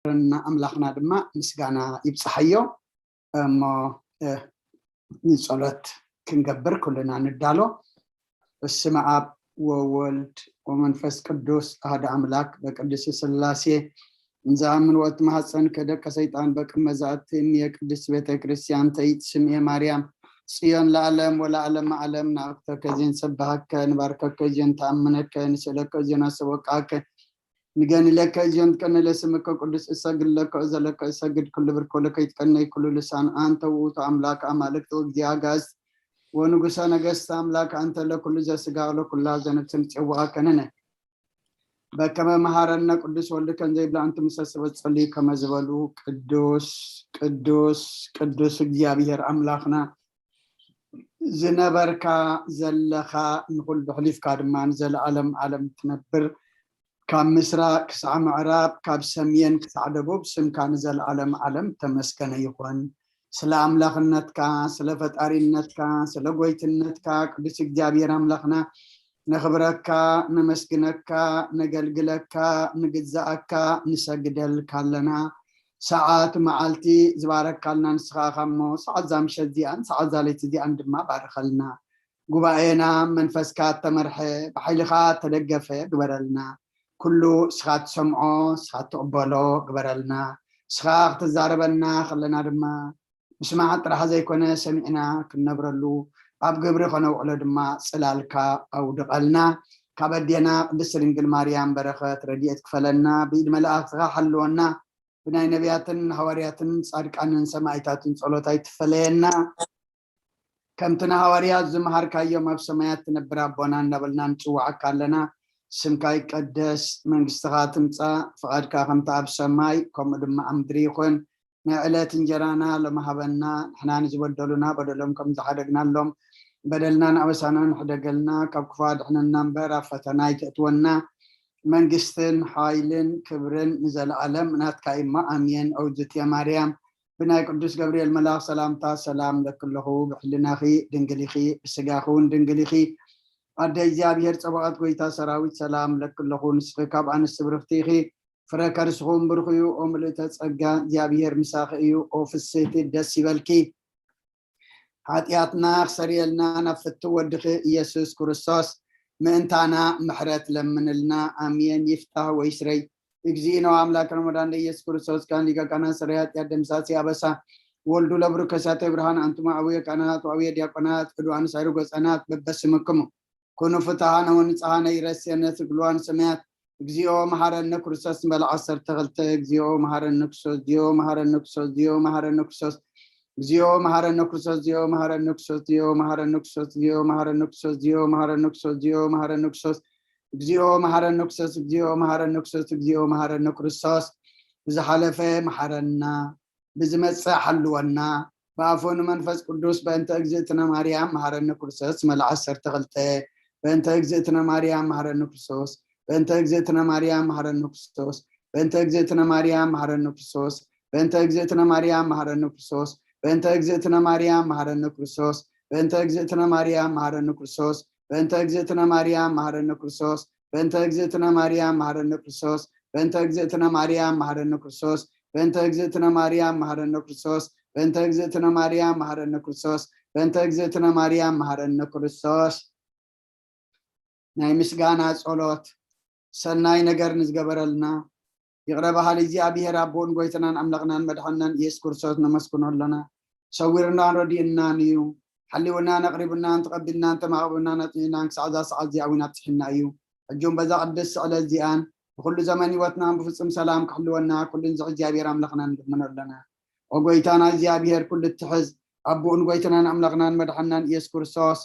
ዝገበረና ኣምላኽና ድማ ምስጋና ይብጽሓዮ። እሞ ንጸሎት ክንገብር ኩልና ንዳሎ። በስመ ኣብ ወወልድ ወመንፈስ ቅዱስ ኣህደ ኣምላክ በቅድስ ስላሴ እንዘኣምን ወት ማህፀን ከደቀ ሰይጣን በቅመ ዛእትም የቅድስት ቤተ ክርስቲያን ተይት ስምኤ ማርያም ጽዮን ለዓለም ወለዓለም ዓለም። ንኣክብረከ እዚን ንሰብሐከ ንባርከከ እዚን ተኣምነከ ንስእለከ እዚን ኣሰወቃከ ንገንለከ እዚን ትቀነለ ስምከ ቅዱስ እሰግድ ለከ እዘለከ እሰግድ ኩሉ ብርኮ ለከ ይትቀነይ ኩሉ ልሳን ኣንተ ውእቱ ኣምላክ ኣማልክት ወእግዚአ ጋዝ ወንጉሰ ነገስት ኣምላክ ኣንተ ለኩሉ ዘስጋ ለኩላ ዘነፍስን ጽውዓ ከነነ በከመ መሃረነ ቅዱስ ወልድ ከም ዘይብላ ኣንቲ ምሰ ሰበት ጸልዩ ከመ ዝበሉ ቅዱስ ቅዱስ ቅዱስ እግዚኣብሔር ኣምላኽና ዝነበርካ ዘለኻ ንኹሉ ሕሊፍካ ድማ ንዘለዓለም ዓለም ትነብር ካብ ምስራቅ ክሳዕ ምዕራብ ካብ ሰሜን ክሳዕ ደቡብ ስምካ ንዘለዓለም ዓለም ተመስገነ ይኹን። ስለ ኣምላኽነትካ ስለ ፈጣሪነትካ ስለ ጎይትነትካ ቅዱስ እግዚኣብሔር ኣምላኽና ነኽብረካ ነመስግነካ ነገልግለካ ንግዛኣካ ንሰግደልካ ኣለና። ሰዓት መዓልቲ ዝባረካልና ንስኻ ኢኻ እሞ ሰዓት እዛ ምሸት እዚኣን ሰዓት እዛ ለይቲ እዚኣን ድማ ባርኸልና። ጉባኤና መንፈስካ ተመርሐ ብሓይልኻ ተደገፈ ግበረልና። ኩሉ ስኻ ትሰምዖ ስኻ ትቕበሎ ግበረልና። ስኻ ክትዛረበና ከለና ድማ ምስማዕ ጥራሕ ዘይኮነ ሰሚዕና ክንነብረሉ ኣብ ግብሪ ከነውዕሎ ድማ ጽላልካ ኣውድቐልና። ካብ ኣዴና ቅድስቲ ድንግል ማርያም በረኸት ረድኤት ክፈለና። ብኢድ መላእክትኻ ሓልወና። ብናይ ነቢያትን ሃዋርያትን ጻድቃንን ሰማይታትን ጸሎት ኣይትፈለየና። ከምቲ ንሃዋርያት ዝመሃርካዮም ኣብ ሰማያት ትነብር ኣቦና እናበልና ንጽውዓካ ኣለና። ስምካ ይቀደስ መንግስትኻ ትምጻእ ፍቓድካ ከምቲ ኣብ ሰማይ ከምኡ ድማ ኣብ ምድሪ ይኹን። ናይ ዕለት እንጀራና ሎሚ ሃበና። ንሕና ንዝበደሉና በደሎም ከም ዝሓደግናሎም በደልናን ኣበሳናን ሕደገልና። ካብ ክፉ ኣድሕነና እምበር ኣብ ፈተና ኣይተእትወና። መንግስትን ሓይልን ክብርን ንዘለኣለም ናትካ እሞ ኣሜን። ኦግዝእትየ ማርያም ብናይ ቅዱስ ገብርኤል መልኣኽ ሰላምታ ሰላም ለክለኹ ብሕልናኺ ድንግል ኢኺ ብስጋኺ እውን ድንግል ኢኺ ኣደ እግዚኣብሔር ጸባኦት ጎይታ ሰራዊት ሰላም ለክለኹ ንስኺ ካብ ኣንስቲ ብርኽቲ ኢኺ ፍረ ከርስኹም ብሩኽ እዩ ኦ ምልእተ ጸጋ እግዚኣብሔር ምሳኺ እዩ ኦ ፍስህቲ ደስ ይበልኪ ሓጢኣትና ክሰርየልና ናብ ፍትው ወድኺ ኢየሱስ ክርስቶስ ምእንታና ምሕረት ለምንልና ኣሜን ይፍታህ ወይስረይ እግዚእነ ወኣምላክነ ወመድኃኒነ ኢየሱስ ክርስቶስ ካን ሊቀ ካህናት ሰራይ ኃጢአት ደምሳሲ ኣበሳ ወልዱ ለብሩ ከሳተ ብርሃን ኣንቱማ አቡየ ካህናት ወአቡየ ዲያቆናት ቅዱዋን ሳይሩ ገጸናት በበስምክሙ ኩኑ ፍትሃነ ወንጽሃነ ይረስየነ ስግልዋን ሰማያት እግዚኦ መሐረነ ክርስቶስ ንበል ዓሰርተ ክልተ እግዚኦ መሐረነ ክርስቶስ እግዚኦ መሐረነ ክርስቶስ እግዚኦ መሐረነ ክርስቶስ እግዚኦ መሐረነ ክርስቶስ እግዚኦ መሐረነ ክርስቶስ እግዚኦ መሐረነ ክርስቶስ እግዚኦ መሐረነ ክርስቶስ እግዚኦ መሐረነ ክርስቶስ እግዚኦ መሐረነ ክርስቶስ እግዚኦ መሐረነ ክርስቶስ እግዚኦ መሐረነ ክርስቶስ እግዚኦ መሐረነ ክርስቶስ ብዝሓለፈ መሐረና ብዝመጽእ ሓልወና ብኣፉ ንመንፈስ ቅዱስ በእንተ እግዝእትነ ማርያም መሐረነ ክርስቶስ መልዓ ዓሰርተ ክልተ በእንተ እግዝእትነ ማርያም መሐረነ ክርስቶስ በእንተ እግዝእትነ ማርያም መሐረነ ክርስቶስ በእንተ እግዝእትነ ማርያም መሐረነ ክርስቶስ በእንተ እግዝእትነ ማርያም መሐረነ ክርስቶስ በእንተ እግዝእትነ ማርያም መሐረነ ክርስቶስ በእንተ እግዝእትነ ማርያም መሐረነ ክርስቶስ በእንተ እግዝእትነ ማርያም መሐረነ ክርስቶስ በእንተ እግዝእትነ ማርያም መሐረነ ክርስቶስ በእንተ እግዝእትነ ማርያም መሐረነ ክርስቶስ በእንተ እግዝእትነ ማርያም መሐረነ ክርስቶስ በእንተ እግዝእትነ ማርያም መሐረነ ክርስቶስ በእንተ እግዝእትነ ማርያም መሐረነ ክርስቶስ ናይ ምስጋና ጸሎት ሰናይ ነገር ንዝገበረልና ይቕረ በሃሊ እግዚኣብሔር ኣቦን ጎይትናን ኣምላኽናን መድሓንናን ኢየሱስ ክርስቶስ ነመስግኖ ኣለና። ሰዊርናን ረዲእናን እዩ። ሓሊውናን ኣቕሪቡናን ተቐቢልናን ተማቕብናን ኣጽኒዕናን ክሳዕ እዛ ሰዓት እዚኣ እውን ኣብጽሒና እዩ። ሕጂ እውን በዛ ቅድስቲ ዕለት እዚኣን ብኩሉ ዘመን ህይወትናን ብፍጹም ሰላም ክሕልወና ኩሉን ዝሕ እግዚኣብሔር ኣምላኽና ንልምኖ ኣለና። ኦ ጎይታና እግዚኣብሔር ኩሉ እትሕዝ ኣቦኡን ጎይትናን ኣምላኽናን መድሓንናን ኢየሱስ ክርስቶስ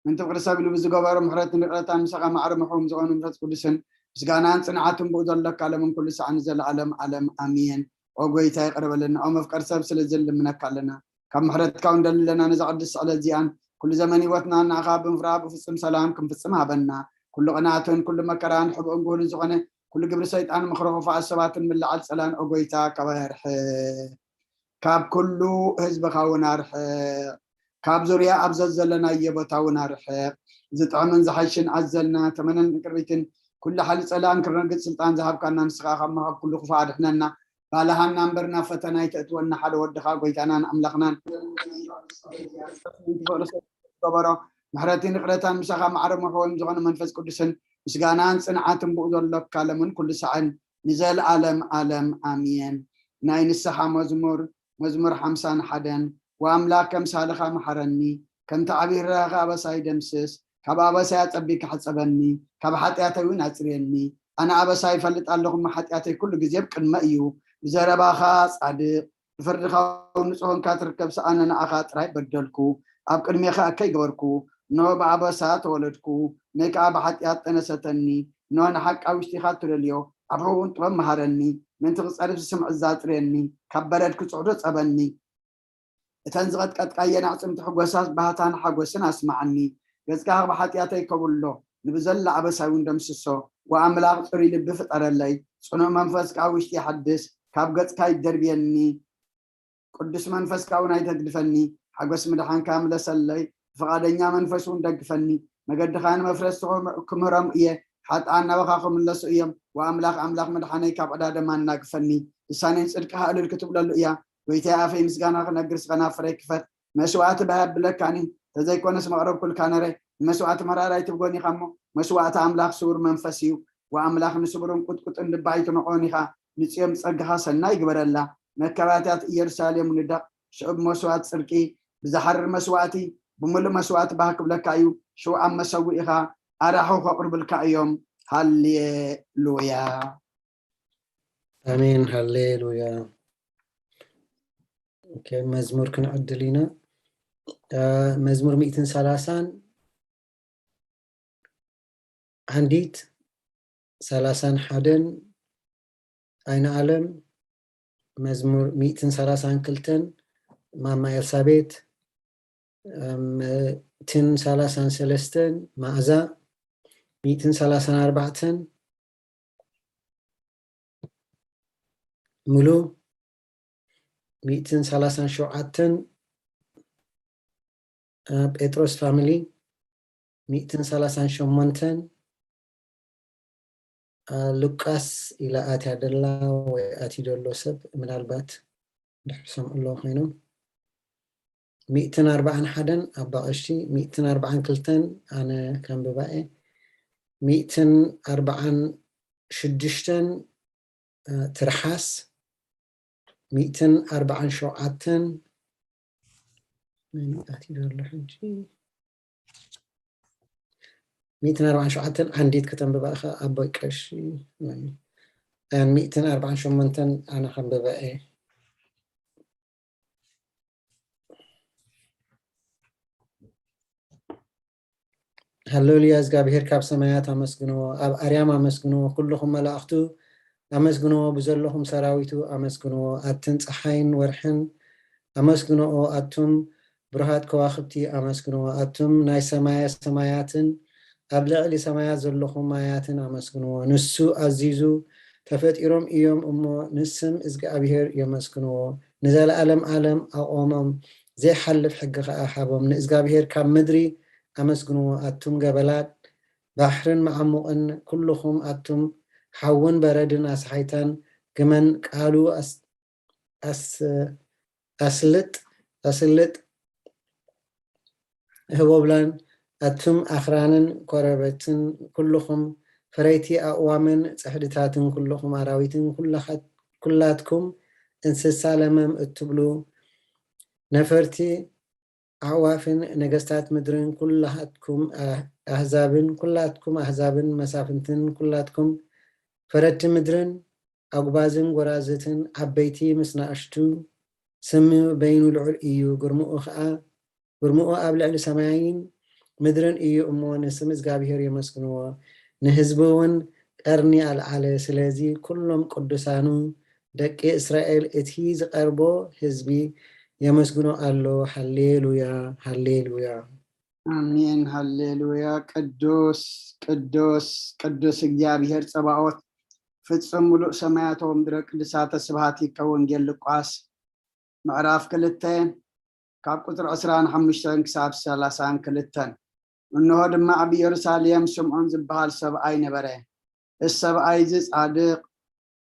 ምእንቲ ፍቕሪ ሰብ ኢሉ ብዝገበሮ ምሕረትን ይቕረታን ምሳኻ ማዕረ ምሕው ዝኸውን መንፈስ ቅዱስን ምስጋናን ጽንዓትን ብኡ ዘለካ ለምን ኩሉ ሰዓን ንዘለኣለም ዓለም ኣሜን። ኦ ጎይታ ይቕረ በለና፣ ኦ መፍቀር ሰብ ስለዚ ንልምነካ ኣለና። ካብ ምሕረትካ እውን ደሊ ኣለና ነዛ ቅድስቲ ዕለት እዚኣን ኩሉ ዘመን ህይወትና ንኣኻ ብምፍራህ ብፍጹም ሰላም ክንፍጽም ሃበና። ኩሉ ቅንኣትን ኩሉ መከራን ሕብኡን ግሁልን ዝኾነ ኩሉ ግብሪ ሰይጣን ምኽሪ ክፉኣት ሰባትን ምልዓል ጸላን ኦ ጎይታ ካባይ ኣርሕቕ። ካብ ኩሉ ህዝብኻ እውን ኣርሕቕ። ካብ ዙርያ ኣብ ዘዘለናዮ ቦታ እውን ኣርሕቕ። ዝጥዕምን ዝሓይሽን ኣዘልና ተመነን ቅርቢትን ኩሉ ሓይሊ ጸላእን ክረግጽ ስልጣን ዝሃብካና ንስኻ ካብ መኸብ ኩሉ ክፉእ ኣድሕነና። ባልሃና እምበር ናብ ፈተና ኣይተእትወና፣ ሓደ ወድኻ ጎይታናን ኣምላኽናን ዝገበሮ ምሕረትን ይቕረታን ምሳኻ ማዕረ መሕወን ዝኾነ መንፈስ ቅዱስን ምስጋናን ጽንዓትን ብኡ ዘሎ ክካለምን ኩሉ ሳዕን ንዘለኣለም ኣለም ኣሜን። ናይ ንስሓ መዝሙር፣ መዝሙር ሓምሳን ሓደን። ወኣምላኽ ከምሳልኻ መሓረኒ፣ ከምቲ ዓብዪ ርህራኸ ኣበሳይ ደምስስ፣ ካብ ኣበሳይ ኣጸቢካ ሕጸበኒ፣ ካብ ሓጢኣተይ እውን ኣጽርየኒ። ኣነ ኣበሳይ ይፈልጥ ኣለኹ፣ እሞ ሓጢኣተይ ኩሉ ግዜ ኣብ ቅድመ እዩ። ብዘረባኻ ጻድቕ፣ ብፍርድኻ እውን ንጹህ ኮንካ ትርከብ፣ ሰኣነ ንኣኻ ጥራይ በደልኩ፣ ኣብ ቅድሜኻ እከይ ገበርኩ። እንሆ ብኣበሳ ተወለድኩ፣ እመይ ከኣ ብሓጢኣት ጠነሰተኒ። እንሆ ንሓቂ ኣብ ውሽጢኻ እትደልዮ፣ ኣብ ሕቡእ እውን ጥበብ መሃረኒ። ምእንቲ ክጸርፍ ዝስምዕ እዛ ኣጽርየኒ፣ ካብ በረድ ክጽዕዶ ጸበኒ። እተን ዝቐጥቀጥካየን ኣዕጽምቲ ሕጎሳት ባህታን ሓጎስን ኣስምዓኒ። ገጽካ ካብ ሓጢኣተይ ከብሎ፣ ንብዘላ ኣበሳይ እውን ደምስሶ። ወኣምላኽ ጽሩይ ልቢ ፍጠረለይ፣ ጽኑዕ መንፈስ ከኣ ውሽጢ ሓድስ። ካብ ገጽካ ኣይትደርብየኒ፣ ቅዱስ መንፈስካ እውን ኣይተግድፈኒ። ሓጎስ ምድሓንካ ምለሰለይ፣ ብፍቓደኛ መንፈስ እውን ደግፈኒ። መገድኻ ንመፍረስቲ ክምህሮም እየ፣ ሓጥኣን ናባኻ ክምለሱ እዮም። ወኣምላኽ ኣምላኽ ምድሓነይ ካብ ዕዳ ደም ኣናግፈኒ። ልሳነይ ጽድቅኻ እልል ክትብለሉ እያ። ጎይታይ ኣፈይ ምስጋና ክነግር ስኸናፍረይ ክፈት። መስዋእቲ ባህ ኣብለካኒ፣ ተዘይኮነስ መቕረብኩልካ ነረ። ንመስዋእቲ መራር ኣይትብጎን ኢኻ እሞ፣ መስዋእቲ ኣምላኽ ስውር መንፈስ እዩ። ወኣምላኽ ንስቡርን ቁጥቁጥን ልቢ ኣይትንዕቆን ኢኻ። ንጽዮን ብጸጋኻ ሰናይ ግበረላ። መካባትያት ኢየሩሳሌም ንደቕ፣ ሽዑ ብመስዋእቲ ጽድቂ፣ ብዝሓርር መስዋእቲ፣ ብምሉእ መስዋእቲ ባህ ክብለካ እዩ። ሽዑ ኣብ መሰውኢኻ ኣራሑ ከቕርብልካ እዮም። ሃሌሉያ። ኣሜን። ሃሌሉያ። ኦኬ፣ መዝሙር ክንዕድል ኢና። አ፣ መዝሙር ሚእትን ሰላሳን ዓንዲት ሰላሳን ሓደን ኣይነ ኣለም፣ መዝሙር ሚእትን ሰላሳን ክልተን ማማ ኤልሳቤት፣ ሚእትን ሰላሳን ሰለስተን ማእዛ፣ ሚእትን ሰላሳን ኣርባዕተን ሙሉ፣ ሚእትን ሰላሳን ሸውዓተን ጴጥሮስ ፋሚሊ፣ ሚእትን ሰላሳን ሸሞንተን ሉቃስ ኢላ ኣትያ ደላ ወይ ኣትዩ ደሎ ሰብ ምናልባት ድሕር ሰምዑ ኣለዉ ኮይኖም፣ ሚእትን ኣርባዓን ሓደን ኣባ ቀሺ፣ ሚእትን ኣርባዓን ክልተን ኣነ ከንብባ እየ፣ ሚእትን ኣርባዓን ሽዱሽተን ትርሓስ፣ ሚእትን ኣርባዓን ሸውዓተን መን ኣትዩ ዘሎ ሕጂ? ሚእትን ኣርባዓን ሸውዓተን ዓንዲት ከተንብባ ኢኻ ኣቦይ ቀሺ። ሚእትን ኣርባዓን ሸሞንተን ኣነ ከንብባ እየ። ሃሌሉያ፣ እግዚኣብሔር ካብ ሰማያት ኣመስግንዎ፣ ኣብ ኣርያም ኣመስግንዎ፣ ኩልኹም መላእኽቱ ኣመስግንዎ፣ ብዘለኹም ሰራዊቱ ኣመስግንዎ፣ ኣትን ፀሓይን ወርሕን ኣመስግንዎ፣ ኣቱም ብሩሃት ከዋኽብቲ ኣመስግንዎ፣ ኣቱም ናይ ሰማየ ሰማያትን ኣብ ልዕሊ ሰማያት ዘለኹም ማያትን ኣመስግንዎ። ንሱ ኣዚዙ፣ ተፈጢሮም እዮም እሞ ንስም እግዚኣብሔር የመስግንዎ። ንዘለዓለም ዓለም ኣቖሞም፣ ዘይሓልፍ ሕጊ ኸኣ ሃቦም። ንእዝጋብሄር ካብ ምድሪ ኣመስግንዎ፣ ኣቱም ገበላት ባሕርን መዓሙቕን፣ ኩልኹም ኣቱም ሓውን በረድን ኣስሓይታን ግመን፣ ቃሉ ኣስ- ኣስ- ኣስልጥ ኣስልጥ ህቦብላን፣ ኣቱም ኣኽራንን ኮረበትን፣ ኩልኹም ፈረይቲ ኣእዋምን ጽሕድታትን፣ ኩልኹም ኣራዊትን፣ ኩላኻት- ኩላትኩም እንስሳ ለመም እትብሉ ነፈርቲ ኣዕዋፍን፣ ነገስታት ምድርን፣ ኩላትኩም ኣህ- ኣህዛብን፣ ኩላትኩም ኣህዛብን መሳፍንትን፣ ኩላትኩም ፈረድቲ ምድርን፣ ኣጉባዝን ጎራዝትን፣ ዓበይቲ ምስ ንኣሽቱ፣ ስሙ በይኑ ልዑል እዩ፣ ግርምኡ ኸኣ ግርምኡ ኣብ ልዕሊ ሰማይን ምድርን እዩ እሞ፣ ንስም እግዚኣብሄር የመስግንዎ፣ ንህዝቡ እውን ቀርኒ ኣልዓለ። ስለዚ ኩሎም ቅዱሳኑ ደቂ እስራኤል፣ እቲ ዝቐርቦ ህዝቢ የመስግኖ ኣሎ። ሃሌሉያ፣ ሃሌሉያ። ኣሜን፣ ሃሌሉያ። ቅዱስ ቅዱስ ቅዱስ እግዚኣብሄር ጸባኦት፣ ፍጹም ምሉእ ሰማያት ወምድረ ቅዱሳተ ስብሐቲከ። ወንጌል ሉቃስ ምዕራፍ ክልተ ካብ ቁጽሪ ዕስራን ሓሙሽተን ክሳብ ሰላሳን ክልተን። እንሆ ድማ ኣብ ኢየሩሳሌም ስምዖን ዝበሃል ሰብኣይ ነበረ፣ እዚ ሰብኣይ እዚ ጻድቕ፣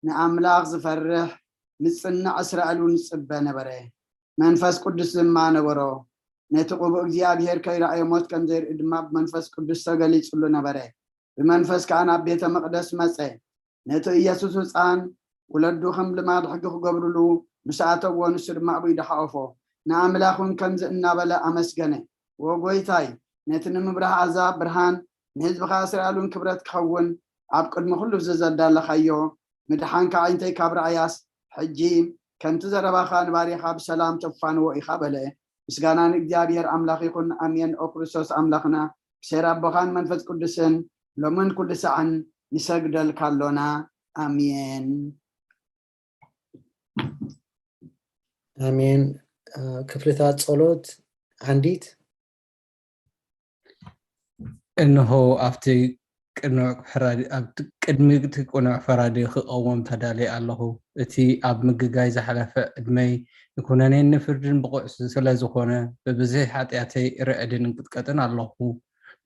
ንኣምላኽ ዝፈርሕ፣ ምጽናዕ እስራኤል እውን ይጽበ ነበረ። መንፈስ ቅዱስ ድማ ነበሮ። ነቲ ቅቡእ እግዚኣብሔር ከይረኣየ ሞት ከም ዘይርኢ ድማ ብመንፈስ ቅዱስ ተገሊጹሉ ነበረ። ብመንፈስ ከኣ ናብ ቤተ መቕደስ መጸ። ነቲ ኢየሱስ ህጻን ወለዱ ከም ልማድ ሕጊ ክገብሩሉ ምስ ኣተዎ፣ ንሱ ድማ ኣብኡ ይደሓወፎ። ንኣምላኽ እውን ከምዚ እናበለ ኣመስገነ፣ "ወ ጎይታይ፣ ነቲ ንምብራህ ኣሕዛብ ብርሃን፣ ንህዝብኻ እስራኤል እውን ክብረት ክኸውን፣ ኣብ ቅድሚ ኩሉ እዚ ዘዳለኻዮ ምድሓንካ ኣዒንተይ ካብ ረኣያስ፣ ሕጂ ከምቲ ዘረባኻ ንባርያኻ ብሰላም ተፋንዎ ኢኻ" በለ። ምስጋና ንእግዚኣብሔር ኣምላኽ ይኹን፣ ኣሜን። ኦ ክርስቶስ ኣምላኽና፣ ብሴር ኣቦኻን መንፈስ ቅዱስን ሎምን ኩሉ ሳዕን ንሰግደልካ ኣሎና። ኣሜን። ኣሜን። እ፣ ክፍልታት ጸሎት ዓንዲት። እንሆ ኣብቲ ቅኑዕ ፈራዲ፣ ኣብ ቅድሚ እቲ ቅኑዕ ፈራዲ ክቐውም ተዳልየ ኣለኹ። እቲ ኣብ ምግጋይ ዝሓለፈ ዕድመይ ንኩነኔን ንፍርድን ብቑዕ ስለ ዝኾነ፣ ብብዝሒ ሓጢኣተይ ርዕድን እንቅጥቀጥን ኣለኹ።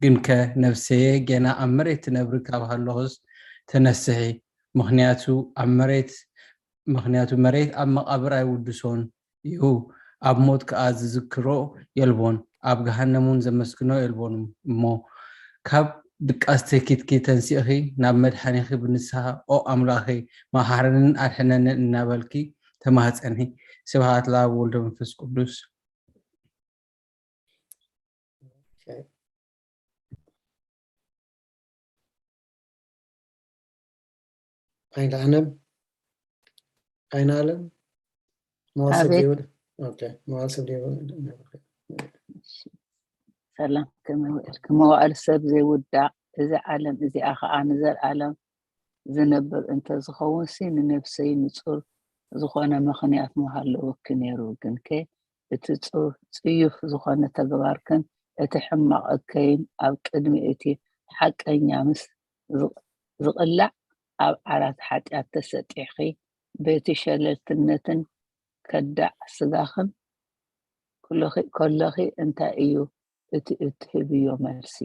ግንከ ነፍሰየ ጌና ኣብ መሬት ትነብሪ ካብ ሃለኹስ ተነስሒ፣ ምኽንያቱ ኣብ መሬት ምኽንያቱ መሬት ኣብ መቓብር ኣይውድሶን እዩ፣ ኣብ ሞት ከኣ ዝዝክሮ የልቦን፣ ኣብ ገሃነም እውን ዘመስግኖ የልቦን። እሞ ካብ ድቃስ ተኪትኪ ተንሲእኺ ናብ መድሓኒኺ ብንስሓ፣ "ኦ ኣምላኸይ፣ መሓረንን ኣድሕነንን" እናበልኪ ተማህጸኒ። ስብሃት ለኣብ ወልደ መንፈስ ቅዱስ። ዓይነ ኣለም፣ ዓይነ ኣለም፣ መዋል ሰብ ኣቤት። ዘይውድ-፣ ኦኬ፣ መዋል ሰብ ዘይውድ-፣ ሰላም፣ ከመይ ውዕልኪ? መዋዕል ሰብ ዘይውዳእ፣ እዚ ዓለም እዚኣ ኸዓ ንዘልኣለም ዝነብር እንተዝኸውን ሲ ንነፍሰይ ንጹር ዝኾነ ምኽንያት ምሃለወኪ ነይሩ። ግንከ እቲ ጽ-፣ ጽዩፍ ዝኾነ ተግባርክን እቲ ሕማቕ እከይን ኣብ ቅድሚ እቲ ሓቀኛ ምስ ዝ-፣ ዝቕላዕ ኣብ ዓራት ሓጢኣት ተሰጢሕኺ በቲ ሸለልትነትን ከዳዕ ስጋኽን ኩለኺ-፣ ከለኺ እንታይ እዩ እቲ እትህብዮ መልሲ?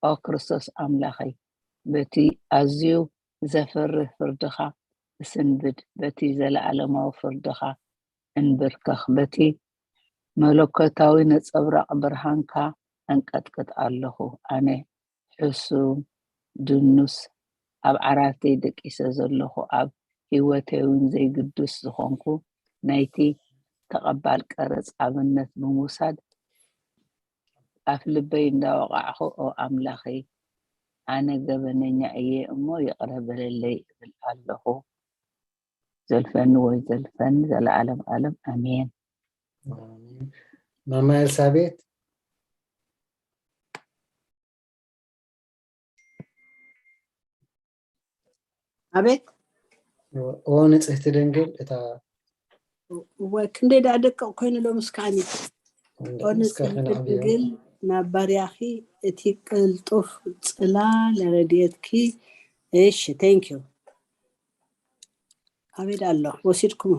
ኦ ክርስቶስ ኣምላኸይ፣ በቲ ኣዝዩ ዘፍርህ ፍርድኻ እስንብድ፣ በቲ ዘለኣለማዊ ፍርድኻ እንብርከኽ፣ በቲ መለኮታዊ ነጸብራቕ ብርሃንካ ኣንቀጥቅጥ ኣለኹ። ኣነ ሕሱም፣ ድኑስ፣ ኣብ ዓራተይ ደቂሰ ዘለኹ፣ ኣብ ህይወተይ እውን ዘይግዱስ ዝኾንኩ፣ ናይቲ ተቐባል ቀረጽ ኣብነት ብምውሳድ፣ ኣፍ ልበይ እንዳወቓዕኹ፣ ኦ ኣምላኸይ፣ ኣነ ገበነኛ እየ እሞ ይቕረ በለለይ እብል ኣለኹ። ዘልፈኒ ወይ ዘልፈኒ ዘለዓለም ዓለም፣ ኣሜን። ኣሜን። ማማ ኤልሳቤጥ፣ ኣቤት። ኦ ንጽህቲ ድንግል፣ እታ እወ፣ ክንደይ ደኣ ደቅቕ ኮይኑ ሎምስ ከዓኒ። ኦ ንጽህቲ ድንግል፣ ናብ ባርያኺ እቲ ቅልጡፍ ጽላል ረድኤትኪ። እሺ፣ thank you። ኣበይ ደኣ ኣሎ? ወሲድኩሞ።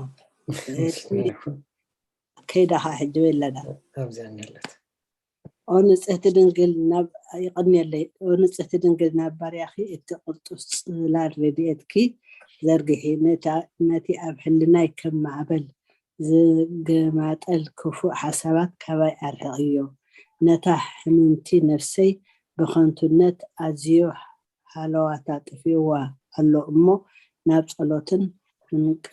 ከይዳ ኸዓ ሕጂ በለና። ኣብዚኣ እኒኣለት። ኦ ንጽህቲ ድንግል፣ ናብ፣ ይቐንየለይ። ኦ ንጽህቲ ድንግል፣ ናብ ባርያኺ እቲ ቅልጡፍ ጽላል ረድኤትኪ ዘርግሒ። ነታ፣ ነቲ ኣብ ሕልናይ ከም ማዕበል ዝገማጠል ክፉእ ሓሳባት ካባይ ኣርሕቕዮ። ነታ ሕምምቲ ነፍሰይ ብኸንቱነት ኣዝዮ ሃለዋታ ኣጥፊእዋ ኣሎ እሞ፣ ናብ ጸሎትን ምንቅ-፣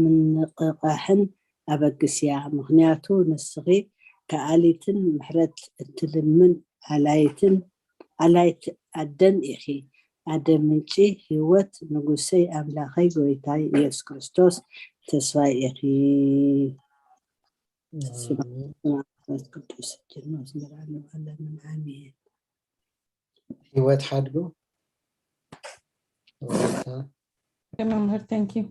ምንቕቓሕን ኣበግስያ። ምኽንያቱ ንስኺ ከኣሊትን ምሕረት እትልምን ኣላይትን፣ ኣላይት ኣደን ኢኺ። ኣደ ምንጪ ህይወት፣ ንጉሰይ ኣምላኸይ ጎይታይ ኢየሱስ ክርስቶስ ተስፋይ ኢኺ። ስብሐት ኣሜን። ወወልድ ወመንፈስ ቅዱስ፣ ጅኖስ ዘልዓለም ዓለምን ኣሜን። ህይወት ሓድጉ። ወላይታ። መምህር፣ thank you።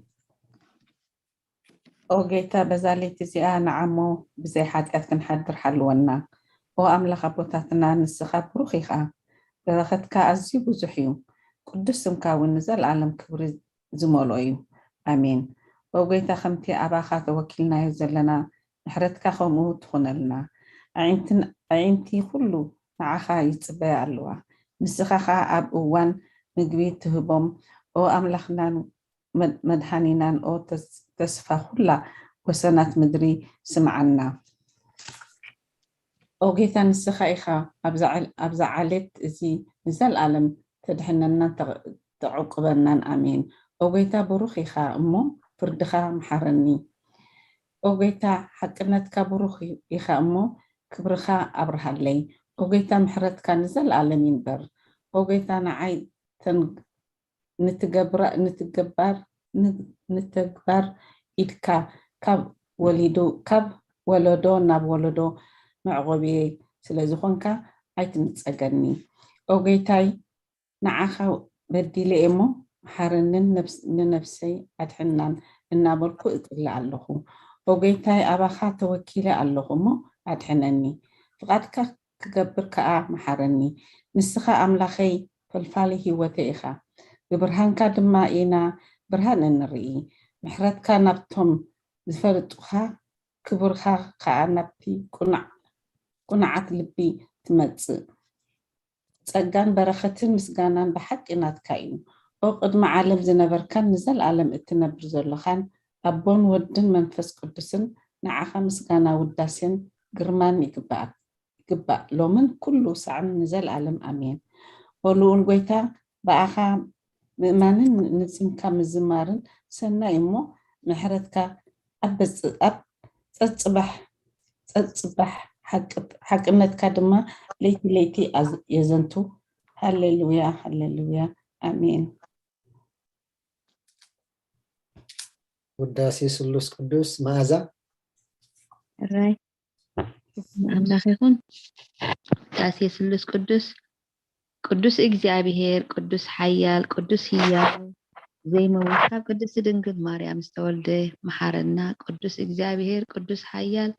ኦ ጌታ፣ በዛ ለይቲ እዚኣ ንዓሞ ብዘይ ሓጢኣት ክንሓድር ሓልወና። ኦ ኣምላኽ ኣቦታትና፣ ንስኻ ብሩኽ ኢኻ። በረኸትካ ኣዝዩ ብዙሕ እዩ። ቅዱስ ስምካ እውን ንዘለኣለም ክብሪ ዝመልኦ እዩ። ኣሜን። ኦ ጌታ፣ ከምቲ ኣባኻ ተወኪልናዮ ዘለና፣ ምሕረትካ ከምኡ ትኹነልና። ኣዒንትን-፣ ኣዒንቲ ኩሉ ንዓኻ ይጽበያ ኣለዋ። ንስኻ ኸኣ ኣብ እዋን ምግቢ ትህቦም ኦ ኣምላኽናን መድ- መድሓኒናን፣ ኦ ተስ- ተስፋ ኩላ ወሰናት ምድሪ፣ ስምዓና። ኦ ጌታ፣ ንስኻ ኢኻ ኣብዛ ዓል- ኣብዛ ዓሌት እዚ ንዘለኣለም ተድሕነናን ተቕ- ተዕቁበናን። ኣሜን። ኦ ጌታ፣ ብሩኽ ኢኻ እሞ፣ ፍርድኻ ምሓረኒ። ኦ ጌታ፣ ሓቅነትካ ብሩኽ ኢኻ እሞ፣ ክብርኻ ኣብርሃለይ። ኦ ጌታ፣ ምሕረትካ ንዘለኣለም ይንበር። ኦ ጌታ፣ ንዓይ ተን- ንትገብራ- ንትገባር ን- ንተግባር ኢድካ ካብ ወሊዱ ካብ ወለዶ ናብ ወለዶ መዕቆቢየይ ስለ ዝኾንካ፣ ኣይትንጸገኒ። ኦ ጌታይ፣ ንዓኻ በዲለ እየ እሞ፣ መሓረንን ነብስ- ንነብሰይ ኣድሕናን እናበልኩ እጽሊ ኣለኹ። ኦ ጌታይ፣ ኣባኻ ተወኪለ ኣለኹ እሞ፣ ኣድሕነኒ። ፍቓድካ ክገብር ከኣ መሓረኒ። ንስኻ ኣምላኸይ፣ ፈልፋሊ ህይወተይ ኢኻ። ብብርሃንካ ድማ ኢና ብርሃን እንርኢ። ምሕረትካ ናብቶም ዝፈልጡኻ፣ ክብርኻ ከኣ ናብቲ ቁኑዕ- ቁኑዓት ልቢ ትመጽእ። ጸጋን በረኸትን ምስጋናን ብሓቂ ናትካ እዩ። ኦ ቅድሚ ዓለም ዝነበርካን ንዘለኣለም እትነብር ዘሎኻን፣ ኣቦን ወድን መንፈስ ቅዱስን፣ ንዓኻ ምስጋና ውዳሴን ግርማን ይግባእ። ይግባእ፣ ሎምን ኩሉ ሳዕን ንዘለኣለም ኣሜን። ኦ ልኡል ጎይታ፣ ብኣኻ ምእማንን ንስምካ ምዝማርን ሰናይ እሞ፣ ምሕረትካ ኣብ በጽ- ኣብ ጸጽባሕ ጸጽባሕ ሓቅ- ሓቅነትካ ድማ ለይቲ ለይቲ ኣዝ- የዘንቱ። ሃሌሉያ ሃሌሉያ ኣሜን። ውዳሴ ስሉስ ቅዱስ። መዓዛ። ራይ ኣምላኽ ይኹን። ውዳሴ ስሉስ ቅዱስ። ቅዱስ እግዚኣብሔር፣ ቅዱስ ሓያል፣ ቅዱስ ህያው ዘይመውት፣ ካብ ቅድስቲ ድንግል ማርያም ዝተወልደ፣ መሓረና። ቅዱስ እግዚኣብሔር፣ ቅዱስ ሓያል፣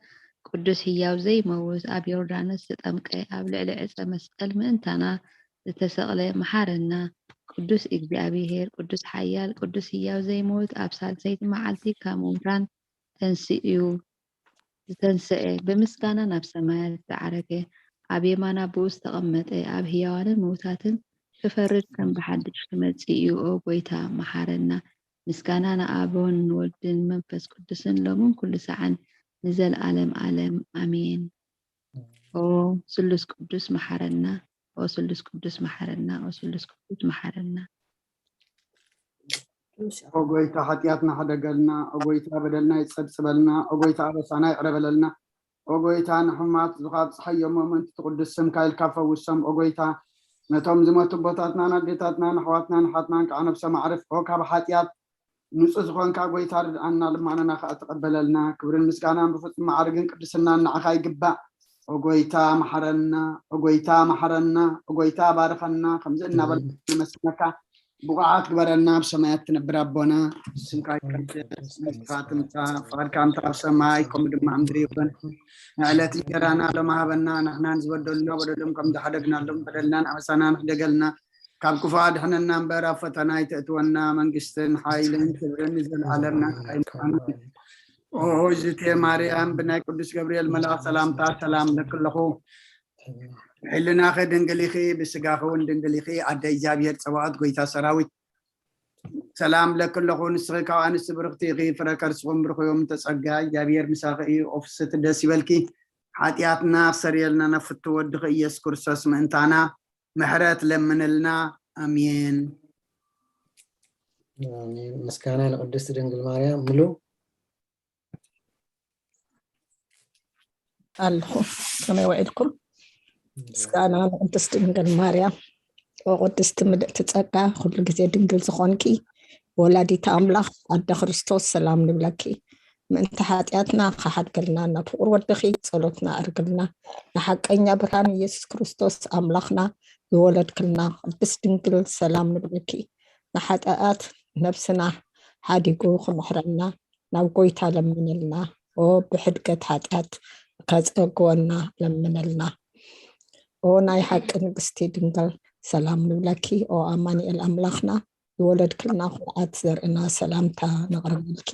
ቅዱስ ህያው ዘይመውት፣ ኣብ ዮርዳኖስ ዝተጠምቀ፣ ኣብ ልዕሊ ዕፀ መስቀል ምእንታና ዝተሰቕለ፣ መሓረና። ቅዱስ እግዚኣብሔር፣ ቅዱስ ሓያል፣ ቅዱስ ህያው ዘይመውት፣ ኣብ ሳልሰይቲ መዓልቲ ካብ ምውታን ተንሲኡ ዝተንሰኤ፣ ብምስጋና ናብ ሰማያት ዝዓረገ፣ ኣብ የማን ኣቦኡ ዝተቐመጠ፣ ኣብ ህያዋንን ምውታትን ክፈርድ ከም ብሓድሽ ክመጽእ እዩ። ኦ ጎይታ፣ መሓረና። ምስጋና ንኣቦን ንወልድን መንፈስ ቅዱስን ሎምን ኩሉ ሰዓን ንዘለኣለም ኣለም ኣሜን። ኦ ስሉስ ቅዱስ መሓረና፣ ኦ ስሉስ ቅዱስ መሓረና፣ ኦ ስሉስ ቅዱስ መሓረና። ኦ ጎይታ፣ ሓጢኣትና ሕደገልና። ኦ ጎይታ፣ በደልና ይጸብጽበልና። ኦ ጎይታ፣ ኣበሳና ይቕረ በለልና። ኦ ጎይታ፣ ንሕሙማት ዙኻ ኣብጽሓዮም፣ ምእንቲ ትቕዱስ ስምካ ኢልካ ፈውሶም። ኦ ጎይታ፣ ነቶም ዝሞቱ ኣቦታትናን ኣዴታትናን ኣሕዋትናን ኣሓትናን ከዓ ነብሶም ኣዕርፍ። ኦ ካብ ሓጢኣት ንጹህ ዝኾንካ ጎይታ፣ ርድኣና፣ ልማኖና ከዓ ተቐበለልና። ክብርን ምስጋናን ብፍጹም መዓርግን ቅድስናን ንዓኻ ይግባእ። ኦ ጎይታ፣ መሓረና። ኦ ጎይታ፣ መሓረና። ኦ ጎይታ፣ ባርኸና። ከምዚ እናበልና ነመስግነካ። ብቑዓት ግበረና፣ ኣብ ሰማያት ትነብር ኣቦና፣ ስምካ ይቀደስ፣ መንግስትኻ ትምጻእ፣ ፍቓድካ ከምቲ ኣብ ሰማይ ከምኡ ድማ ኣብ ምድሪ ይኹን። ንዕለት እንጀራና ሎሚ ሃበና፣ ንሕናን ዝበደሉና በደሎም ከም ዝሓደግናሎም በደልናን ኣበሳናን ሕደገልና፣ ካብ ክፉእ ኣድሕነና እምበር፣ ኣብ ፈተና ኣይተእትወና፣ መንግስትን ሓይልን ክብርን ንዘለኣለም ናትካ እዩ። ኣሜን። ኦ እግዝእትየ ማርያም፣ ብናይ ቅዱስ ገብርኤል መልኣኽ ሰላምታ ሰላም እብለኪ ኣለኹ። ብሕልናኺ ድንግል ኢኺ፣ ብስጋኺ እውን ድንግል ኢኺ፣ ኣደ እግዚኣብሔር ጸባኦት፣ ጎይታ ሰራዊት። ሰላም እብለኪ ኣለኹ፣ ንስኺ ካብ ኣንስቲ ብርኽቲ ኢኺ፣ ፍረ ከርስኹም ብሩኽ እዩ፣ እምተ ጸጋ፣ እግዚኣብሔር ምሳኺ እዩ። ኦ ፍስሕቲ ደስ ይበልኪ፣ ሓጢኣትና ክሰርየልና ነፍቱ ወድኺ ኢየሱስ ክርስቶስ ምእንታና ምሕረት ለምንልና። ኣሜን። ኣሜን። ምስጋና ንቅድስቲ ድንግል ማርያም። ምሉ ኣለኹ። ከመይ ውዒልኩም? ምስጋና ንቅድስቲ ድንግል ማርያም። ኦ ቅድስቲ ምልእቲ ጸጋ፣ ኩሉ ግዜ ድንግል ዝኾንኪ ወላዲት ኣምላኽ ኣደ ክርስቶስ፣ ሰላም ንብለኪ። ምእንቲ ሓጢኣትና ክሓድገልና ናብ ፍቁር ወድኺ ጸሎትና ኣርግልና። ንሓቀኛ ብርሃን ኢየሱስ ክርስቶስ ኣምላኽና ዝወለድክልና ቅድስት ድንግል፣ ሰላም ንብለኪ። ንሓጢኣት ነብስና ሓዲጉ ክምሕረና ናብ ጎይታ ለምንልና። ኦ ብሕድገት ሓጢኣት ከጸግወና ለምንልና። ኦ ናይ ሓቂ ንግስቲ ድንግል፣ ሰላም ንብለኪ። ኦ ኣማኑኤል ኣምላኽና ዝወለድክልና ኩርዓት ዘርእና፣ ሰላምታ ነቕርበልኪ።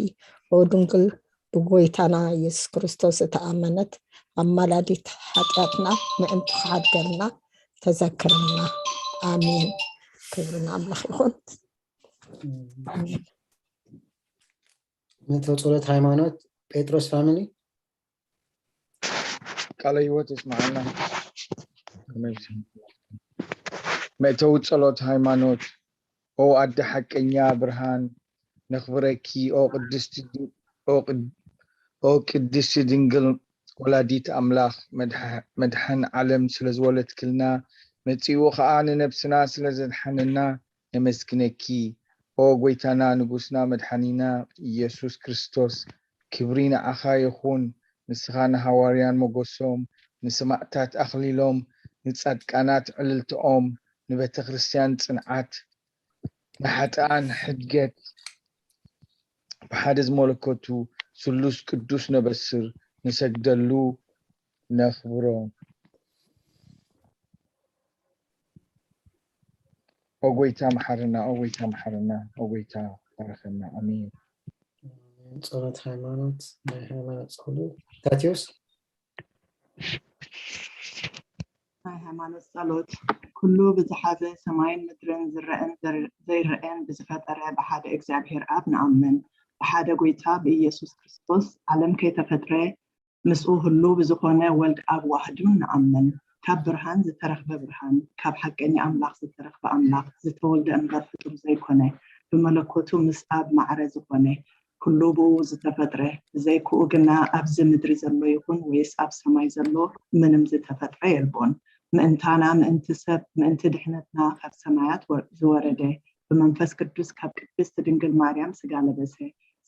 ኦ ድንግል ብጎይታና ኢየሱስ ክርስቶስ እተኣመነት፣ ኣማላዲት ሓጢኣትና ምእንቲ ክሓድገልና ተዘክርና። ኣሜን። ክብሪ ንኣምላኽ ይኹን። መእተዊ ጸሎት ሃይማኖት ጴጥሮስ ፋሚሊ። ቃለ ህይወት ይስማዓና። መእተዊ ጸሎት ሃይማኖት። ኦ ኣደ ሓቀኛ ብርሃን፣ ነኽብረኪ። ኦ ቅድስቲ ድን- ኦ ቅድ- ኦ ቅድስቲ ድንግል ወላዲት ኣምላኽ፣ መድሓ- መድሓን ዓለም ስለ ዝወለድክልና፣ መጺኡ ኸኣ ንነብስና ስለ ዘድሓነና ነመስግነኪ። ኦ ጎይታና ንጉስና መድሓኒና ኢየሱስ ክርስቶስ፣ ክብሪ ንዓኻ ይኹን። ንስኻ ንሃዋርያን ሞገሶም፣ ንሰማእታት ኣኽሊሎም፣ ንጻድቃናት ዕልልትኦም፣ ንቤተ ክርስቲያን ጽንዓት፣ ንሓጥኣን ሕድገት፣ ብሓደ ዝመለከቱ ስሉስ ቅዱስ ነበስር፣ ንሰግደሉ፣ ነኽብሮ። ኦ ጎይታ መሓረና፣ ኦ ጎይታ መሓረና፣ ኦ ጎይታ ባረኸና። ኣሜን። ጸሎት ሃይማኖት፣ ናይ ሃይማኖት ጸሎት። ታቴዎስ። ናይ ሃይማኖት ጸሎት። ኩሉ ብዝሓዘ ሰማይን ምድርን ዝረአን ዘር- ዘይረአን ብዝፈጠረ ብሓደ እግዚኣብሔር ኣብ ንኣምን። ብሓደ ጎይታ ብኢየሱስ ክርስቶስ ዓለም ከይተፈጥረ ምስኡ ህሉ ብዝኾነ ወልድ ኣብ ዋህዱ ንኣምን። ካብ ብርሃን ዝተረኽበ ብርሃን፣ ካብ ሓቀኛ ኣምላኽ ዝተረኽበ ኣምላኽ፣ ዝተወልደ እምበር ፍጡር ዘይኮነ፣ ብመለኮቱ ምስ ኣብ ማዕረ ዝኾነ፣ ኩሉ ብኡ ዝተፈጥረ፣ ብዘይክኡ ግና ኣብዚ ምድሪ ዘሎ ይኹን ወይስ ኣብ ሰማይ ዘሎ ምንም ዝተፈጥረ የልቦን። ምእንታና፣ ምእንቲ ሰብ፣ ምእንቲ ድሕነትና ካብ ሰማያት ወ- ዝወረደ፣ ብመንፈስ ቅዱስ ካብ ቅድስት ድንግል ማርያም ስጋ ለበሰ፣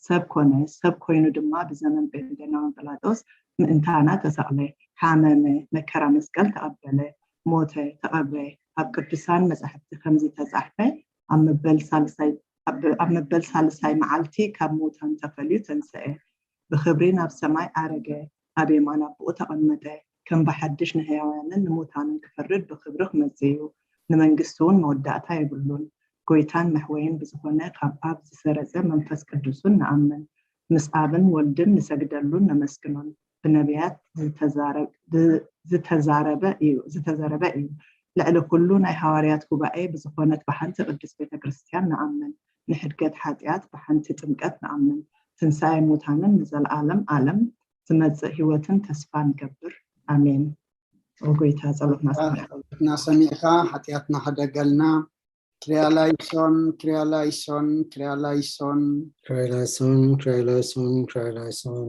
ሰብ ኮነ፣ ሰብ ኮይኑ ድማ ብዘመን ጴንጤናውን ጲላጦስ ምእንታና ተሰቕለ፣ ሓመመ፣ መከራ መስቀል ተቐበለ፣ ሞተ፣ ተቐብረ። ኣብ ቅዱሳን መጻሕፍቲ ከምዚ ተጻሕፈ፣ ኣብ መበል ሳልሳይ ኣብ ኣብ መበል ሳልሳይ መዓልቲ ካብ ሙታን ተፈልዩ ተንስአ፣ ብኽብሪ ናብ ሰማይ ዓረገ፣ ኣብ የማን ኣቦኡ ተቐመጠ፣ ከም ብሓድሽ ንህያውያንን ንሙታንን ክፈርድ ብኽብሪ ክመጽእ እዩ። ንመንግስቱ እውን መወዳእታ የብሉን። ጎይታን መሕወይን ብዝኾነ ካብ ኣብ ዝሰረጸ መንፈስ ቅዱስን ንኣምን። ምስ ኣብን ወልድን ንሰግደሉን ነመስግኖን። ብነቢያት ዝተዛረበ እዩ። ልዕሊ ኩሉ ናይ ሃዋርያት ጉባኤ ብዝኾነት ብሓንቲ ቅድስት ቤተ ክርስቲያን ንኣምን። ንሕድገት ሓጢኣት ብሓንቲ ጥምቀት ንኣምን። ትንሳኤ ሙታንን ንዘለኣለም ኣለም ዝመጽእ ህይወትን ተስፋ ንገብር። ኣሜን። ኦ ጎይታ ጸሎትና ስማዕ። ጸሎትና ሰሚዕካ ሓጢኣትና ሕደገልና። ክሪያላይሶን ክሪያላይሶን ክሪያላይሶን ክራይላይሶን ክራይላይሶን ክራይላይሶን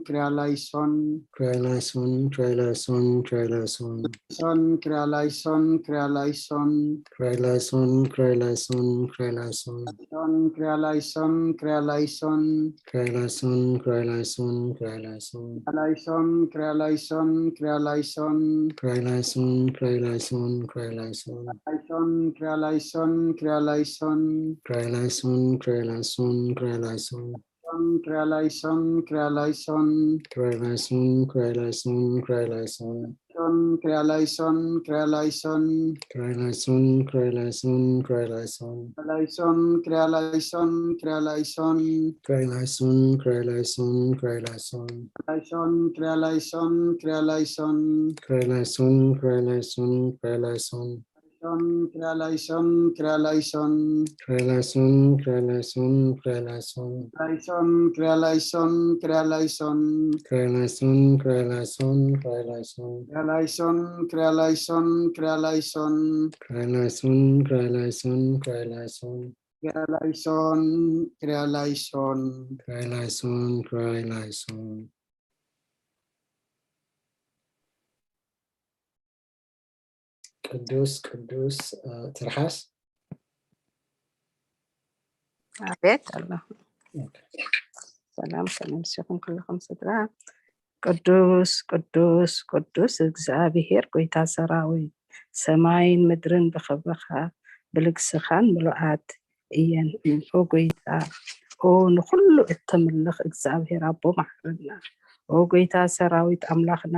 ክሪያላይሶን ክሪያላይሶን ክሪያላይሶን ክራይላይሶን ክራይላይሶን ክራይላይሶን ሶን ክሪያላይሶን ክሪያላይሶን ክራይላይሶን ክራይላይሶን ክራይላይሶን ሶን ክሪያላይሶን ክሪያላይሶን ክራይላይሶን ክራይላይሶን ክራይላይሶን ክሪያላይሶን ክሪያላይሶን ክሪያላይሶን ክራይላይሶን ክራይላይሶን ክራይላይሶን ላይሶን ክሪያላይሶን ክሪያላይሶን ክራይላይሶን ክራይላይሶን ክራይላይሶን ሶን ክሪያላይሶን ክሪያላይሶን ክራይላይሶን ክራይላይሶን ክራይላይሶን ሶን ክሪያላይሶን ክሪያላይሶን ክራይላይሶን ክራይላይሶን ክራይላይሶን ክሪያላይሶን ክሪያላይሶን ክሪያላይሶን ክራይላይሶን ክራይላይሶን ክራይላይሶን ላይሶን ክሪያላይሶን ክሪያላይሶን ክራይላይሶን ክራይላይሶን ክራይላይሶን ሶን ክሪያላይሶን ክሪያላይሶን ክራይላይሶን ክራይላይሶን ክራይላይሶን ላይሶን ክሪያላይሶን ክሪያላይሶን ክራይላይሶን ክራይላይሶን ክራይላይሶን ክሪያላይሶን ክሪያላይሶን ክሪያላይሶን ክራይላይሶን ክራይላይሶን ክራይላይሶን ክሪያላይሶን ክሪያላይሶን ክራይላይሶን ክራይላይሶን ቅዱስ ቅዱስ እ፣ ትርሓስ ኣቤት ኣሎ። ሰላም ሰላም ምስኹም ኩልኹም ስድራ። ቅዱስ ቅዱስ ቅዱስ እግዚኣብሔር ጎይታ ሰራዊት፣ ሰማይን ምድርን ብኽብርኻ ብልግስኻን ምሉኣት እየን። ኦ ጎይታ፣ ኦ ንኹሉ እተምልኽ እግዚኣብሔር ኣቦ መሓረና። ኦ ጎይታ ሰራዊት ኣምላኽና፣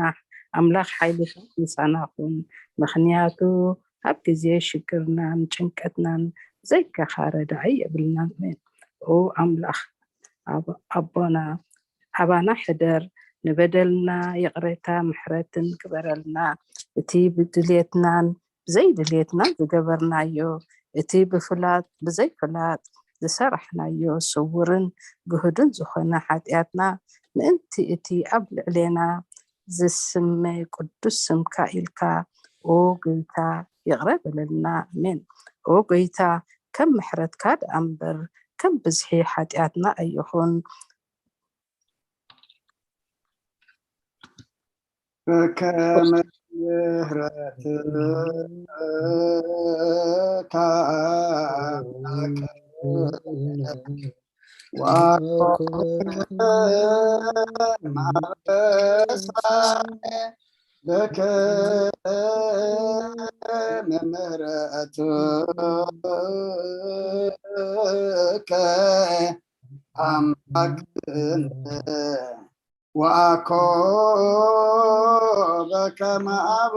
ኣምላኽ ሓይልታት ምሳና ኩን። ምኽንያቱ ኣብ ግዜ ሽግርናን ጭንቀትናን ብዘይካኻ ረዳኢ የብልናን። ኦ ኣምላኽ፣ ኣብ- ኣቦና፣ ኣባና ሕደር፣ ንበደልና ይቕሬታ ምሕረትን ግበረልና። እቲ ብድልየትናን ብዘይድልየትናን ዝገበርናዮ እቲ ብፍላጥ ብዘይፍላጥ ዝሰራሕናዮ ስውርን ግሁድን ዝኾነ ሓጢኣትና ምእንቲ እቲ ኣብ ልዕሌና ዝስመ ቅዱስ ስምካ ኢልካ፣ ኦ ጎይታ፣ ይቕረ በለልና። ኣሜን። ኦ ጎይታ፣ ከም ምሕረትካ ደኣ እምበር ከም ብዝሒ ሓጢኣትና ኣይኹን። በከመ ምሕረትካ በከመ ምሕረትከ ኣምላክ ወአኮ በከመ አብ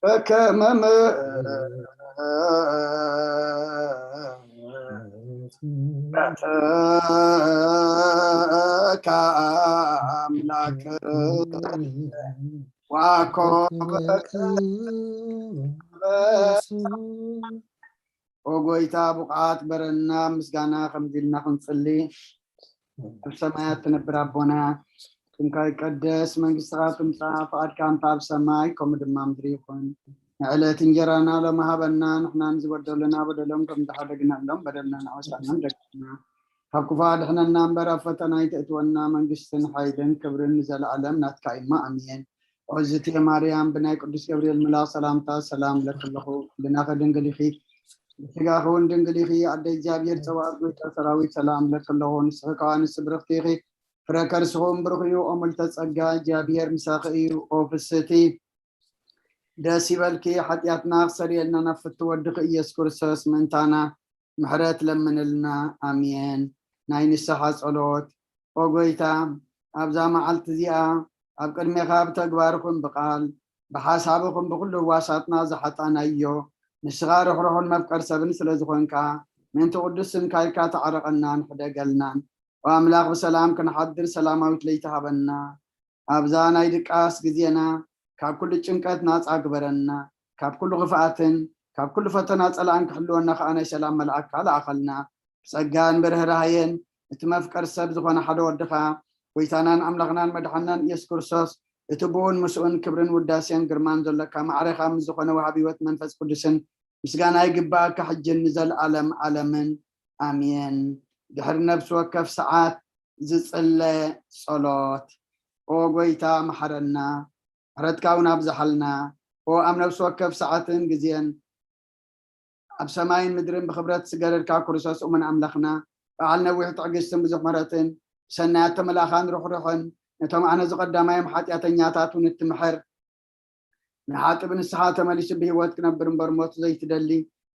በከመ ምሕረትከ አምላክ ወአኮ በከመ ኦ ጎይታ፣ ብቕዓት ግበረና ምስጋና ከምዚ ኢልና ክንጽሊ። ኣብ ሰማያት ትነብር ኣቦና፣ ስምካ ይቀደስ፣ መንግስትኻ ትምጻእ፣ ፍቓድካ እንተ ኣብ ሰማይ ከምኡ ድማ ምድሪ ይኹን። ንዕለት እንጀራና ሎሚ ሃበና፣ ንሕና ንዝበደሉና በደሎም ከም ዝሓደግናሎም በደልና ንዓሳና ንደግና። ካብ ክፉ ኣድሕነና እምበር ኣብ ፈተና ኣይተእትወና፣ መንግስትን ሓይልን ክብርን ንዘለኣለም ናትካ እሞ ኣሜን። ኦዝቲ ማርያም ብናይ ቅዱስ ገብርኤል መልኣኽ ሰላምታ ሰላም ለኪ ኣለኹ። ልናኸ ድንግል ኢኺ፣ ስጋኺ እውን ድንግል ኢኺ። ኣደ እግዚኣብሔር ጸባኦት ጎይታ ሰራዊት ሰላም ለኪ ኣለኹ። ንስኺ ከኣ ንስብርኽቲ ኢኺ፣ ፍረ ከርስኺ እውን ብሩኽ እዩ። ኦ ምልዕተ ጸጋ፣ እግዚኣብሔር ምሳኺ እዩ። ኦ ፍስህቲ፣ ደስ ይበልኪ። ሓጢኣትና ክሰርየልና ናብ ፍቱ ወድኺ ኢየሱስ ክርስቶስ ምእንታና ምሕረት ለምንልና። ኣሜን። ናይ ንስሓ ጸሎት። ኦ ጎይታ፣ ኣብዛ መዓልቲ እዚኣ ኣብ ቅድሜኻ ብተግባር ይኹን ብቓል ብሓሳብ ይኹን ብኹሉ ህዋሳትና ዝሓጣናዮ፣ ንስኻ ርሕሩሕን መፍቀር ሰብን ስለ ዝኾንካ፣ ምእንቲ ቅዱስ ስምካ ኢልካ ተዓረቐናን ሕደገልናን። ኦ ኣምላኽ፣ ብሰላም ክንሓድር ሰላማዊት ለይቲ ሃበና። ኣብዛ ናይ ድቃስ ግዜና ካብ ኩሉ ጭንቀት ናጻ ግበረና። ካብ ኩሉ ክፍኣትን ካብ ኩሉ ፈተና ጸላእን ክሕልወና ከኣ ናይ ሰላም መልኣክካ ለኣኸልና። ብጸጋን ብርህራህየን እቲ መፍቀር ሰብ ዝኾነ ሓደ ወድኻ ጎይታናን ኣምላኽናን መድሓናን ኢየሱስ ክርስቶስ፣ እቲ ብኡን ምስኡን ክብርን ውዳሴን ግርማን ዘሎካ ማዕሬኻ ምስ ዝኾነ ወሃቢ ህይወት መንፈስ ቅዱስን ምስጋና ይግባኣካ ሕጅን ንዘለኣለም ዓለምን ኣሜን። ድሕሪ ነፍሲ ወከፍ ሰዓት ዝጽለ ጸሎት። ኦ ጎይታ መሓረና፣ ምሕረትካ እውን ኣብዝሓልና። ኦ ኣብ ነፍሲ ወከፍ ሰዓትን ግዜን ኣብ ሰማይን ምድርን ብክብረት ዝገረድካ ክርስቶስ እሙን ኣምላኽና፣ በዓል ነዊሕ ትዕግስትን ብዙሕ ምሕረትን፣ ብሰናያት ተመላእኻን ርሕሩሕን፣ ነቶም ኣነ ዝቐዳማዮም ሓጢኣተኛታት እውን እትምሕር፣ ንሓጢእ ብንስሓ ተመሊሱ ብህይወት ክነብር እምበር ሞት ዘይትደሊ፣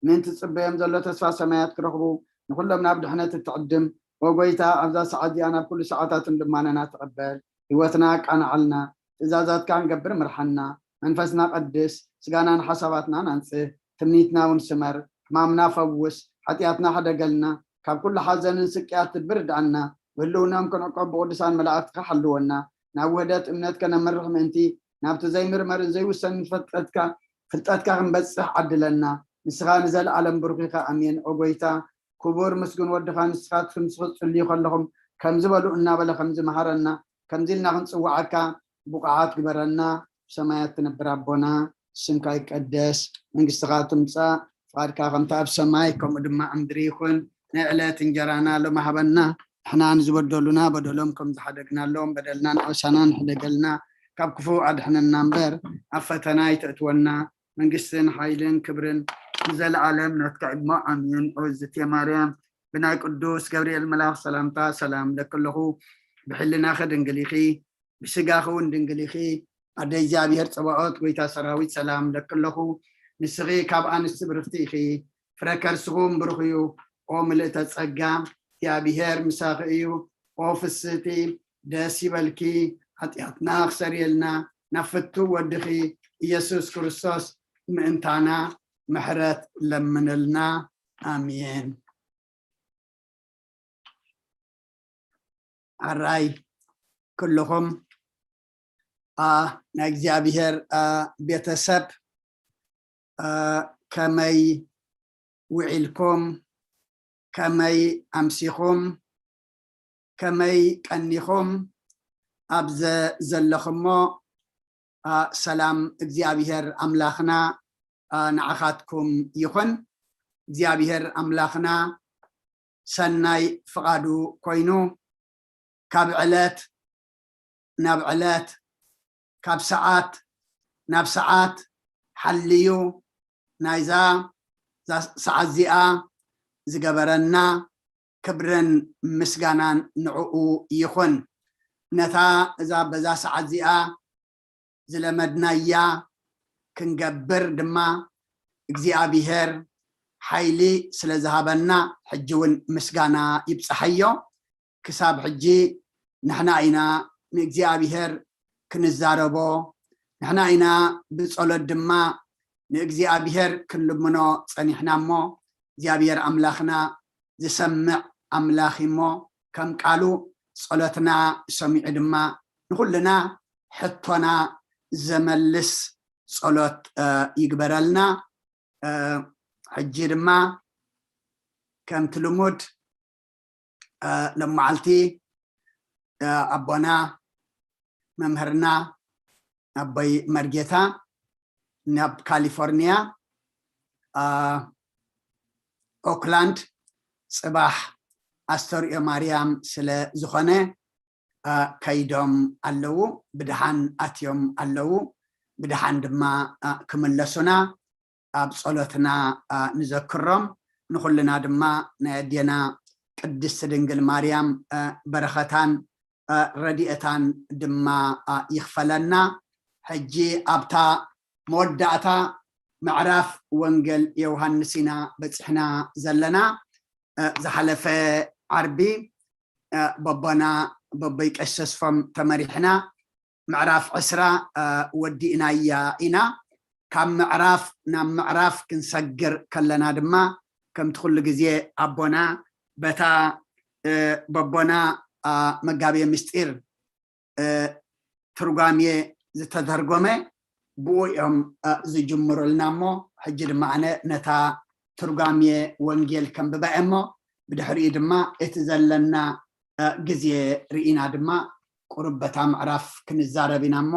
ምእንቲ ትጽበዮም ዘሎ ተስፋ ሰማያት ክረኽቡ፣ ንኹሎም ናብ ድሕነት እትዕድም፣ ኦ ጎይታ፣ ኣብዛ ሰዓት እዚኣ ናብ ኩሉ ሰዓታትን ልማነና ተቐበል። ህይወትና ኣቃንዓልና፣ ትእዛዛትካ ክንገብር ምርሓና። መንፈስና ቀድስ፣ ስጋናን ሓሳባትናን ኣንጽህ፣ ትምኒትና እውን ስመር፣ ሕማምና ፈውስ፣ ሓጢኣትና ሕደገልና፣ ካብ ኩሉ ሓዘንን ስቅያት ትድብር ርድኣና። ብህልውናኦም ክንዕቆብ ብቅዱሳን መላእክትካ ሓልወና። ናብ ውህደት እምነት ከነምርሕ ምእንቲ፣ ናብቲ ዘይምርመርን ዘይውሰንን ፍልጠትካ ፍልጠትካ ክንበጽሕ ዓድለና። ንስኻ ንዘለኣለም ብሩኽ ኢኻ። ኣሜን። ኦ ጎይታ፣ ክቡር ምስጉን ወድኻ ንስኻ ትምስኽር ትጽልዩ ከለኹም ከምዚ በሉ እናበለ ከምዚ መሃረና። ከምዚ ኢልና ክንጽውዓካ ብቑዓት ግበረና። ብሰማያት ትነብር ኣቦና፣ ስምካ ይቀደስ፣ መንግስትኻ ትምጻእ፣ ፍቓድካ ከምቲ ኣብ ሰማይ ከምኡ ድማ ኣብ ምድሪ ይኹን። ናይ ዕለት እንጀራና ሎሚ ሃበና። ንሕና ንዝበደሉና በደሎም ከም ዝሓደግናሎም በደልና ንዓሳና ንሕደገልና፣ ካብ ክፉእ ኣድሕነና እምበር ኣብ ፈተና ኣይተእትወና። መንግስትን ሓይልን ክብርን ንዘለኣለም ናትካ እሞ ኣሜን። ኦ እግዝእትየ ማርያም፣ ብናይ ቅዱስ ገብርኤል መልኣኽ ሰላምታ ሰላም እብለኪ ኣለኹ። ብሕልናኺ ድንግል ኢኺ፣ ብስጋኺ እውን ድንግል ኢኺ። ኣደ እግዚኣብሔር ጸባኦት፣ ጎይታ ሰራዊት፣ ሰላም እብለኪ ኣለኹ። ንስኺ ካብ ኣንስቲ ብርኽቲ ኢኺ፣ ፍረ ከርስኺ እውን ብሩኽ እዩ። ኦ ምልእተ ጸጋ፣ እግዚኣብሔር ምሳኺ እዩ። ኦ ፍስህቲ፣ ደስ ይበልኪ፣ ሓጢኣትና ክሰርየልና ናብ ፍቱው ወድኺ ኢየሱስ ክርስቶስ ምእንታና ምሕረት ለምንልና። ኣሜን። ኣራይ ኩልኹም፣ ኣ፣ ናይ እግዚኣብሔር፣ ኣ፣ ቤተሰብ፣ ከመይ ውዒልኩም? ከመይ ኣምሲኹም? ከመይ ቀኒኹም? ኣብ ዘ-፣ ዘለኹሞ፣ ኣ፣ ሰላም እግዚኣብሔር ኣምላኽና፣ ኣ፣ ንዓኻትኩም ይኹን። እግዚኣብሔር ኣምላኽና ሰናይ ፍቓዱ ኮይኑ ካብ ዕለት ናብ ዕለት፣ ካብ ሰዓት ናብ ሰዓት ሓልዩ ናይዛ፣ እዛ ሰዓት እዚኣ ዝገበረና ክብርን ምስጋናን ንዕኡ ይኹን። ነታ እዛ በዛ ሰዓት እዚኣ ዝለመድናያ ክንገብር ድማ እግዚኣብሔር ሓይሊ ስለ ዝሃበና ሕጂ እውን ምስጋና ይብጽሓዮ። ክሳብ ሕጂ ንሕና ኢና ንእግዚኣብሔር ክንዛረቦ፣ ንሕና ኢና ብጸሎት ድማ ንእግዚኣብሔር ክንልምኖ ጸኒሕና እሞ፣ እግዚኣብሔር ኣምላኽና ዝሰምዕ ኣምላኽ እዩ እሞ፣ ከም ቃሉ ጸሎትና ሰሚዑ ድማ ንኹልና ሕቶና ዘመልስ ጸሎት፣ እ፣ ይግበረልና። እ፣ ሕጂ ድማ ከምቲ ልሙድ፣ እ፣ ሎማዓልቲ፣ እ፣ ኣቦና መምህርና ኣቦይ መርጌታ ናብ ካሊፎርኒያ፣ እ፣ ኦክላንድ ጽባሕ ኣስተርእዮ ማርያም ስለ ዝኾነ፣ እ፣ ከይዶም ኣለዉ፣ ብድሓን ኣትዮም ኣለዉ፣ ብድሓን ድማ፣ እ፣ ክምለሱና ኣብ ጸሎትና፣ እ፣ ንዘክሮም። ንኹልና ድማ ናይ ኣዴና ቅድስቲ ድንግል ማርያም፣ እ፣ በረኸታን፣ እ፣ ረድኤታን ድማ፣ እ፣ ይኽፈለና። ሕጂ ኣብታ መወዳእታ ምዕራፍ ወንጌል ዮሃንስ ኢና በጺሕና ዘለና። እ፣ ዝሓለፈ ዓርቢ፣ እ፣ በቦና፣ በቦይ ቀሺ ተስፎም ተመሪሕና ምዕራፍ ዕስራ፣ እ፣ ወዲእናያ ኢና። ካብ ምዕራፍ ናብ ምዕራፍ ክንሰግር ከለና ድማ ከምቲ ኩሉ ግዜ ኣቦና በታ፣ እ፣ በቦና፣ እ፣ መጋቤ ምስጢር፣ እ፣ ትርጓሜ ዝተተርጎመ ብኡ እዮም፣ እ፣ ዝጅምሩልና እሞ፣ ሕጂ ድማ ኣነ ነታ ትርጓሜ ወንጌል ከንብባ እየ እሞ፣ ብድሕሪኡ ድማ እቲ ዘለና፣ እ፣ ግዜ ርኢና ድማ ቁሩብ በታ ምዕራፍ ክንዛረብ ኢና እሞ፣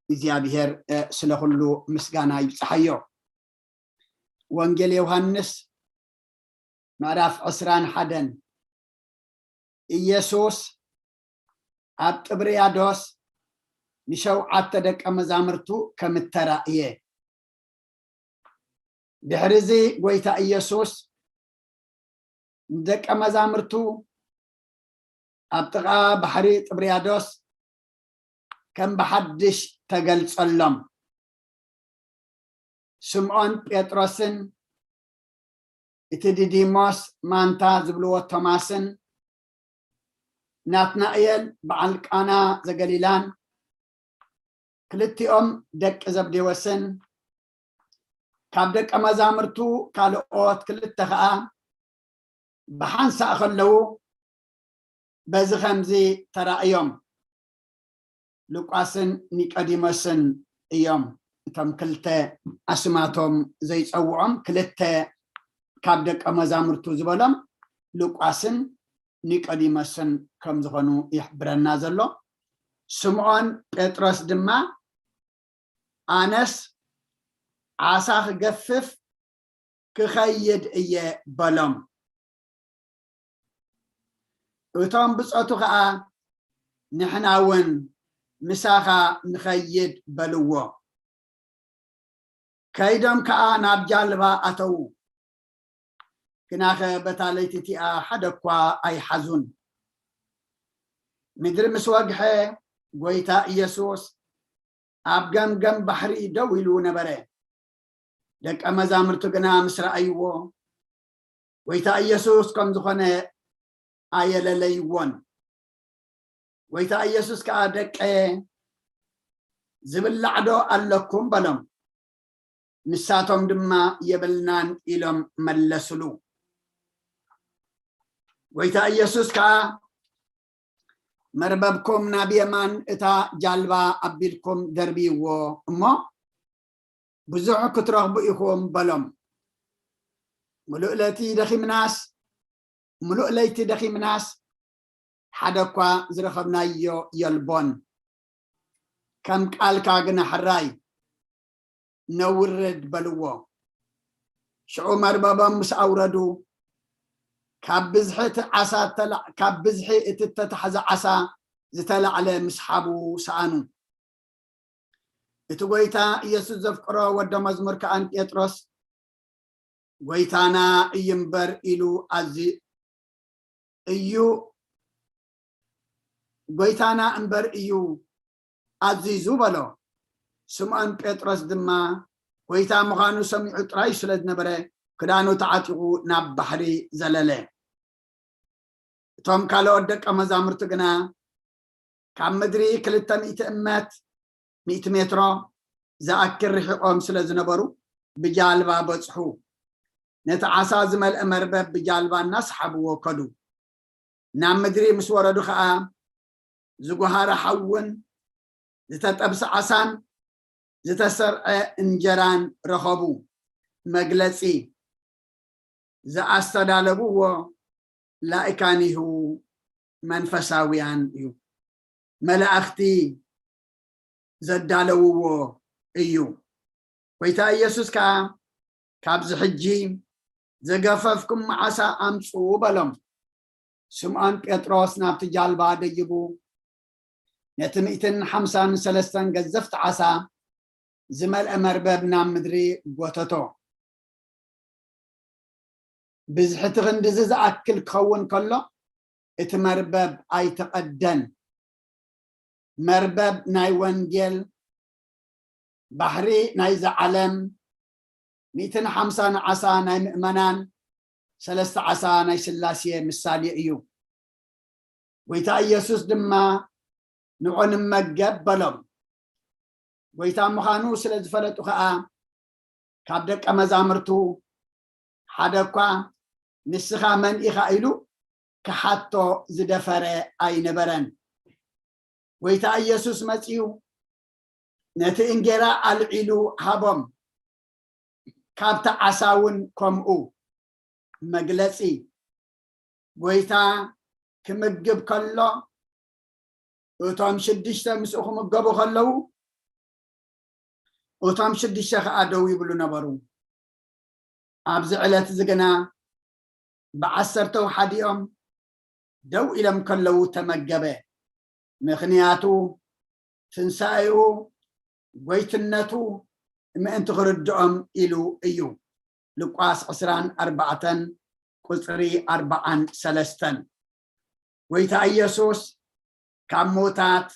እግዚኣብሔር፣ እ፣ ስለ ኩሉ ምስጋና ይብጽሓዮ። ወንጌል ዮሃንስ ምዕራፍ ዕስራን ሓደን። ኢየሱስ ኣብ ጥብርያዶስ ንሸውዓተ ደቀ መዛሙርቱ ከም እተራእየ። ድሕሪ እዚ ጐይታ ኢየሱስ ንደቀ መዛሙርቱ ኣብ ጥቓ ባሕሪ ጥብርያዶስ ከም ብሓድሽ ተገልጸሎም። ስምዖን ጴጥሮስን እቲ ዲዲሞስ ማንታ ዝብልዎ ቶማስን ናትናኤል በዓል ቃና ዘገሊላን ክልቲኦም ደቂ ዘብዴዎስን ካብ ደቀ መዛሙርቱ ካልኦት ክልተ ኸኣ ብሓንሳእ ከለዉ በዚ ኸምዚ ተራእዮም። ሉቃስን ኒቆዲሞስን እዮም እቶም ክልተ ኣስማቶም ዘይጸውዖም። ክልተ ካብ ደቀ መዛሙርቱ ዝበሎም ሉቃስን ኒቆዲሞስን ከም ዝኾኑ ይሕብረና ዘሎ። ስምዖን ጴጥሮስ ድማ ኣነስ ዓሳ ክገፍፍ ክኸይድ እየ በሎም። እቶም ብጾቱ ኸኣ ንሕና እውን ምሳኻ ንኸይድ በልዎ። ከይዶም ከኣ ናብ ጃልባ ኣተዉ። ግናኸ በታ ለይቲ እቲኣ ሓደ እኳ ኣይሓዙን። ምድሪ ምስ ወግሐ፣ ጐይታ ኢየሱስ ኣብ ገምገም ባሕሪ ደው ኢሉ ነበረ። ደቀ መዛሙርቱ ግና ምስ ረኣይዎ፣ ጐይታ ኢየሱስ ከም ዝኾነ ኣየለለይዎን። ጐይታ ኢየሱስ ከኣ፣ ደቀየ፣ ዝብላዕ ዶ ኣለኩም? በሎም። ንሳቶም ድማ፣ የብልናን ኢሎም መለስሉ። ጐይታ ኢየሱስ ከኣ፣ መርበብኩም ናብ የማን እታ ጃልባ ኣቢልኩም ደርብይዎ እሞ፣ ብዙሕ ክትረኽቡ ኢኹም በሎም። ምሉእ ለይቲ ደኺምናስ፣ ምሉእ ለይቲ ደኺምናስ፣ ሓደ እኳ ዝረኸብናዮ የልቦን። ከም ቃልካ ግና ሕራይ ነውርድ በልዎ። ሽዑ መርበቦም ምስ ኣውረዱ፣ ካብ ብዝሒ እቲ ዓሳ እተላ-፣ ካብ ብዝሒ እቲ እተታሕዘ ዓሳ ዝተላዕለ ምስሓቡ ሰኣኑ። እቲ ጐይታ ኢየሱስ ዘፍቅሮ ወዲ መዝሙር ከኣ ንጴጥሮስ፣ "ጐይታና እዩ እምበር" ኢሉ ኣዚ-፣ እዩ፣ "ጐይታና እምበር እዩ ኣዚዙ" በሎ። ስምዖን ጴጥሮስ ድማ ጐይታ ምዃኑ ሰሚዑ ጥራይ ስለ ዝነበረ፣ ክዳኑ ተዓጢቑ ናብ ባሕሪ ዘለለ። እቶም ካልኦት ደቀ መዛሙርቲ ግና ካብ ምድሪ ክልተ ሚእቲ እመት፣ ሚእቲ ሜትሮ፣ ዝኣክል ርሒቖም ስለ ዝነበሩ፣ ብጃልባ በጽሑ። ነቲ ዓሳ ዝመልአ መርበብ ብጃልባ እናሰሓብዎ ከዱ። ናብ ምድሪ ምስ ወረዱ ኸኣ፣ ዝጓሃረ ሓውን ዝተጠብሰ ዓሳን ዝተሰርዐ እንጀራን ረኸቡ። መግለጺ፣ ዝኣስተዳለውዎ ላእካኒሁ መንፈሳውያን እዩ። መላእኽቲ ዘዳለውዎ እዩ። ጐይታ ኢየሱስ ከኣ፣ "ካብዚ ሕጂ ዝገፈፍኩም ዓሳ ኣምጽኡ" በሎም። ስምዖን ጴጥሮስ ናብቲ ጃልባ ደይቡ፣ ነቲ ሚእትን ሓምሳን ሰለስተን ገዘፍቲ ዓሳ ዝመልአ መርበብ ናብ ምድሪ ጐተቶ። ብዝሒ እቲ ክንድዚ ዝኣክል ክኸውን ከሎ፣ እቲ መርበብ ኣይተቐደን። መርበብ ናይ ወንጌል፣ ባሕሪ ናይዛ ዓለም፣ ሚእትን ሓምሳን ዓሳ ናይ ምእመናን፣ ሰለስተ ዓሳ ናይ ስላሴ ምሳሌ እዩ። ጐይታ ኢየሱስ ድማ፣ "ንዑ ንመገብ" በሎም። ጐይታ ምዃኑ ስለ ዝፈለጡ ኸኣ፣ ካብ ደቀ መዛሙርቱ ሓደ እኳ፣ "ንስኻ መን ኢኻ?" ኢሉ ክሓቶ ዝደፈረ ኣይነበረን። ጐይታ ኢየሱስ መጺኡ፣ ነቲ እንጌራ ኣልዒሉ ሃቦም። ካብቲ ዓሳ እውን ከምኡ። መግለጺ፣ ጐይታ ክምግብ ከሎ፣ እቶም ሽዱሽተ ምስኡ ክምገቡ ከለዉ፣ እቶም ሽዱሽተ ኸኣ ደው ይብሉ ነበሩ። ኣብዚ ዕለት እዚ ግና ብዓሰርተው ሓዲኦም ደው ኢሎም ከለዉ ተመገበ። ምኽንያቱ ትንሳኤኡ፣ ጐይትነቱ ምእንቲ ክርድኦም ኢሉ እዩ። ሉቃስ ዕስራን ኣርባዕተን ቁጽሪ ኣርባዓን ሰለስተን። ጐይታ ኢየሱስ ካብ ሞታት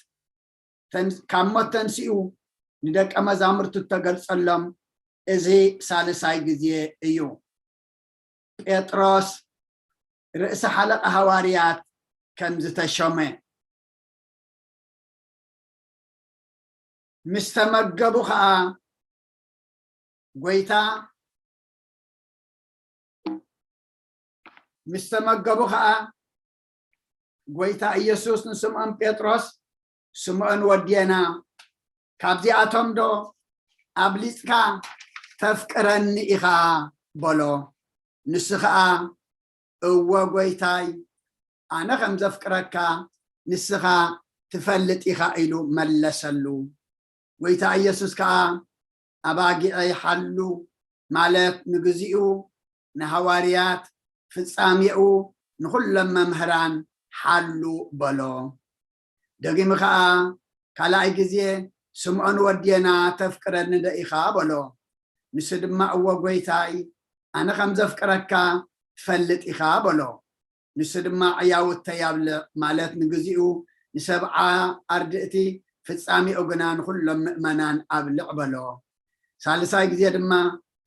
ተን-፣ ካብ ሞት ተንሲኡ ንደቀ መዛሙርቱ እተገልጸሎም እዚ ሳልሳይ ግዜ እዩ። ጴጥሮስ ርእሰ ሓለቓ ሃዋርያት ከም ዝተሾመ። ምስ ተመገቡ ኸኣ ጐይታ፣ ምስ ተመገቡ ኸኣ ጐይታ ኢየሱስ ንስምዖን ጴጥሮስ፣ "ስምዖን ወዲ ዮና፣ ካብዚኣቶም ዶ ኣብሊጽካ ተፍቅረኒ ኢኻ?" በሎ። ንሱ ኸኣ፣ "እወ ጐይታይ፣ ኣነ ከም ዘፍቅረካ ንስኻ ትፈልጥ ኢኻ" ኢሉ መለሰሉ። ጐይታ ኢየሱስ ከኣ፣ "ኣባጊዐይ ሓሉ" ማለት ንግዚኡ ንሃዋርያት፣ ፍጻሜኡ ንኹሎም መምህራን ሓሉ በሎ። ደጊሙ ኸኣ ካልኣይ ግዜ፣ "ስምዖን ወዲ ዮና፣ ተፍቅረኒ ዶ ኢኻ?" በሎ። ንሱ ድማ፣ "እወ ጐይታይ፣ ኣነ ከም ዘፍቅረካ ትፈልጥ ኢኻ" በሎ። ንሱ ድማ፣ "ዕያውተይ ኣብልዕ" ማለት ንግዚኡ ንሰብዓ ኣርድእቲ፣ ፍጻሜኡ ግና ንኹሎም ምእመናን ኣብልዕ በሎ። ሳልሳይ ግዜ ድማ፣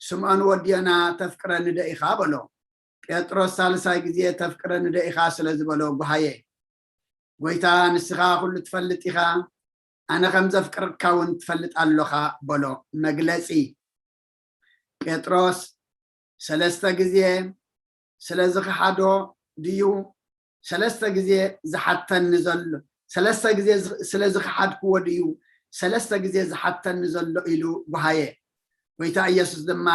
"ስምዖን ወዲ ዮና፣ ተፍቅረኒ ዶ ኢኻ?" በሎ። ጴጥሮስ ሳልሳይ ግዜ፣ "ተፍቅረኒ ዶ ኢኻ?" ስለ ዝበሎ፣ ጓሃየ። "ጐይታ፣ ንስኻ ኩሉ ትፈልጥ ኢኻ፣ ኣነ ከም ዘፍቅረካ እውን ትፈልጥ ኣሎኻ" በሎ። መግለጺ፣ ጴጥሮስ ሰለስተ ግዜ ስለ ዝኸሓዶ ድዩ? ሰለስተ ግዜ ዝሓተኒ ዘሎ፣ ሰለስተ ግዜ ዝ-፣ ስለ ዝኸሓድክዎ ድዩ ሰለስተ ግዜ ዝሓተኒ ዘሎ? ኢሉ ጓሃየ። ጎይታ ኢየሱስ ድማ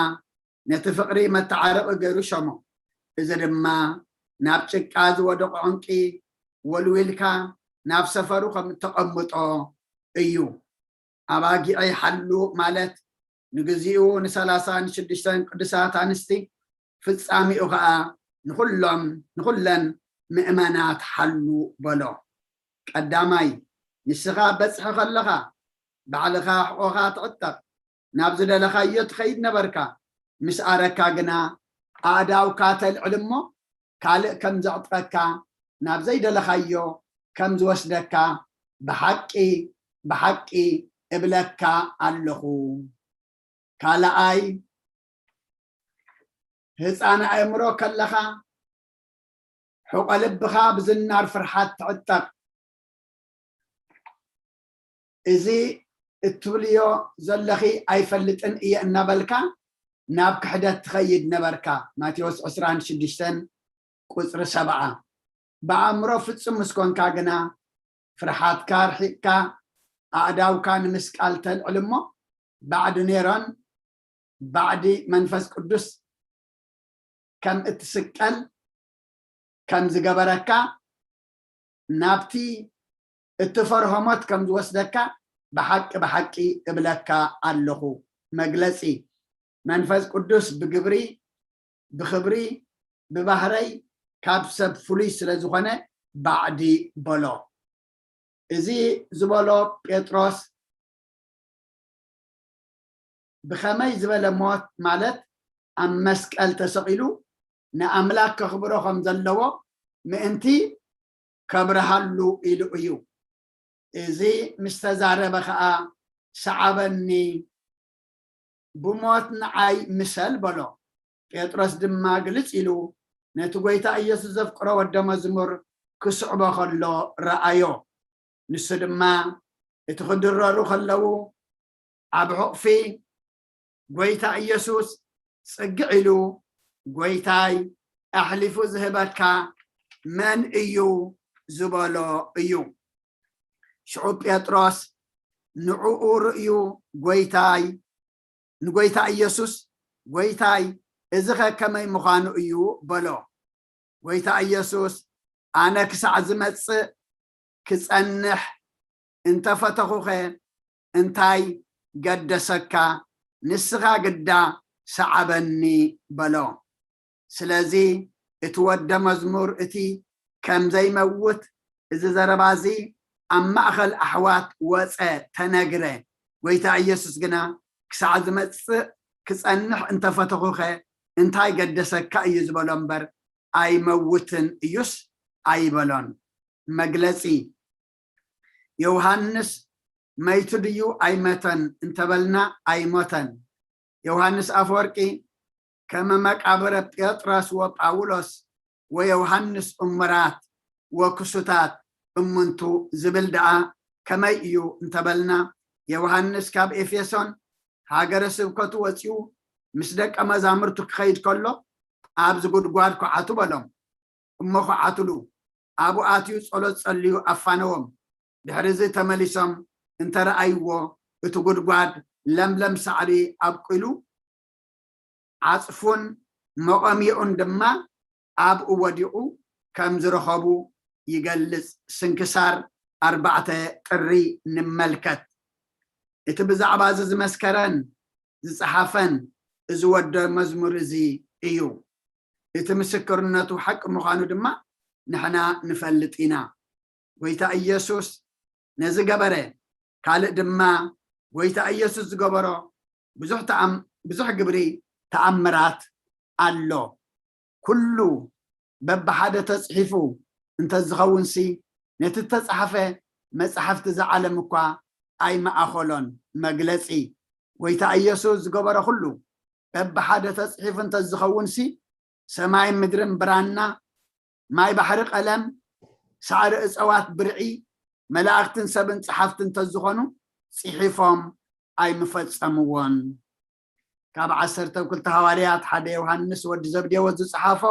ነቲ ፍቕሪ መተዓረቒ ገይሩ ሸሞ። እዚ ድማ ናብ ጭቃ ዝወደቑ ዕንቂ ወልዊልካ ናብ ሰፈሩ ከም እተቐምጦ እዩ። ኣባጊዐይ ሓሉ ማለት ንግዚኡ ንሰላሳን ሽዱሽተን ቅዱሳት ኣንስቲ፣ ፍጻሜኡ ኸኣ ንኹሎም ንኹለን ምእመናት ሓሉ በሎ። ቀዳማይ፣ ንስኻ በጽሒ ከለኻ ባዕልኻ ሕቖኻ ትዕጠቕ፣ ናብ ዝደለኻዮ ትኸይድ ነበርካ። ምስ ኣረካ ግና ኣእዳውካ ተልዕል እሞ ካልእ ከም ዘዕጥቀካ፣ ናብ ዘይደለኻዮ ከም ዝወስደካ ብሓቂ ብሓቂ እብለካ ኣለኹ። ካልኣይ፣ ህፃን ኣእምሮ ከለኻ ሕቆ ልብኻ ብዝናር ፍርሓት ትዕጠቕ። እዚ እትብልዮ ዘለኺ ኣይፈልጥን እየ እናበልካ ናብ ክሕደት ትኸይድ ነበርካ። ማቴዎስ ዕስራን ሽዱሽተን ቁፅሪ ሰብዓ። ብኣእምሮ ፍጹም ምስ ኮንካ ግና ፍርሓትካ ኣርሒቕካ ኣእዳውካ ንምስቃል ተልዕል እሞ ባዕዲ ኔሮን ባዕዲ መንፈስ ቅዱስ ከም እትስቀል ከም ዝገበረካ ናብቲ እትፈርሆ ሞት ከም ዝወስደካ ብሓቂ ብሓቂ እብለካ ኣለኹ። መግለጺ መንፈስ ቅዱስ ብግብሪ ብኽብሪ ብባህረይ ካብ ሰብ ፍሉይ ስለ ዝኾነ ባዕዲ በሎ። እዚ ዝበሎ ጴጥሮስ ብኸመይ ዝበለ ሞት ማለት ኣብ መስቀል ተሰቒሉ ንኣምላክ ከኽብሮ ከም ዘለዎ ምእንቲ ከብርሃሉ ኢሉ እዩ። እዚ ምስ ተዛረበ ኸኣ ሰዓበኒ ብሞት ንዓይ ምሰል በሎ። ጴጥሮስ ድማ ግልጽ ኢሉ ነቲ ጐይታ ኢየሱስ ዘፍቅሮ ወደ መዝሙር ክስዕቦ ኸሎ ረኣዮ። ንሱ ድማ እቲ ክድረሩ ኸለዉ ኣብ ሕቑፊ ጐይታ ኢየሱስ ጽግዕ ኢሉ፣ "ጐይታይ፣ ኣሕሊፉ ዝህበካ መን እዩ?" ዝበሎ እዩ። ሽዑ ጴጥሮስ ንዕኡ ርእዩ፣ "ጐይታይ፣ ንጐይታ ኢየሱስ፣ ጐይታይ፣ እዚኸ ከመይ ምዃኑ እዩ?" በሎ። ጐይታ ኢየሱስ፣ "ኣነ ክሳዕ ዝመጽእ ክጸንሕ እንተፈተኹኸ እንታይ ገደሰካ? ንስኻ ግዳ ሰዓበኒ" በሎ። ስለዚ እቲ ወደ መዝሙር እቲ ከም ዘይመውት እዚ ዘረባ እዚ ኣብ ማእኸል ኣሕዋት ወጸ፣ ተነግረ። ጐይታ ኢየሱስ ግና ክሳዕ ዝመጽእ ክጸንሕ እንተፈተኹኸ እንታይ ገደሰካ እዩ ዝበሎ እምበር ኣይመውትን እዩስ ኣይበሎን። መግለጺ ዮሃንስ መይቱ ድዩ ኣይመተን እንተበልና ኣይሞተን። ዮሃንስ ኣፈወርቂ ከመ መቃብረ ጴጥሮስ ወጳውሎስ ወዮሃንስ እሙራት ወክሱታት እሙንቱ ዝብል ደኣ ከመይ እዩ እንተበልና፣ ዮሃንስ ካብ ኤፌሶን ሃገረ ስብከቱ ወጺኡ ምስ ደቀ መዛሙርቱ ክኸይድ ከሎ ኣብዚ ጉድጓድ ኩዓቱ በሎም። እሞ ክዓትሉ ኣብኡ ኣትዩ ጸሎት ጸልዩ ኣፋነዎም። ድሕሪ እዚ ተመሊሶም እንተ ረኣይዎ እቲ ጉድጓድ ለምለም ሳዕሪ ኣብቂሉ ዓጽፉን መቐሚዑን ድማ ኣብኡ ወዲቑ ከም ዝረኸቡ ይገልጽ። ስንክሳር ኣርባዕተ ጥሪ ንመልከት። እቲ ብዛዕባ እዚ ዝመስከረን ዝጸሓፈን እዚ ወደ መዝሙር እዚ እዩ። እቲ ምስክርነቱ ሓቂ ምዃኑ ድማ ንሕና ንፈልጥ ኢና። ጐይታ ኢየሱስ ነዚ ገበረ። ካልእ ድማ ጐይታ ኢየሱስ ዝገበሮ ብዙሕ ተኣም-፣ ብዙሕ ግብሪ ተኣምራት ኣሎ። ኩሉ በብሓደ ተጽሒፉ እንተዝኸውንሲ፣ ነቲ እተጻሕፈ መጻሕፍቲ እዛ ዓለም እኳ ኣይመኣኸሎን። መግለጺ፣ ጐይታ ኢየሱስ ዝገበሮ ኩሉ በብሓደ ተጽሒፉ እንተዝኸውንሲ፣ ሰማይን ምድርን ብራና፣ ማይ ባሕሪ ቀለም፣ ሳዕሪ እጸዋት ብርዒ፣ መላእክትን ሰብን ጸሓፍቲ እንተዝኾኑ፣ ጽሒፎም ኣይምፈጸምዎን። ካብ ዓሰርተ ክልተ ሃዋርያት ሓደ ዮሃንስ ወዲ ዘብዴዎስ ዝጸሓፎ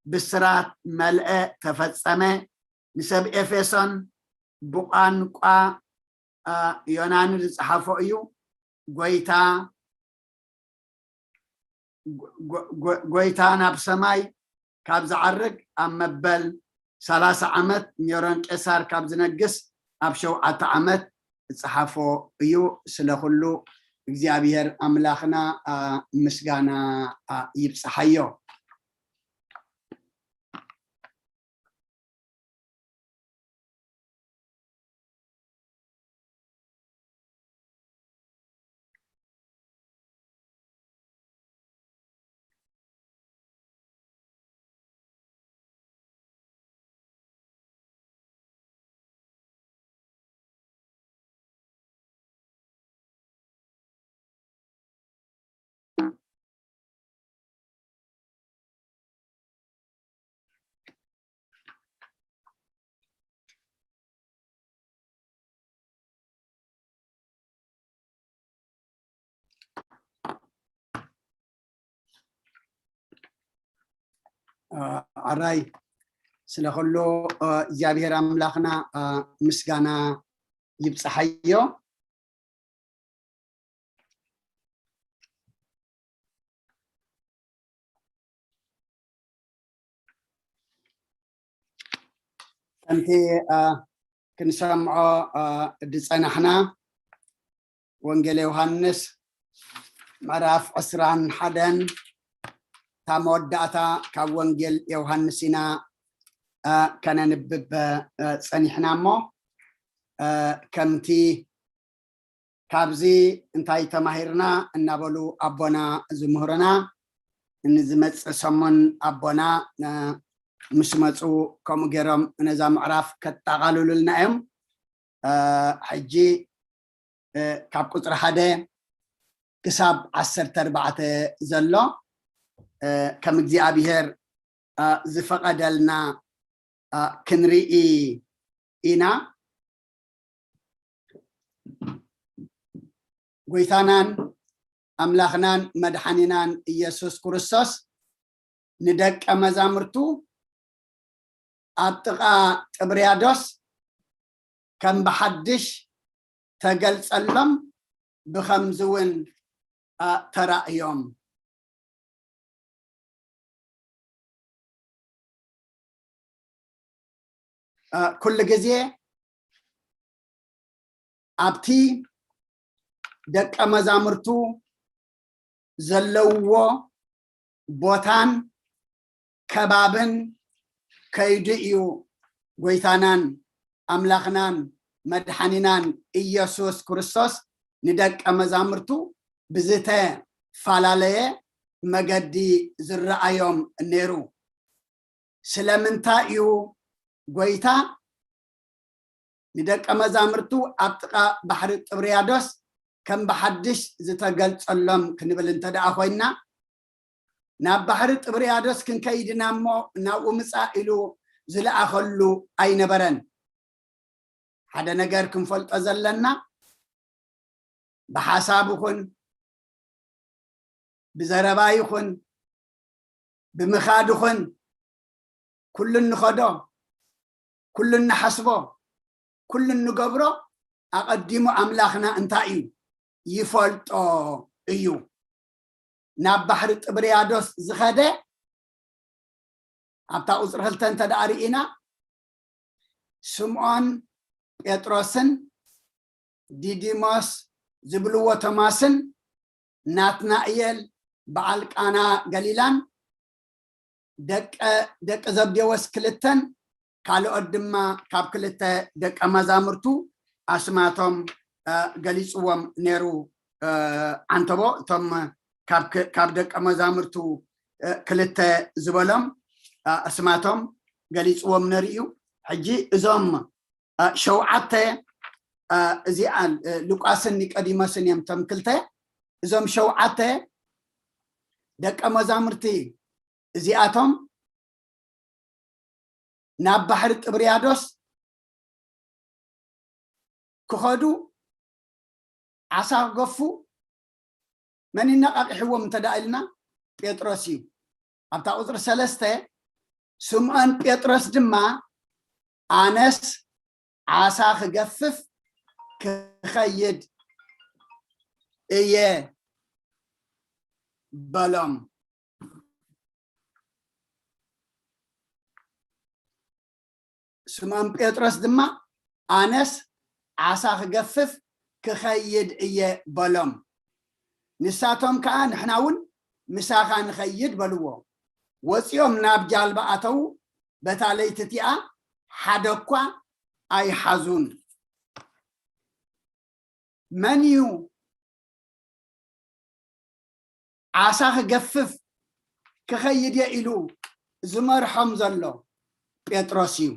ብስራት መልአ፣ ተፈጸመ። ንሰብ ኤፌሶን ብቋንቋ፣ አ፣ ዮናኒ ዝጸሓፎ እዩ። ጐይታ ጎ- ጎ- ጎይታ ናብ ሰማይ ካብ ዝዓርግ ኣብ መበል ሰላሳ ዓመት፣ ኔሮን ቄሳር ካብ ዝነግስ ኣብ ሸውዓተ ዓመት ዝጸሓፎ እዩ። ስለ ኩሉ እግዚኣብሔር ኣምላኽና፣ ኣ፣ ምስጋና፣ ኣ፣ ይብጽሓዮ። አ፣ ኣራይ ስለ ኩሉ፣ አ፣ እግዚኣብሔር ኣምላኽና፣ አ፣ ምስጋና ይብጽሓዮ። ከምቲ፣ አ፣ ክንሰምዖ፣ አ፣ ዝጸናሕና፣ ወንጌል ዮሃንስ ምዕራፍ ዕስራን ሓደን፣ እታ መወዳእታ ካብ ወንጌል ዮሃንስ ኢና፣ አ፣ ከነንብብ፣ አ፣ ጸኒሕና እሞ፣ አ፣ ከምቲ ካብዚ እንታይ ተማሂርና እናበሉ ኣቦና ዝምህሩና፣ ንዝመጽእ ሰሙን ኣቦና፣ እ፣ ምስ መጹ ከምኡ ገይሮም ነዛ ምዕራፍ ከጠቓልሉልና እዮም። እ፣ ሕጂ፣ እ፣ ካብ ቁጽሪ ሓደ ክሳብ ዓሰርተ ኣርባዕተ ዘሎ፣ እ፣ ከም እግዚኣብሔር፣ እ፣ ዝፈቐደልና፣ እ፣ ክንርኢ ኢና። ጎይታናን ኣምላኽናን መድሓኒናን ኢየሱስ ክርስቶስ ንደቀ መዛሙርቱ ኣብ ጥቓ ጥብርያዶስ ከም ብሓድሽ ተገልጸሎም፣ ብኸምዚ እውን፣ አ፣ ተራእዮም። አ፣ ኩሉ ግዜ ኣብቲ ደቀ መዛሙርቱ ዘለውዎ ቦታን ከባብን ከይዱ እዩ ጎይታናን ኣምላኽናን መድሓኒናን ኢየሱስ ክርስቶስ ንደቀ መዛሙርቱ ብዝተፈላለየ መገዲ ዝረኣዮም ነይሩ። ስለምንታይ እዩ ጎይታ ንደቀ መዛሙርቱ ኣብ ጥቓ ባሕሪ ጥብርያዶስ ከም ብሓድሽ ዝተገልጸሎም ክንብል እንተ ደኣ ኮይንና፣ ናብ ባሕሪ ጥብርያዶስ ክንከይድ ኢና እሞ ናብኡ ምጻእ ኢሉ ዝለኣኸሉ ኣይነበረን። ሓደ ነገር ክንፈልጦ ዘለና፣ ብሓሳብ ይኹን፣ ብዘረባ ይኹን፣ ብምኻድ ይኹን፣ ኩሉ እንኸዶ፣ ኩሉ እንሓስቦ፣ ኩሉ እንገብሮ ኣቐዲሙ ኣምላኽና እንታይ እዩ? ይፈልጦ እዩ። ናብ ባሕሪ ጥብርያዶስ ዝኸደ፣ ኣብታ ቁጽሪ ክልተ እንተ ደኣ ርኢና፣ ስምዖን ጴጥሮስን ዲዲሞስ ዝብልዎ ቶማስን ናትናእየል በዓል ቃና ገሊላን ደቀ፣ ደቂ ዘብዴዎስ ክልተን ካልኦት ድማ ካብ ክልተ ደቀ መዛሙርቱ ኣስማቶም፣ እ፣ ገሊጽዎም ነይሩ። እ፣ ዓንተቦ፣ እቶም ካብ ክ-፣ ካብ ደቀ መዛሙርቱ፣ እ፣ ክልተ ዝበሎም፣ እ፣ ኣስማቶም ገሊጽዎም ነይሩ እዩ። ሕጂ እዞም፣ እ፣ ሸውዓተ፣ እ፣ እዚኣ፣ እ፣ ሉቃስን ኒቆዲሞስን እዮም እቶም ክልተ። እዞም ሸውዓተ ደቀ መዛሙርቲ እዚኣቶም ናብ ባሕሪ ጥብርያዶስ ክኸዱ ዓሳ ክገፉ መን ይነቓቕሕዎም እንተ ደኣ ኢልና፣ ጴጥሮስ እዩ። ኣብታ ቁጽሪ ሰለስተ፣ ስምዖን ጴጥሮስ ድማ፣ ኣነስ ዓሳ ክገፍፍ ክኸይድ እየ ስምዖን ጴጥሮስ ድማ ኣነስ ዓሳ ክገፍፍ ክኸይድ እየ በሎም። ንሳቶም ከኣ ንሕና እውን ምሳኻ ንኸይድ በልዎ። ወፂኦም ናብ ጃልባ ኣተዉ። በታ ለይቲ እቲኣ ሓደ እኳ ኣይሓዙን። መን እዩ ዓሳ ክገፍፍ ክኸይድ እየ ኢሉ ዝመርሖም ዘሎ? ጴጥሮስ እዩ።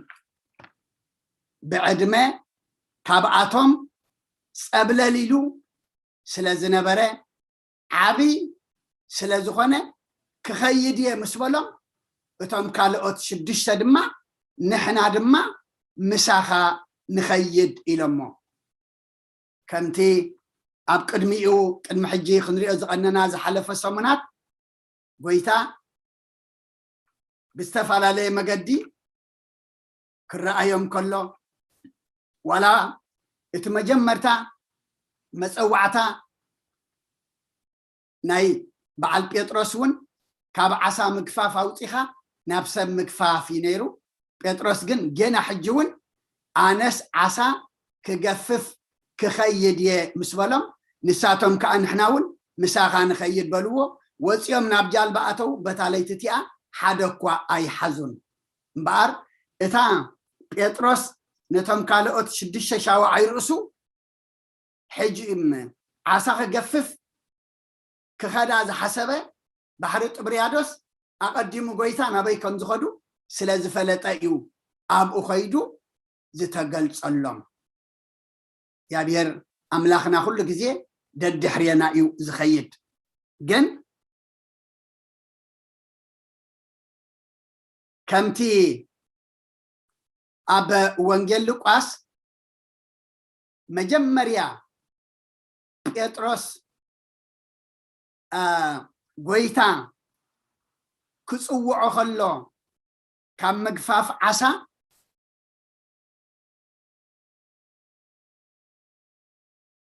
ብዕድመ ካብኣቶም ጸብለል ኢሉ ስለ ዝነበረ ዓቢ ስለ ዝኾነ ክኸይድ እየ ምስ በሎም እቶም ካልኦት ሽዱሽተ ድማ ንሕና ድማ ምሳኻ ንኸይድ ኢሎሞ። ከምቲ ኣብ ቅድሚኡ ቅድሚ ሕጂ ክንሪኦ ዝቐነና ዝሓለፈ ሰሙናት ጎይታ ብዝተፈላለየ መገዲ ክረኣዮም ከሎ ዋላ እቲ መጀመርታ መፀዋዕታ ናይ በዓል ጴጥሮስ እውን ካብ ዓሳ ምግፋፍ ኣውፂኻ ናብ ሰብ ምግፋፍ እዩ ነይሩ። ጴጥሮስ ግን ጌና ሕጂ እውን ኣነስ ዓሳ ክገፍፍ ክኸይድ እየ ምስ በሎም ንሳቶም ከዓ ንሕና እውን ምሳኻ ንኸይድ በልዎ። ወፂኦም ናብ ጃልባ ኣተው። በታ ለይቲ እቲኣ ሓደ እኳ ኣይሓዙን። እምበኣር እታ ጴጥሮስ ነቶም ካልኦት ሽዱሽተ ሻውዓይ ርእሱ ሕጂ ዓሳ ክገፍፍ ክኸዳ ዝሓሰበ ባሕሪ ጥብርያዶስ ኣቐዲሙ ጎይታ ናበይ ከም ዝኸዱ ስለ ዝፈለጠ እዩ ኣብኡ ኸይዱ ዝተገልጸሎም። እግዚኣብሔር ኣምላኽና ኩሉ ግዜ ደድሕርየና እዩ ዝኸይድ። ግን ከምቲ ኣብ ወንጌል ሉቃስ መጀመርያ ጴጥሮስ ጎይታ ክፅውዖ ከሎ ካብ ምግፋፍ ዓሳ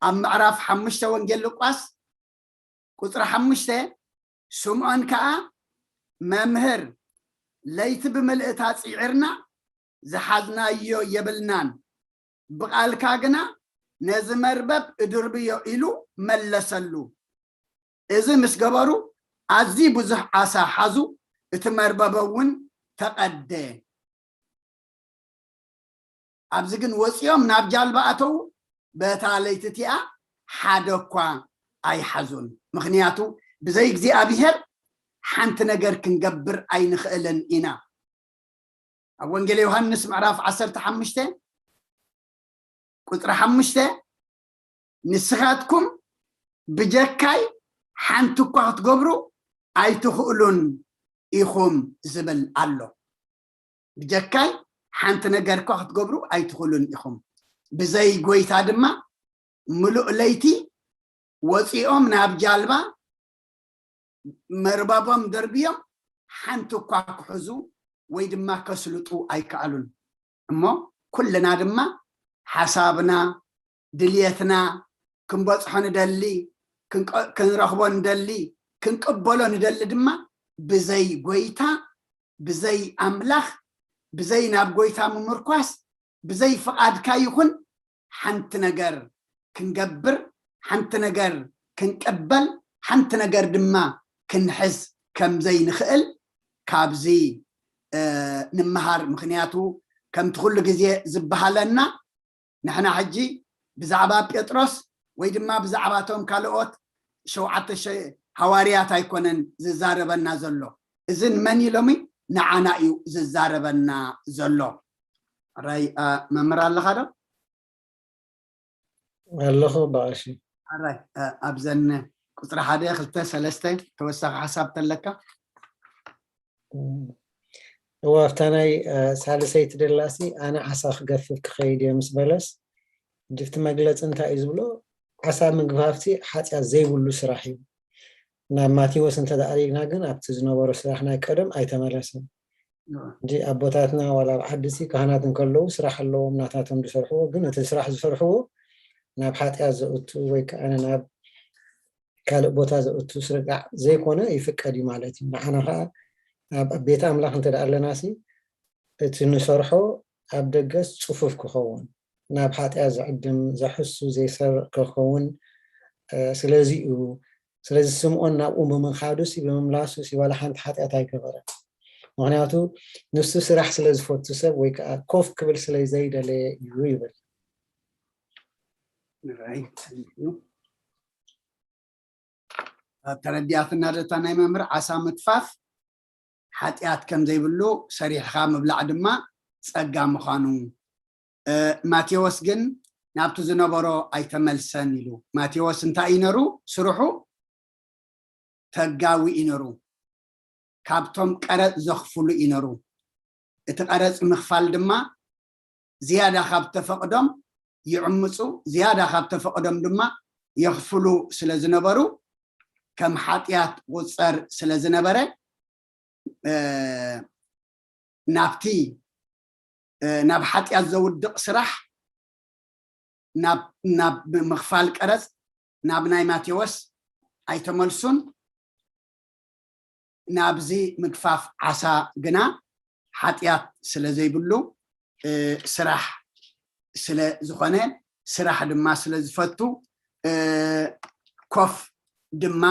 ኣብ ምዕራፍ ሓሙሽተ ወንጌል ሉቃስ ቁፅሪ ሓሙሽተ ስምዖን ከዓ መምህር ለይቲ ብምልእታ ፅዒርና ዝሓዝናዮ የብልናን፣ ብቓልካ ግና ነዚ መርበብ እድርብዮ ኢሉ መለሰሉ። እዚ ምስ ገበሩ ኣዝዩ ብዙሕ ዓሳ ሓዙ፣ እቲ መርበብ እውን ተቐደ። ኣብዚ ግን ወፂኦም ናብ ጃልባ ኣተዉ፣ በታ ለይቲ እቲኣ ሓደ እኳ ኣይሓዙን። ምኽንያቱ ብዘይ እግዚኣብሔር ሓንቲ ነገር ክንገብር ኣይንኽእልን ኢና። ኣብ ወንጌል ዮሃንስ ምዕራፍ ዓሰርተ ሓሙሽተ ቁፅሪ ሓሙሽተ ንስኻትኩም ብጀካይ ሓንቲ እኳ ክትገብሩ ኣይትኽእሉን ኢኹም ዝብል ኣሎ። ብጀካይ ሓንቲ ነገር እኳ ክትገብሩ ኣይትኽእሉን ኢኹም። ብዘይ ጎይታ ድማ ምሉእ ለይቲ ወፂኦም ናብ ጃልባ መርበቦም ደርብዮም ሓንቲ እኳ ክሕዙ ወይ ድማ ከስልጡ ኣይከኣሉን። እሞ ኩልና ድማ ሓሳብና፣ ድልየትና፣ ክንበፅሖ ንደሊ፣ ክንረኽቦ ንደሊ፣ ክንቅበሎ ንደሊ ድማ ብዘይ ጎይታ፣ ብዘይ ኣምላኽ፣ ብዘይ ናብ ጎይታ ምምርኳስ፣ ብዘይ ፍቓድካ ይኹን ሓንቲ ነገር ክንገብር፣ ሓንቲ ነገር ክንቅበል፣ ሓንቲ ነገር ድማ ክንሕዝ ከም ዘይንኽእል ካብዚ ንምሃር። ምኽንያቱ ከምቲ ኩሉ ግዜ ዝበሃለና ንሕና ሕጂ ብዛዕባ ጴጥሮስ ወይ ድማ ብዛዕባ እቶም ካልኦት ሸውዓተ ሃዋርያት ኣይኮነን ዝዛረበና ዘሎ። እዚ ንመን እዩ ሎሚ? ንዓና እዩ ዝዛረበና ዘሎ። ራይ መምህር ኣለኻ ዶ? ኣለኹ ብቐሺ። ራይ ኣብዘን ቁፅሪ ሓደ ክልተ ሰለስተ ተወሳኺ ሓሳብ ተለካ? እዋ ኣብታ ናይ ሳልሰይቲ ደላሲ ኣነ ዓሳ ክገፍፍ ክኸይድ እየ ምስ በለስ፣ እቲ መግለፂ እንታይ እዩ ዝብሎ? ዓሳ ምግፋፍሲ ሓጢኣት ዘይብሉ ስራሕ እዩ። ናብ ማቴዎስ እንተደኣ ሪእና ግን ኣብቲ ዝነበሮ ስራሕ ናይ ቀደም ኣይተመለሰን። እንጂ ኣቦታትና ዋላ ኣብ ዓዲ ሲ ካህናት እንከለዉ ስራሕ ኣለዎም ናታቶም ዝሰርሕዎ፣ ግን እቲ ስራሕ ዝሰርሕዎ ናብ ሓጢኣት ዘእቱ ወይ ከዓ ናብ ካልእ ቦታ ዘእቱ ስርጋዕ ዘይኮነ ይፍቀድ እዩ ማለት እዩ። ንዓና ከዓ ኣብ ቤት ኣምላኽ እንተ ደኣ ኣለና ሲ እቲ ንሰርሖ ኣብ ደገስ ጽፉፍ ክኸውን፣ ናብ ሓጢኣት ዝዕድም፣ ዘሕሱ፣ ዘይሰርቕ ክኸውን፣ እ፣ ስለዚ እዩ። ስለዚ ስምዖን ናብኡ ብምኻዱሲ ብምምላሱሲ ዋላ ሓንቲ ሓጢኣት ኣይገበረን። ምኽንያቱ ንሱ ስራሕ ስለ ዝፈቱ ሰብ ወይ ከዓ ኮፍ ክብል ስለ ዘይደለየ እዩ ይብል። ተረዲኣትና ደታ ናይ መምህር ዓሳ ምትፋፍ ሓጢኣት ከም ዘይብሉ ሰሪሕኻ ምብላዕ ድማ ጸጋ ምዃኑ። ማቴዎስ ግን ናብቲ ዝነበሮ ኣይተመልሰን ኢሉ። ማቴዎስ እንታይ እዩ ነሩ? ስርሑ ተጋዊ እዩ ነሩ። ካብቶም ቀረፅ ዘኽፍሉ እዩ ነሩ። እቲ ቀረፅ ምኽፋል ድማ ዝያዳ ካብ ተፈቕዶም ይዕምፁ፣ ዝያዳ ካብ ተፈቕዶም ድማ የኽፍሉ ስለ ዝነበሩ ከም ሓጢኣት ቁፀር ስለ ዝነበረ ናብቲ ናብ ሓጢኣት ዘውድቕ ስራሕ ናብ ምኽፋል ቀረፅ ናብ ናይ ማቴዎስ ኣይተመልሱን። ናብዚ ምግፋፍ ዓሳ ግና ሓጢኣት ስለ ዘይብሉ ስራሕ ስለ ዝኾነ ስራሕ ድማ ስለ ዝፈቱ ኮፍ ድማ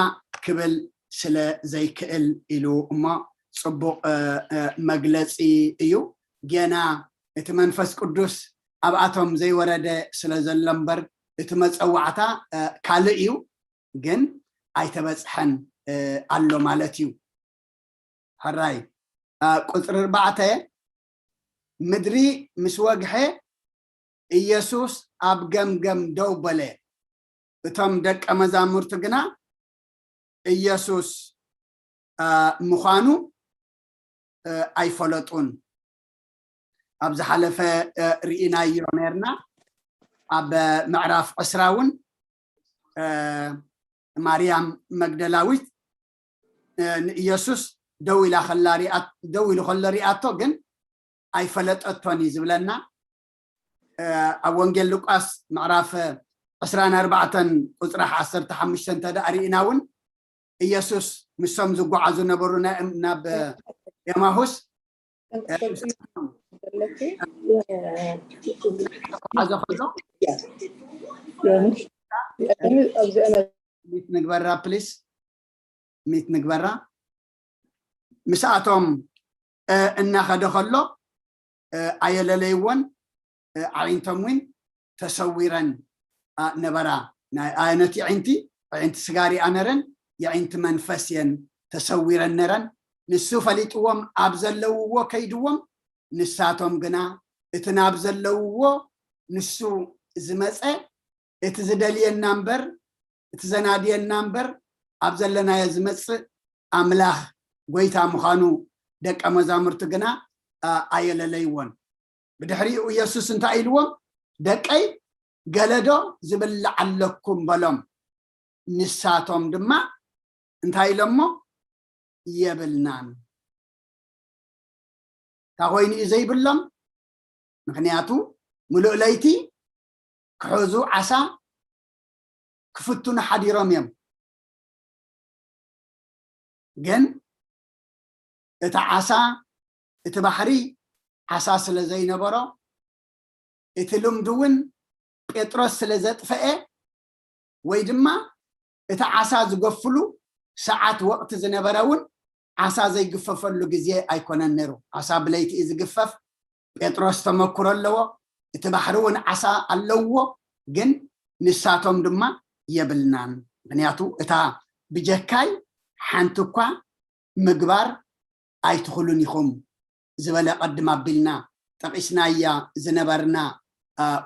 ክብል ስለ ዘይክእል ኢሉ እሞ ፅቡቕ መግለፂ እዩ። ገና እቲ መንፈስ ቅዱስ ኣብኣቶም ዘይወረደ ስለ ዘሎ እምበር እቲ መፀዋዕታ ካልእ እዩ፣ ግን ኣይተበፅሐን ኣሎ ማለት እዩ። ሕራይ ቁፅሪ ኣርባዕተ ምድሪ ምስ ወግሐ ኢየሱስ ኣብ ገምገም ደው በለ። እቶም ደቀ መዛሙርቲ ግና ኢየሱስ ምዃኑ ኣይፈለጡን። ኣብ ዝሓለፈ ርኢናዮ ነርና። ኣብ ምዕራፍ ዕስራ እውን ማርያም መግደላዊት ንኢየሱስ ደው ኢላ ከላ ደው ኢሉ ከሎ ሪኣቶ፣ ግን ኣይፈለጠቶን እዩ ዝብለና። ኣብ ወንጌል ሉቃስ ምዕራፍ ዕስራን ኣርባዕተን ቁፅሪ ዓሰርተ ሓሙሽተ እንተ ደኣ ርኢና እውን ኢየሱስ ምሶም ዝጓዓዙ ነበሩ ናብ ኤማሁስ ጓዓዘ ከሎ ሚት ንግበራ ፕሊስ፣ ሚት ንግበራ። ምስኣቶም እናኸደ ከሎ ኣየለለይዎን፣ ኣዒንቶም እውን ተሰዊረን ነበራ። ናይ ኣየኖት የዒንቲ? ኣዒንቲ ስጋ ሪኣ ነረን፣ የዒንቲ መንፈስ እየን ተሰዊረን ነረን። ንሱ ፈሊጥዎም ኣብ ዘለውዎ ከይድዎም፣ ንሳቶም ግና እቲ ናብ ዘለውዎ ንሱ ዝመፀ እቲ ዝደልየና እምበር እቲ ዘናድየና እምበር ኣብ ዘለናዮ ዝመፅእ ኣምላኽ ጎይታ ምዃኑ ደቀ መዛሙርቲ ግና ኣየለለይዎን። ብድሕሪኡ ኢየሱስ እንታይ ኢልዎም? ደቀይ ገለዶ ዝብላዕ ኣለኩም በሎም። ንሳቶም ድማ እንታይ ኢሎሞ? የብልናን። እንታይ ኮይኑ እዩ ዘይብሎም? ምኽንያቱ ምሉእ ለይቲ ክሕዙ ዓሳ ክፍትኑ ሓዲሮም እዮም። ግን እቲ ዓሳ እቲ ባሕሪ ዓሳ ስለ ዘይነበሮ እቲ ልምዲ እውን ጴጥሮስ ስለ ዘጥፈኤ ወይ ድማ እቲ ዓሳ ዝገፍሉ ሰዓት ወቕቲ ዝነበረ እውን ዓሳ ዘይግፈፈሉ ግዜ ኣይኮነን ነይሩ። ዓሳ ብለይቲ እዩ ዝግፈፍ። ጴጥሮስ ተመክሮ ኣለዎ። እቲ ባሕሪ እውን ዓሳ ኣለዎ፣ ግን ንሳቶም ድማ የብልናን። ምክንያቱ እታ ብጀካይ ሓንቲ እኳ ምግባር ኣይትኽሉን ኢኹም ዝበለ ቀድም ኣቢልና ጠቒስናያ ዝነበርና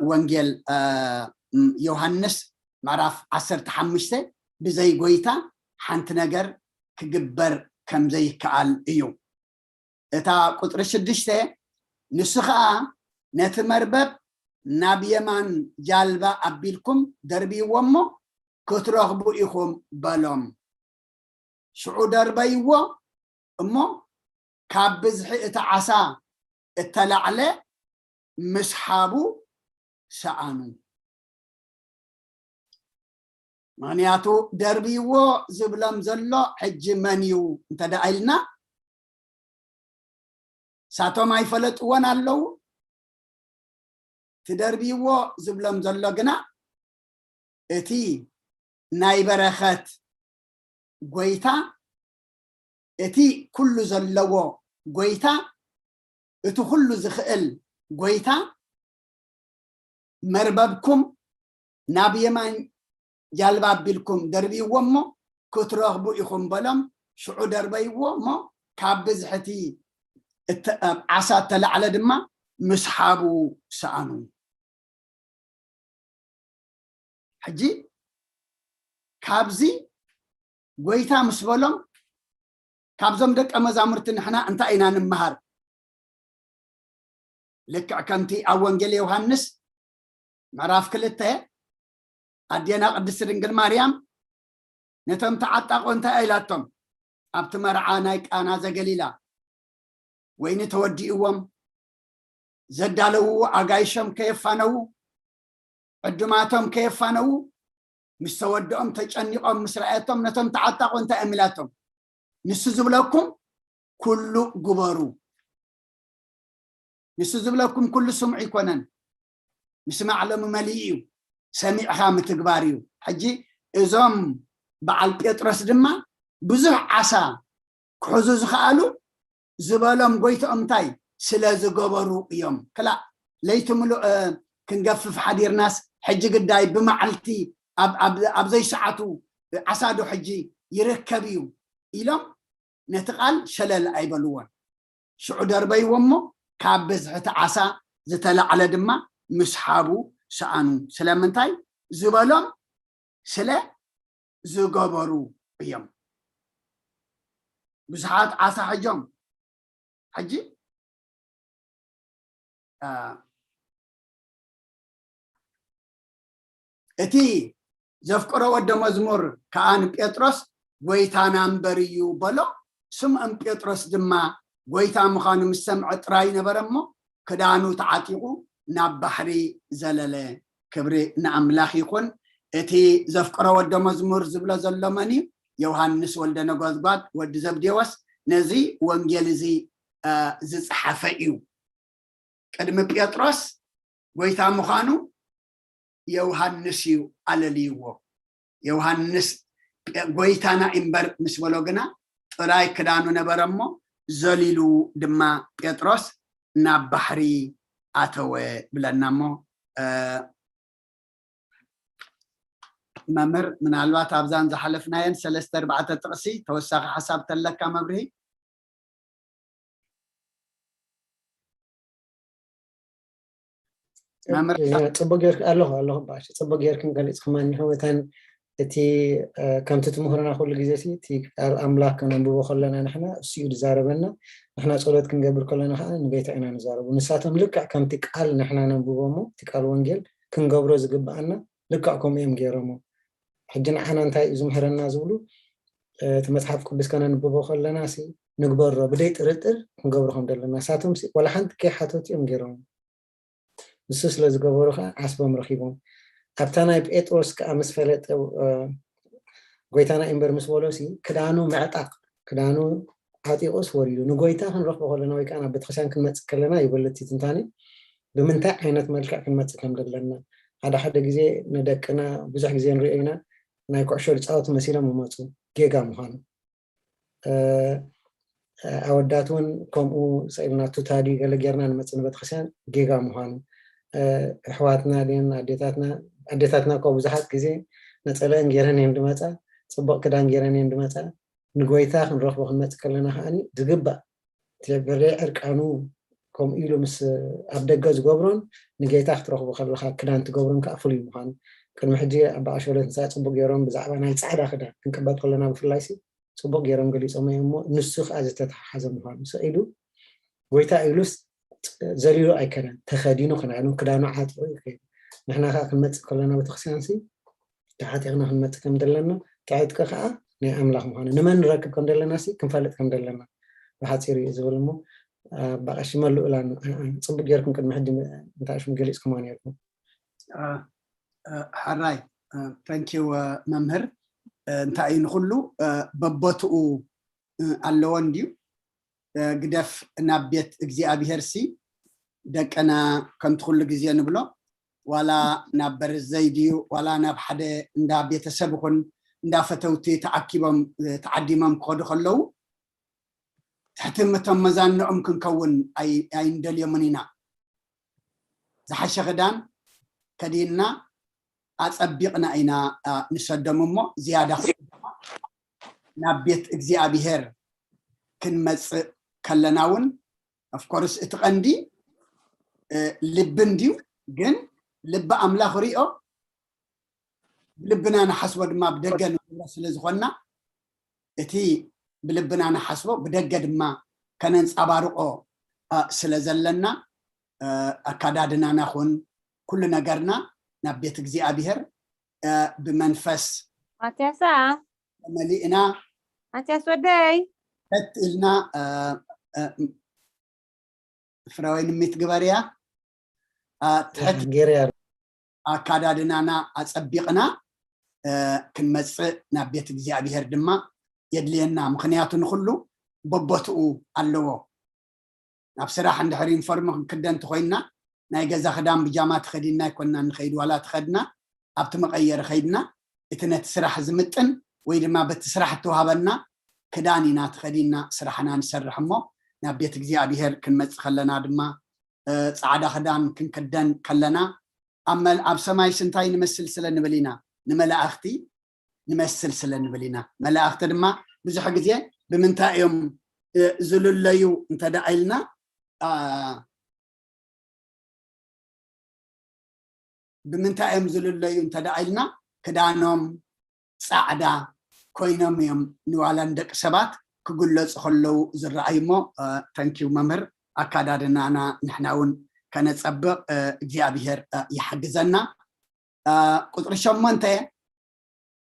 ወንጌል ዮሃንስ ምዕራፍ ዓሰርተ ሓሙሽተ ብዘይ ጎይታ ሓንቲ ነገር ክግበር ከም ዘይከኣል እዩ። እታ ቁፅሪ ሽዱሽተ ንሱ ኸዓ ነቲ መርበብ ናብ የማን ጃልባ ኣቢልኩም ደርብይዎ እሞ ክትረኽቡ ኢኹም በሎም። ሽዑ ደርበይዎ እሞ ካብ ብዝሒ እቲ ዓሳ እተላዕለ ምስሓቡ ሰኣኑ። ምኽንያቱ ደርብይዎ ዝብሎም ዘሎ ሕጂ መን እዩ እንተ ደኣ ኢልና ሳቶም ኣይፈለጥዎን ኣለዉ። ትደርብይዎ ዝብሎም ዘሎ ግና እቲ ናይ በረኸት ጎይታ፣ እቲ ኩሉ ዘለዎ ጎይታ፣ እቲ ኩሉ ዝኽእል ጎይታ መርበብኩም ናብ የማን ጃልባ ኣቢልኩም ደርብይዎ እሞ ክትረኽቡ ኢኹም በሎም። ሽዑ ደርበይዎ እሞ ካብ ብዝሕቲ ዓሳ እተላዕለ ድማ ምስሓቡ ሰኣኑ። ሕጂ ካብዚ ጎይታ ምስ በሎም፣ ካብዞም ደቀ መዛሙርቲ ንሕና እንታይ ኢና ንምሃር? ልክዕ ከምቲ ኣብ ወንጌል ዮሃንስ ምዕራፍ ክልተ ኣዴና ቅድስቲ ድንግል ማርያም ነቶም ተዓጣቆ እንታይ ኢላቶም? ኣብቲ መርዓ ናይ ቃና ዘገሊላ ወይኒ ተወዲእዎም፣ ዘዳለውዎ ኣጋይሾም ከየፋነዉ፣ ዕዱማቶም ከየፋነዉ፣ ምስ ተወድኦም ተጨኒቖም ምስ ረኣየቶም ነቶም ተዓጣቆ እንታይ እዮም ኢላቶም? ንሱ ዝብለኩም ኩሉ ግበሩ። ንሱ ዝብለኩም ኩሉ ስምዑ ይኮነን። ምስማዕ ሎሚ መሊኡ እዩ፣ ሰሚዕኻ ምትግባር እዩ። ሕጂ እዞም በዓል ጴጥሮስ ድማ ብዙሕ ዓሳ ክሕዙ ዝኸኣሉ ዝበሎም ጎይትኦም እንታይ ስለ ዝገበሩ እዮም። ክላእ ለይቲ ምሉእ ክንገፍፍ ሓዲርናስ ሕጂ ግዳይ ብመዓልቲ ኣብ ዘይሰዓቱ ዓሳዶ ሕጂ ይርከብ እዩ ኢሎም ነቲ ቃል ሸለል ኣይበልዎን። ሽዑ ደርበይዎ እሞ ካብ ብዝሕቲ ዓሳ ዝተላዕለ ድማ ምስሓቡ ሰኣኑ። ስለምንታይ ዝበሎም ስለ ዝገበሩ እዮም። ብዙሓት ዓሳ ሕጆም ሕጂ እቲ ዘፍቅሮ ወደ መዝሙር ከዓ ንጴጥሮስ ጎይታና እምበር እዩ በሎ። ስምዖን ጴጥሮስ ድማ ጎይታ ምዃኑ ምስ ሰምዐ ጥራይ ነበረ እሞ ክዳኑ ተዓጢቑ ናብ ባሕሪ ዘለለ። ክብሪ ንኣምላኽ ይኹን። እቲ ዘፍቅሮ ወደ መዝሙር ዝብሎ ዘሎ መን እዩ? ዮሃንስ ወልደ ነጎድጓድ ወዲ ዘብዴዎስ ነዚ ወንጌል እዚ ዝጸሓፈ እዩ። ቅድሚ ጴጥሮስ ጎይታ ምዃኑ ዮሃንስ እዩ ኣለልይዎ። ዮሃንስ ጎይታና እምበር ምስ በሎ ግና ጥራይ ክዳኑ ነበረ እሞ ዘሊሉ ድማ ጴጥሮስ ናብ ባሕሪ ኣተወ ብለና እሞ መምህር ምናልባት ኣብዛን ዝሓለፍናየን ሰለስተ ኣርባዕተ ጥቕሲ ተወሳኺ ሓሳብ ተለካ መብርሂ። ጽቡቅ ጌርክ ኣለኹ ኣለኹ ባሽ ጽቡቅ ጌርክን ገሊጽ ክማን ይኸውተን እቲ ከምቲ ትምህርና ኩሉ ግዜ ሲ እቲ ቃል ኣምላኽ ከነንብቦ ከለና ንሕና እሱ እዩ ዝዛረበና ንሕና ጸሎት ክንገብር ከለና ከዓ ንጌታ ኢና ንዛረቡ ንሳቶም ልክዕ ከምቲ ቃል ንሕና ነንብቦ እሞ እቲ ቃል ወንጌል ክንገብሮ ዝግብኣና ልክዕ ከምኡ እዮም ገይሮሞ ሕጂ ንዓና እንታይ እዩ ዝምህረና ዝብሉ እቲ መፅሓፍ ቅዱስ ከነንብቦ ከለና ሲ ንግበሮ ብደይ ጥርጥር ክንገብሮ ከም ዘለና ንሳቶም ሲ ዋላ ሓንቲ ከይሓተቱ እዮም ገይሮሞ ንሱ ስለ ዝገበሩ ከዓ ዓስቦም ረኪቦም ኣብታ ናይ ጴጥሮስ ከዓ ምስ ፈለጠ ጎይታና እምበር ምስ በሎ ሲ ክዳኑ ምዕጣቅ ክዳኑ ዓጢቁስ ወሪዱ ንጎይታ ክንረክቦ ከለና ወይ ከዓ ናብ ቤተክርስትያን ክንመፅእ ከለና ይበል እቲ ትንታኔ ብምንታይ ዓይነት መልክዕ ክንመፅእ ከም ዘለና ሓደ ሓደ ግዜ ንደቅና ብዙሕ ግዜ ንሪኦ ኢና ናይ ኩዕሾ ዝፃወቱ መሲሎም ይመፁ ጌጋ ምኳኑ ኣወዳት እውን ከምኡ ሰኢልና ቱታ ድዩ ገለ ጌርና ንመፅእ ንቤተክርስትያን ጌጋ ምኳኑ ኣሕዋትና ድን ኣዴታትና ኣዴታትና እኮ ብዙሓት ግዜ ነፀለአን ጌረን እየን ድመፃ ፅቡቅ ክዳን ጌረን እየን ድመፃ ንጎይታ ክንረኽቦ ክንመፅእ ከለና ከዓኒ ዝግባእ እቲ ብሬ ዕርቃኑ ከምኡ ኢሉ ምስ ኣብ ደገ ዝገብሮን ንጌታ ክትረኽቦ ከለካ ክዳን ትገብሮን ከዓ ፍሉይ ምዃኑ ቅድሚ ሕጂ ኣባ ኣሸሎት ንሳ ፅቡቅ ገይሮም ብዛዕባ ናይ ፃዕዳ ክዳን ክንቅበል ከለና ብፍላይ ሲ ፅቡቅ ገይሮም ገሊፆሞ እዮም እሞ ንሱ ከዓ ዝተተሓሓዘ ምዃኑ ስቕ ኢሉ ጎይታ ኢሉስ ዘሊሉ ኣይከነን ተኸዲኑ ክናኑ ክዳኑ ዓጢቑ እዩ ከይዱ ንሕና ከዓ ክንመፅእ ከለና ቤተክርስትያን ሲ ተዓጢቕና ክንመፅእ ከም ዘለና እቲ ዕጥቂ ከዓ ናይ ኣምላኽ ምዃኑ ንመን ንረክብ ከም ዘለና ሲ ክንፈልጥ ከም ዘለና ብሓፂሩ እዩ ዝብል እሞ ኣባቐሺ መሉእላ ፅቡቅ ጌርኩም ቅድሚ ሕጂ እንታይ ሽም ገሊፅኩማ ነርኩም ሕራይ ተንኪው መምህር እንታይ እዩ ንኩሉ በቦትኡ ኣለዎ እንድዩ ግደፍ ናብ ቤት እግዚኣብሄር ሲ ደቅና ከምቲ ኩሉ ግዜ ንብሎ ዋላ ናብ በርዘይ ድዩ ዋላ ናብ ሓደ እንዳ ቤተሰብ ይኹን እንዳ ፈተውቲ ተኣኪቦም ተዓዲሞም ክኸዱ ከለዉ ትሕቲ እቶም መዛንኦም ክንከውን ኣይንደልዮምን ኢና። ዝሓሸ ክዳን ከዲንና ኣጸቢቕና ኢና ንሰዶም እሞ ዝያዳ ናብ ቤት እግዚኣብሔር ክንመጽእ ከለና እውን ኦፍኮርስ እቲ ቀንዲ ልቢ እንድዩ፣ ግን ልቢ ኣምላኽ ሪኦ ብልብና ንሓስቦ ድማ ብደገ ንገብሮ ስለ ዝኾንና እቲ ብልብና ንሓስቦ ብደገ ድማ ከነንፃባርቆ ስለ ዘለና ኣካዳድናና ኹን ኩሉ ነገርና ናብ ቤት እግዚኣብሔር ብመንፈስ ማትያሳ መሊእና ማትያስ ወደይ ከት ኢልና ፍረወይን ሚት ግበርያ ትሕት ገይረያ ኣካዳድናና ኣጸቢቕና ክንመጽእ ናብ ቤት እግዚኣብሔር ድማ የድልየና። ምኽንያቱ ንኹሉ በቦትኡ ኣለዎ። ናብ ስራሕ እንድሕር ዩኒፎርም ክንክደን እንተኾይንና ናይ ገዛ ክዳን ብጃማ ተኸዲንና ኣይኮንና ንኸይድ፣ ዋላ ተኸድና ኣብቲ መቐየሪ ኸይድና እቲ ነቲ ስራሕ ዝምጥን ወይ ድማ በቲ ስራሕ እተዋህበና ክዳን ኢና ተኸዲንና ስራሕና ንሰርሕ እሞ ናብ ቤት እግዚኣብሔር ክንመጽእ ከለና ድማ ፃዕዳ ክዳን ክንክደን ከለና ኣብ ሰማይስ እንታይ ንመስል ስለ ንብል ኢና? ንመላእኽቲ ንመስል ስለ ንብል ኢና። መላእኽቲ ድማ ብዙሕ ግዜ ብምንታይ እዮም ዝልለዩ እንተደኣ ኢልና ብምንታይ እዮም ዝልለዩ እንተደኣ ኢልና ክዳኖም ፃዕዳ ኮይኖም እዮም ንዋላ ንደቂ ሰባት ክግለፁ ከለዉ ዝረኣዩ እሞ ተንኪዩ መምህር ኣካዳድናና ንሕና እውን ከነፀብቕ እግዚኣብሔር ይሓግዘና። ቁፅሪ ሸሞንተ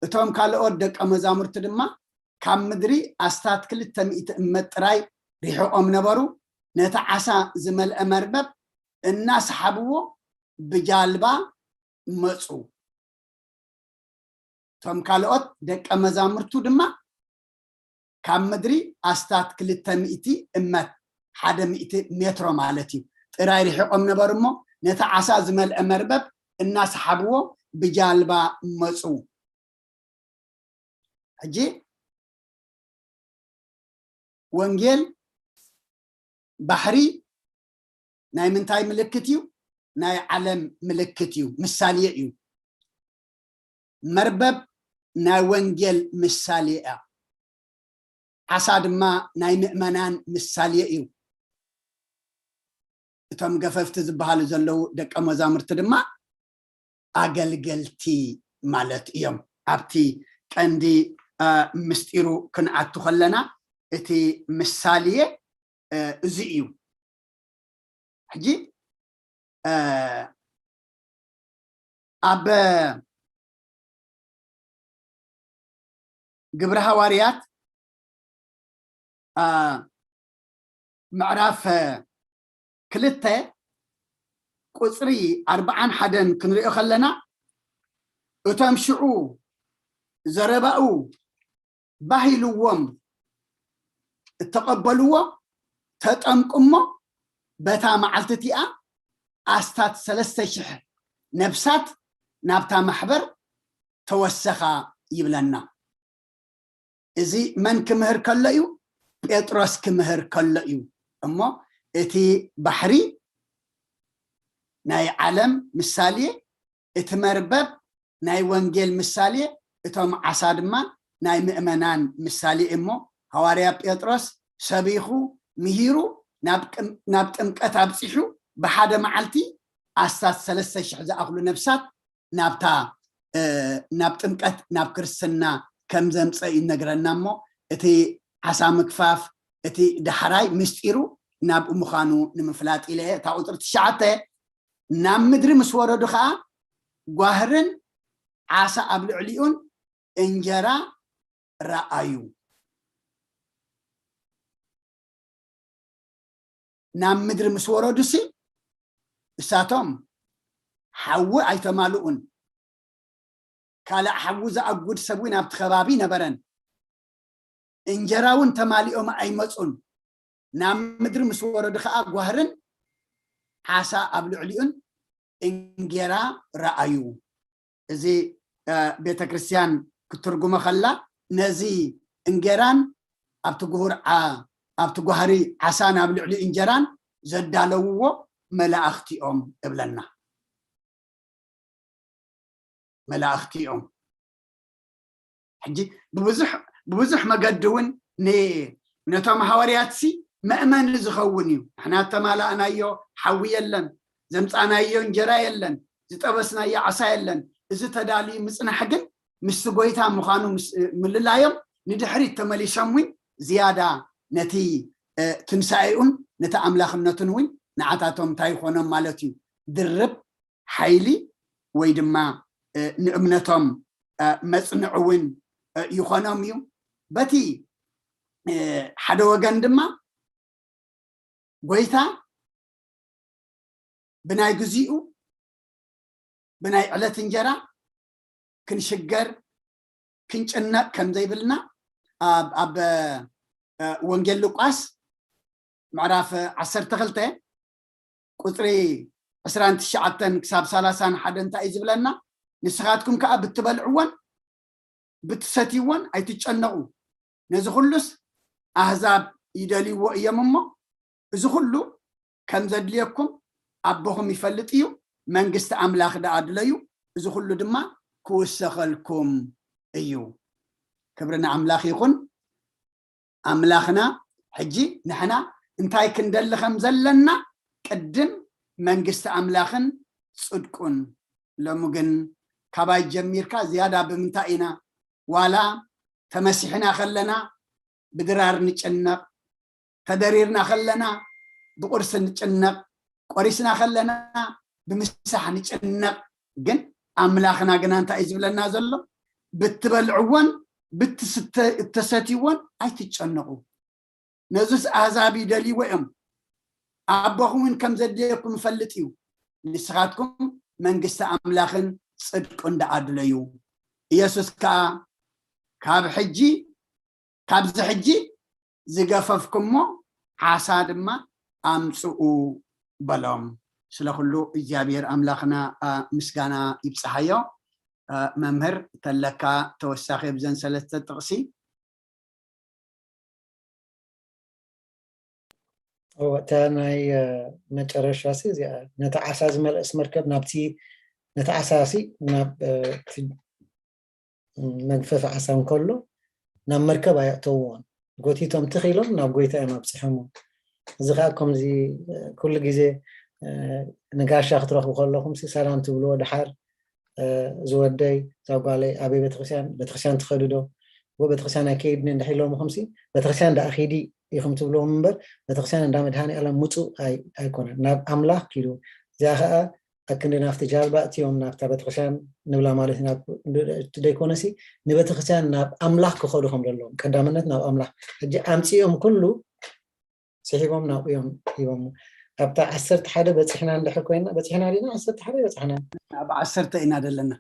እቶም ካልኦት ደቀ መዛሙርቲ ድማ ካብ ምድሪ ኣስታት ክልተ ሚእቲ እመት ጥራይ ሪሕቖም ነበሩ። ነቲ ዓሳ ዝመልአ መርበብ እናሰሓብዎ ብጃልባ መፁ። እቶም ካልኦት ደቀ መዛሙርቱ ድማ ካብ ምድሪ ኣስታት ክልተ ሚእቲ እመት ሓደ ሚእቲ ሜትሮ ማለት እዩ ጥራይ ርሒቖም ነበሩ እሞ ነቲ ዓሳ ዝመልአ መርበብ እናሰሓብዎ ብጃልባ መፁ። ሕጂ ወንጌል ባሕሪ ናይ ምንታይ ምልክት እዩ? ናይ ዓለም ምልክት እዩ፣ ምሳሌ እዩ። መርበብ ናይ ወንጌል ምሳሌ እያ። ዓሳ ድማ ናይ ምእመናን ምሳሌ እዩ። እቶም ገፈፍቲ ዝበሃሉ ዘለዉ ደቀ መዛሙርቲ ድማ ኣገልገልቲ ማለት እዮም። ኣብቲ ቀንዲ ምስጢሩ ክንኣቱ ከለና እቲ ምሳሌ እዚ እዩ። ሕጂ ኣብ ግብረ ሃዋርያት ምዕራፍ ክልተ ቁፅሪ ኣርባዓን ሓደን ክንሪኦ ከለና እቶም ሽዑ ዘረባኡ ባህ ኢልዎም እተቐበልዎ ተጠምቁ እሞ በታ መዓልቲ እቲኣ ኣስታት ሰለስተ ሽሕ ነብሳት ናብታ ማሕበር ተወሰኻ ይብለና። እዚ መን ክምህር ከሎ እዩ? ጴጥሮስ ክምህር ከሎ እዩ። እሞ እቲ ባሕሪ ናይ ዓለም ምሳሌ፣ እቲ መርበብ ናይ ወንጌል ምሳሌ፣ እቶም ዓሳ ድማ ናይ ምእመናን ምሳሌ እሞ ሃዋርያ ጴጥሮስ ሰቢኹ ምሂሩ ናብ ጥምቀት ኣብፂሑ ብሓደ መዓልቲ ኣስታት ሰለስተ ሽሕ ዝኣኽሉ ነብሳት ናብታ ናብ ጥምቀት ናብ ክርስትና ከም ዘምፀ ይነግረና እሞ እቲ ዓሳ ምግፋፍ እቲ ዳሕራይ ምስጢሩ ናብ ምዃኑ ንምፍላጥ ኢለ እታ ቁፅሪ ትሽዓተ ናብ ምድሪ ምስ ወረዱ ከዓ ጓህርን ዓሳ ኣብ ልዕሊኡን እንጀራ ረኣዩ። ናብ ምድሪ ምስ ወረዱሲ እሳቶም ሓዊ ኣይተማልኡን። ካልእ ሓዊ ዝኣጉድ ሰብ እውን ኣብቲ ከባቢ ነበረን። እንጀራ እውን ተማሊኦም ኣይመፁን። ናብ ምድሪ ምስ ወረዱ ከዓ ጓህርን ዓሳ ኣብ ልዕሊኡን እንጌራ ረኣዩ። እዚ ቤተ ክርስቲያን ክትትርጉሞ ከላ ነዚ እንጌራን ኣብቲ ጉሁር ኣብቲ ጓህሪ ዓሳን ኣብ ልዕሊ እንጀራን ዘዳለውዎ መላእኽቲኦም እብለና። መላእኽቲኦም ሕጂ ብብዙሕ መገዲ እውን ነቶም ሃዋርያትሲ መእመኒ ዝኸውን እዩ። ንሕና እተማላእናዮ ሓዊ የለን፣ ዘምፃናዮ እንጀራ የለን፣ ዝጠበስናዮ ዓሳ የለን። እዚ ተዳልዩ ምፅናሕ ግን ምስቲ ጎይታ ምዃኑ ምልላዮም ንድሕሪት ተመሊሶም እውን ዝያዳ ነቲ ትንሳኤኡን ነቲ ኣምላኽነቱን እውን ንዓታቶም እንታይ ይኾኖም ማለት እዩ? ድርብ ሓይሊ ወይ ድማ ንእምነቶም መፅንዒ እውን ይኾኖም እዩ። በቲ ሓደ ወገን ድማ ጎይታ ብናይ ግዚኡ ብናይ ዕለት እንጀራ ክንሽገር ክንጭነቕ ከም ዘይብልና ኣብ ወንጌል ሉቃስ ምዕራፍ ዓሰርተ ክልተ ቁፅሪ ዕስራን ትሽዓተን ክሳብ ሰላሳን ሓደን እንታይ እዩ ዝብለና? ንስኻትኩም ከዓ ብትበልዕዎን ብትሰትይዎን ኣይትጨነቑ፣ ነዚ ኩሉስ ኣህዛብ ይደልይዎ እዮም እሞ፣ እዚ ኩሉ ከም ዘድልየኩም ኣቦኹም ይፈልጥ እዩ። መንግስቲ ኣምላኽ ደኣ ድለዩ፣ እዚ ኩሉ ድማ ክውሰኸልኩም እዩ። ክብሪ ንኣምላኽ ይኹን። ኣምላኽና ሕጂ ንሕና እንታይ ክንደሊ ከም ዘለና ቅድም መንግስቲ ኣምላኽን ጽድቁን። ሎሚ ግን ካባይ ጀሚርካ ዝያዳ ብምንታይ ኢና ዋላ ተመሲሕና ከለና ብድራር ንጭነቕ፣ ተደሪርና ከለና ብቁርሲ ንጭነቕ፣ ቆሪስና ከለና ብምሳሕ ንጭነቕ። ግን ኣምላኽና ግና እንታይ እዩ ዝብለና ዘሎ? ብትበልዕዎን ብትስተ- እተሰትይዎን ኣይትጨነቑ። ነዙስ ኣህዛብ ይደልይዎ እዮም። ኣቦኹም እውን ከም ዘድልየኩም ይፈልጥ እዩ። ንስኻትኩም መንግስቲ ኣምላኽን ጽድቁን ደኣ ድለዩ። ኢየሱስ ከኣ ካብ ሕጂ ካብዚ ሕጂ ዝገፈፍኩሞ ዓሳ ድማ ኣምጽኡ በሎም። ስለ ኩሉ እግዚኣብሔር ኣምላኽና ምስጋና ይብጽሓዮ። መምህር ተለካ ተወሳኺ ብዘን ሰለስተ ጥቕሲ። እወ፣ እታ ናይ መጨረሻ ሲ እዚኣ ነቲ ዓሳ ዝመልእስ መርከብ ናብቲ ነቲ ዓሳ ሲ ናብ መግፈፊ ዓሳ እንከሎ ናብ መርከብ ኣየእተውዎን፣ ጎቲቶም ትኽ ኢሎም ናብ ጎይታ እዮም ኣብፅሖምዎ። እዚ ከዓ ከምዚ ኩሉ ግዜ ንጋሻ ክትረኽቡ ከለኹም ሲ ሰላም ትብልዎ፣ ድሓር ዝወደይ እዛ ጓለይ ኣበይ ቤተክርስትያን ቤተክርስትያን ትኸዱ ዶ? እዎ ቤተክርስትያን ኣይከይድን እንድሕ ኢሎምኹም ሲ ቤተክርስትያን ደኣ ኺዲ ኢኹም ትብልዎም እምበር ቤተክርስትያን እንዳ መድሃኒ ኣለም ምፁ ኣይኮነን፣ ናብ ኣምላኽ ኪዱ። እዚኣ ከዓ ኣክንዲ ናብቲ ጃልባ እትዮም ናብታ ቤተክርስትያን ንብላ ማለት ደይኮነሲ ንቤተክርስትያን ናብ ኣምላኽ ክኸዱ ከም ዘለዎም ቀዳምነት ናብ ኣምላኽ ሕጂ ኣምፅኦም ኩሉ ስሒቦም ናብኡ እዮም ሂቦሞ። ኣብታ ዓሰርተ ሓደ በፂሕና እንድሕር ኮይና በፂሕና ዲና ዓሰርተ ሓደ በፃሕና ኣብ ዓሰርተ ኢና ዘለና።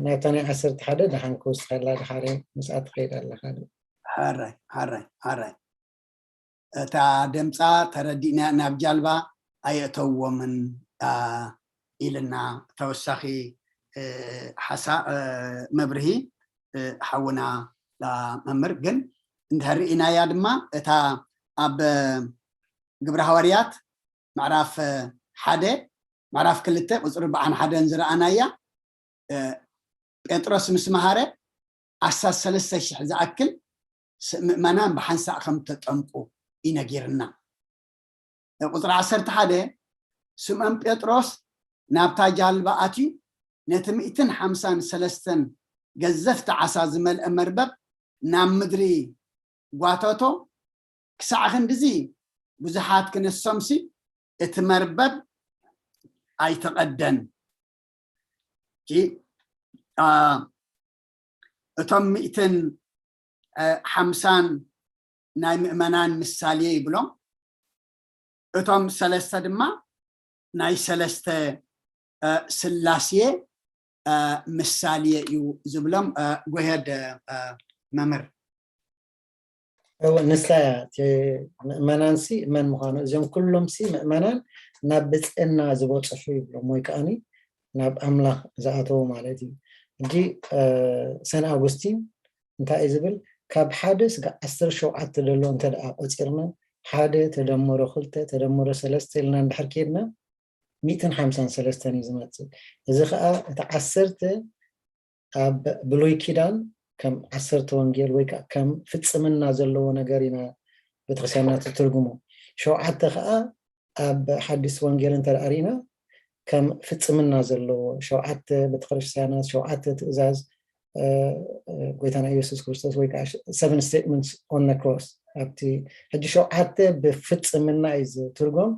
ናብታ ናይ ዓሰርተ ሓደ ደሓን ክውስኸላ ድሓር ምስኣ ትኸይድ ኣለኻ። ሓራይ ሓራይ ሓራይ እታ ደምፃ ተረዲእና ናብ ጃልባ ኣየእተውዎምን ኢልና ተወሳኺ ሓሳ መብርሂ ሓውና መምህር ግን እንድሕር ርኢናያ ድማ እታ ኣብ ግብረ ሃዋርያት ምዕራፍ ሓደ ምዕራፍ ክልተ ቁፅሪ በዓን ሓደን ዝረኣናያ ጴጥሮስ ምስ መሃረ ኣስታት ሰለስተ ሽሕ ዝኣክል ምእመናን ብሓንሳእ ከም ተጠምቁ ይነጊርና። ቁፅሪ ዓሰርተ ሓደ ስምዖን ጴጥሮስ ናብታ ጃልባ ኣትዩ ነቲ ሚእትን ሓምሳን ሰለስተን ገዘፍቲ ዓሳ ዝመልአ መርበብ ናብ ምድሪ ጓተቶ። ክሳዕ ክንድዚ ብዙሓት ክነሶምሲ እቲ መርበብ ኣይተቐደን። እቶም ሚእትን ሓምሳን ናይ ምእመናን ምሳሌ ይብሎም። እቶም ሰለስተ ድማ ናይ ሰለስተ ስላሴ ምሳሌ እዩ ዝብሎም። ጎሄድ መምህር። እወ ንሳ እያ እቲ ምእመናን ሲ መን ምዃኑ እዚኦም ኩሎም ሲ ምእመናን ናብ ብፅዕና ዝበፅሑ ይብሎም፣ ወይ ከዓኒ ናብ ኣምላኽ ዝኣተዉ ማለት እዩ። ሕጂ ሰን ኣውጉስቲን እንታይ እዩ ዝብል? ካብ ሓደ ስጋ ዓሰርተ ሸውዓተ ዘሎ እንተ ደኣ ቆፂርና፣ ሓደ ተደምሮ ክልተ ተደምሮ ሰለስተ ኢልና እንድሕር ኬድና፣ ሚእትን ሓምሳን ሰለስተን እዩ ዝመፅእ። እዚ ከዓ እቲ ዓሰርተ ኣብ ብሉይ ኪዳን ከም ዓሰርተ ወንጌል ወይ ከዓ ከም ፍፅምና ዘለዎ ነገር ኢና ቤተክርስትያንና ትትርጉሞ። ሸውዓተ ከዓ ኣብ ሓዲስ ወንጌል እንተ ርኢና ከም ፍፅምና ዘለዎ ሸውዓተ ቤተክርስትያናት፣ ሸውዓተ ትእዛዝ ጎይታና ኢየሱስ ክርስቶስ ወይ ከዓ seven statements on the cross። ኣብቲ ሕጂ ሸውዓተ ብፍፅምና እዩ ዝትርጎም፣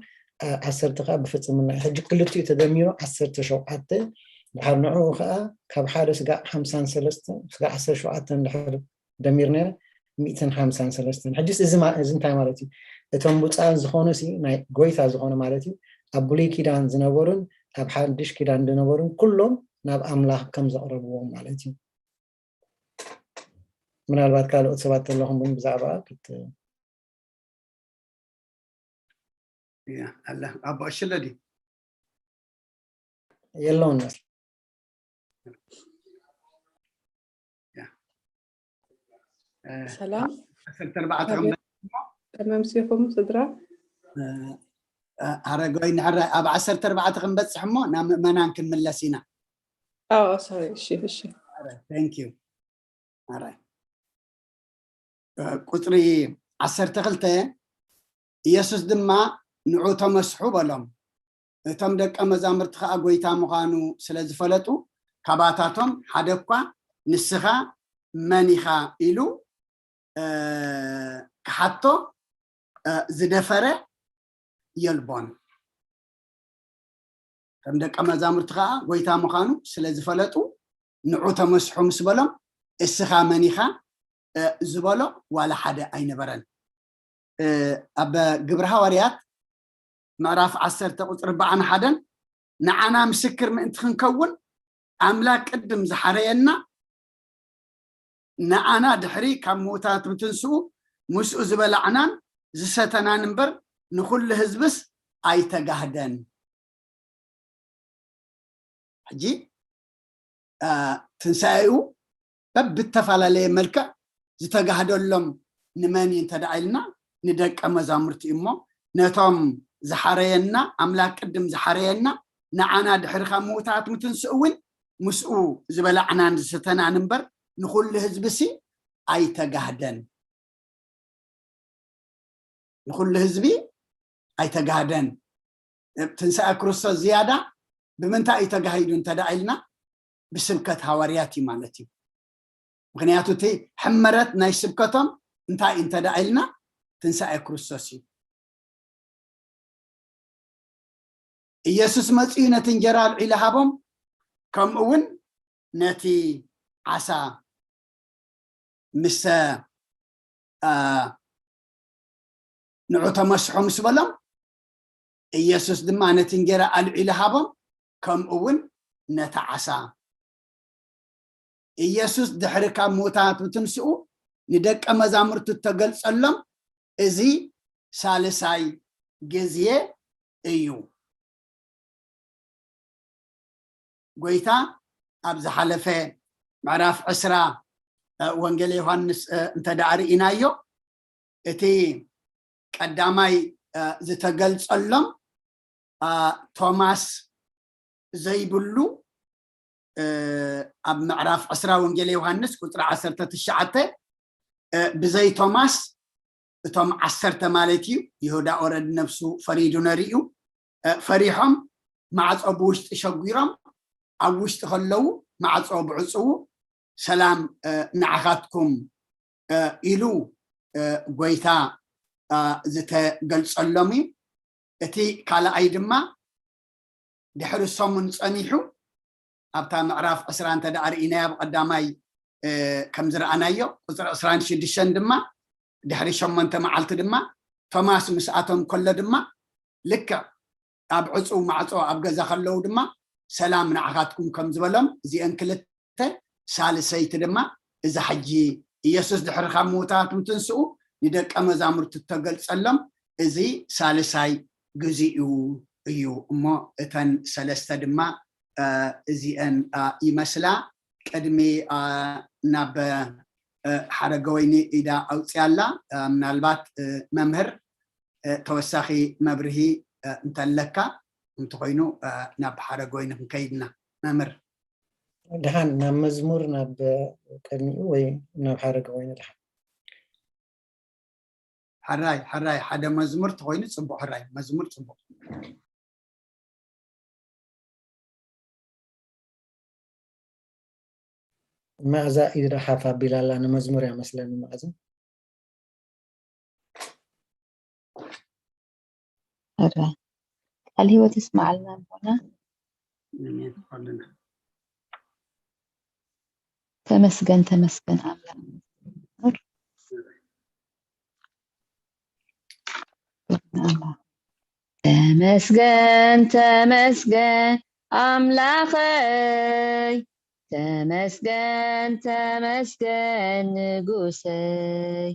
ዓሰርተ ከዓ ብፍፅምና እዩ። ሕጂ ክልቲኡ ተደሚሩ ዓሰርተ ሸውዓተ። ድሓር ንዕኡ ከዓ ካብ ሓደ ስጋዕ ሓምሳን ሰለስተ ስጋዕ ዓሰርተ ሸውዓተ እንድሕር ደሚርና ሚእትን ሓምሳን ሰለስተን። ሕጂስ እዚ ማ- እዚ እንታይ ማለት እዩ? እቶም ብፁዓን ዝኾኑ ሲ ናይ ጎይታ ዝኾኑ ማለት እዩ፣ ኣብ ብሉይ ኪዳን ዝነበሩን ኣብ ሓድሽ ኪዳን ዝነበሩን ኩሎም ናብ ኣምላኽ ከም ዘቕረብዎም ማለት እዩ። ምናልባት ካልኦት ሰባት ዘለኹም እውን ብዛዕባ ክት- ኣላ ኣቦ ሽለ ድዩ? የለውን መስል ሰላም ዓሰርተ ኣርባዕተ ከም ከመምሲኹም ስድራ? ኣረጋዊ ንሕራይ ኣብ ዓሰርተ ኣርባዕተ ክንበፅሕ እሞ ናብ ምእመናን ክንምለስ ኢና። ኣዎ ሶሪ እሺ እሺ Thank you. ኣራይ ቁፅሪ ዓሰርተ ክልተ ኢየሱስ ድማ ንዑ ተመስሑ በሎም። እቶም ደቀ መዛሙርቲ ከዓ ጎይታ ምዃኑ ስለ ዝፈለጡ ካባታቶም ሓደ እኳ ንስኻ መን ኢኻ ኢሉ ክሓቶ ዝደፈረ የልቦን። ከም ደቀ መዛሙርቲ ከዓ ጎይታ ምዃኑ ስለ ዝፈለጡ ንዑ ተመስሑ ምስ በሎም እስኻ መን ኢኻ ዝበሎ ዋላ ሓደ ኣይነበረን። ኣብ ግብሪ ሃዋርያት ምዕራፍ ዓሰርተ ቁፅሪ ኣርባዓን ሓደን ንዓና ምስክር ምእንቲ ክንከውን ኣምላክ ቅድም ዝሓረየና ንኣና ድሕሪ ካብ ምውታት ምትንስኡ ምስኡ ዝበላዕናን ዝሰተናን እምበር ንኩሉ ህዝብስ ኣይተጋህደን። ሕጂ ትንሳኤኡ በብተፈላለየ መልክዕ ዝተጋህደሎም ንመን እዩ እንተደኣ ኢልና ንደቀ መዛሙርቲ እሞ ነቶም ዝሓረየና ኣምላክ ቅድም ዝሓረየና ንዓና ድሕሪ ካብ ምውታት ምትንስኡ እውን ምስኡ ዝበላዕናን ዝሰተናን እምበር ንኩሉ ህዝቢ ሲ ኣይተጋህደን። ንኩሉ ህዝቢ ኣይተጋህደን። ትንሳኤ ክርስቶስ ዝያዳ ብምንታይ እዩ ተጋሂዱ እንተደኣ ኢልና ብስብከት ሃዋርያት እዩ ማለት እዩ። ምክንያቱ እቲ ሕመረት ናይ ስብከቶም እንታይ እዩ እንተደኣ ኢልና ትንሳኤ ክርስቶስ እዩ። ኢየሱስ መፂኡ ነቲ እንጀራ ኣልዒሉ ሃቦም፣ ከምኡ እውን ነቲ ዓሳ ምስ ንዑ ተመስሑ ምስ በሎም ኢየሱስ ድማ ነቲ እንጀራ ኣልዒሉ ሃቦም፣ ከምኡ እውን ነቲ ዓሳ። ኢየሱስ ድሕሪ ካብ ምውታት ምትንስኡ ንደቀ መዛሙርቱ እተገልጸሎም እዚ ሳልሳይ ግዜ እዩ። ጎይታ ኣብ ዝሓለፈ ምዕራፍ ዕስራ ወንጌል ዮሃንስ እንተ ደኣ ርኢናዮ እቲ ቀዳማይ ዝተገልጸሎም ቶማስ ዘይብሉ ኣብ ምዕራፍ ዕስራ ወንጌል ዮሃንስ ቁፅሪ ዓሰርተ ትሽዓተ ብዘይ ቶማስ እቶም ዓሰርተ ማለት እዩ ይሁዳ ኦረድ ነብሱ ፈሪዱ ነሪኡ ፈሪሖም ማዕፆ ብውሽጢ ሸጒሮም ኣብ ውሽጢ ከለዉ ማዕፆ ብዕፅዉ ሰላም ንዓኻትኩም ኢሉ ጎይታ ዝተገልፀሎም እዩ። እቲ ካልኣይ ድማ ድሕሪ ሰሙን ፀኒሑ ኣብታ ምዕራፍ ዕስራ እንተ ደኣ ርኢናያ ብቐዳማይ ከም ዝረኣናዮ ቁፅሪ ዕስራን ሽዱሽተን ድማ ድሕሪ ሸሞንተ መዓልቲ ድማ ቶማስ ምስኣቶም ከሎ ድማ ልክዕ ኣብ ዕፁው ማዕፆ ኣብ ገዛ ከለዉ ድማ ሰላም ንዓኻትኩም ከም ዝበሎም እዚአን ክልተ ሳልሰይቲ ድማ እዛ ሕጂ ኢየሱስ ድሕሪ ካብ ምውታት ምትንስኡ ንደቀ መዛሙርቲ እተገልጸሎም እዚ ሳልሳይ ግዜኡ እዩ። እሞ እተን ሰለስተ ድማ እዚአን ይመስላ። ቅድሚ ናብ ሓረገወይኒ ኢዳ ኣውፅኣላ። ምናልባት መምህር ተወሳኺ መብርሂ እንተለካ እንተኮይኑ ናብ ሓረገወይኒ ክንከይድና። መምህር ድሓን ናብ መዝሙር ናብ ቅድሚኡ ወይ ናብ ሓረገወይኒ ድሓን ሕራይ ሕራይ ሓደ መዝሙር ተኮይኑ ፅቡቅ። ሕራይ መዝሙር ፅቡቅ። መኣዛ ኢዳ ሓፍ ኣቢላ ኣላ። ንመዝሙር እያ መስለኒ መኣዛ። ሕራይ ቃል ህይወት ይስማዓልና ኣቦና። ኣሜን። ኩልና ተመስገን ተመስገን ኣምላኽ። ተመስገን ተመስገን ኣምላኸይ፣ ተመስገን ተመስገን ንጉሰይ፣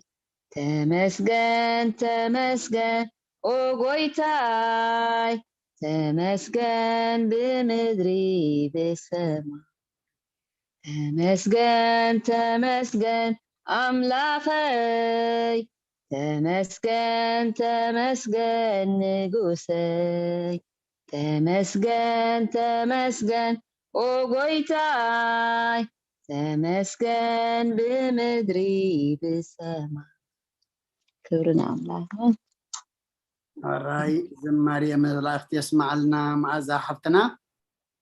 ተመስገን ተመስገን ኦ ጎይታይ፣ ተመስገን ብምድሪ ብሰማይ። ተመስገን ተመስገን ኣምላኸይ፣ ተመስገን ተመስገን ንጉሰይ፣ ተመስገን ተመስገን ኦ ጎይታይ፣ ተመስገን ብምድሪ ብሰማይ። ክብሪ ንኣምላኽ። ሕራይ ዝማሬ መላእክት የስማዓልና መኣዛ ሓፍትና።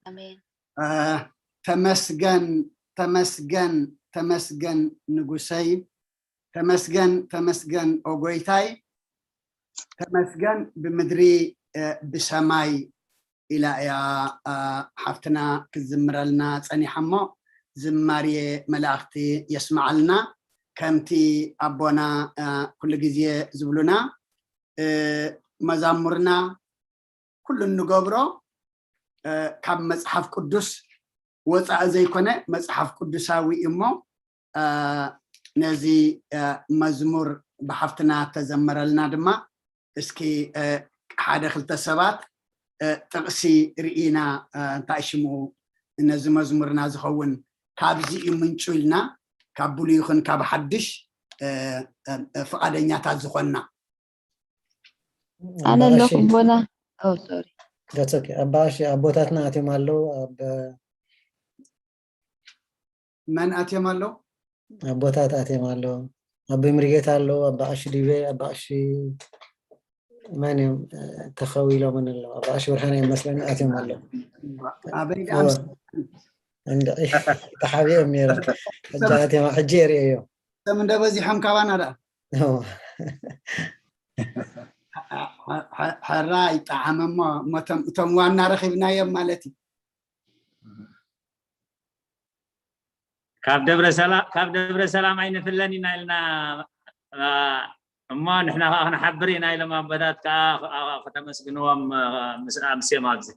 ኣሜን። ተመስገን ተመስገን ተመስገን ንጉሰይ፣ ተመስገን ተመስገን ኦ ጎይታይ፣ ተመስገን ብምድሪ ብሰማይ ኢላ እያ ሓፍትና ክትዝምረልና ፀኒሓ። እሞ ዝማሬ መላእክቲ የስማዓልና። ከምቲ ኣቦና ኩሉ ግዜ ዝብሉና፣ መዛሙርና ኩሉ እንገብሮ ካብ መፅሓፍ ቅዱስ ወፃኢ ዘይኮነ መፅሓፍ ቅዱሳዊ እዩ። እሞ ነዚ መዝሙር ብሓፍትና ተዘመረልና ድማ እስኪ ሓደ ክልተ ሰባት ጥቕሲ ርኢና፣ እንታይ ሽሙ፣ ነዚ መዝሙርና ዝኸውን ካብዚ እዩ ምንጩ ኢልና፣ ካብ ብሉይ ይኹን ካብ ሓድሽ ፍቓደኛታት ዝኾንና። ኣነ ኣለኹ ኣቦና። ሶሪ ኣባ ኣሺ፣ ኣቦታትና ኣትዮም ኣለዉ ኣብ መን ኣትዮም ኣለዉ? ኣቦታት ኣትዮም ኣለዉ። ኣቦይ ምሪጌታ ኣለዉ፣ ኣባ ኣሺ ዲቤ፣ ኣባ ኣሺ መን እዮም ተኸዊሎምን ኣለዉ። ኣባ ኣሺ ብርሃነ እዮም መስለኒ ኣትዮም ኣለዉ። ኣበይ እንድዒ ተሓቢኦም ነይሮም። ሕጂ ኣትዮም፣ ሕጂ የርእዮ። ከም እንደ በዚሖም ካባና ደኣ ሕራ ይጠዓመ እሞ እቶም ዋና ረኺብናዮም ማለት እዩ። ካብ ደብረ ሰላም ካብ ደብረ ሰላም ኣይንፍለን ኢና ኢልና እሞ ንሕና ከዓ ክንሓብር ኢና ኢሎም ኣቦታት ከዓ ከተመስግንዎም ምስኦም ኣብዚ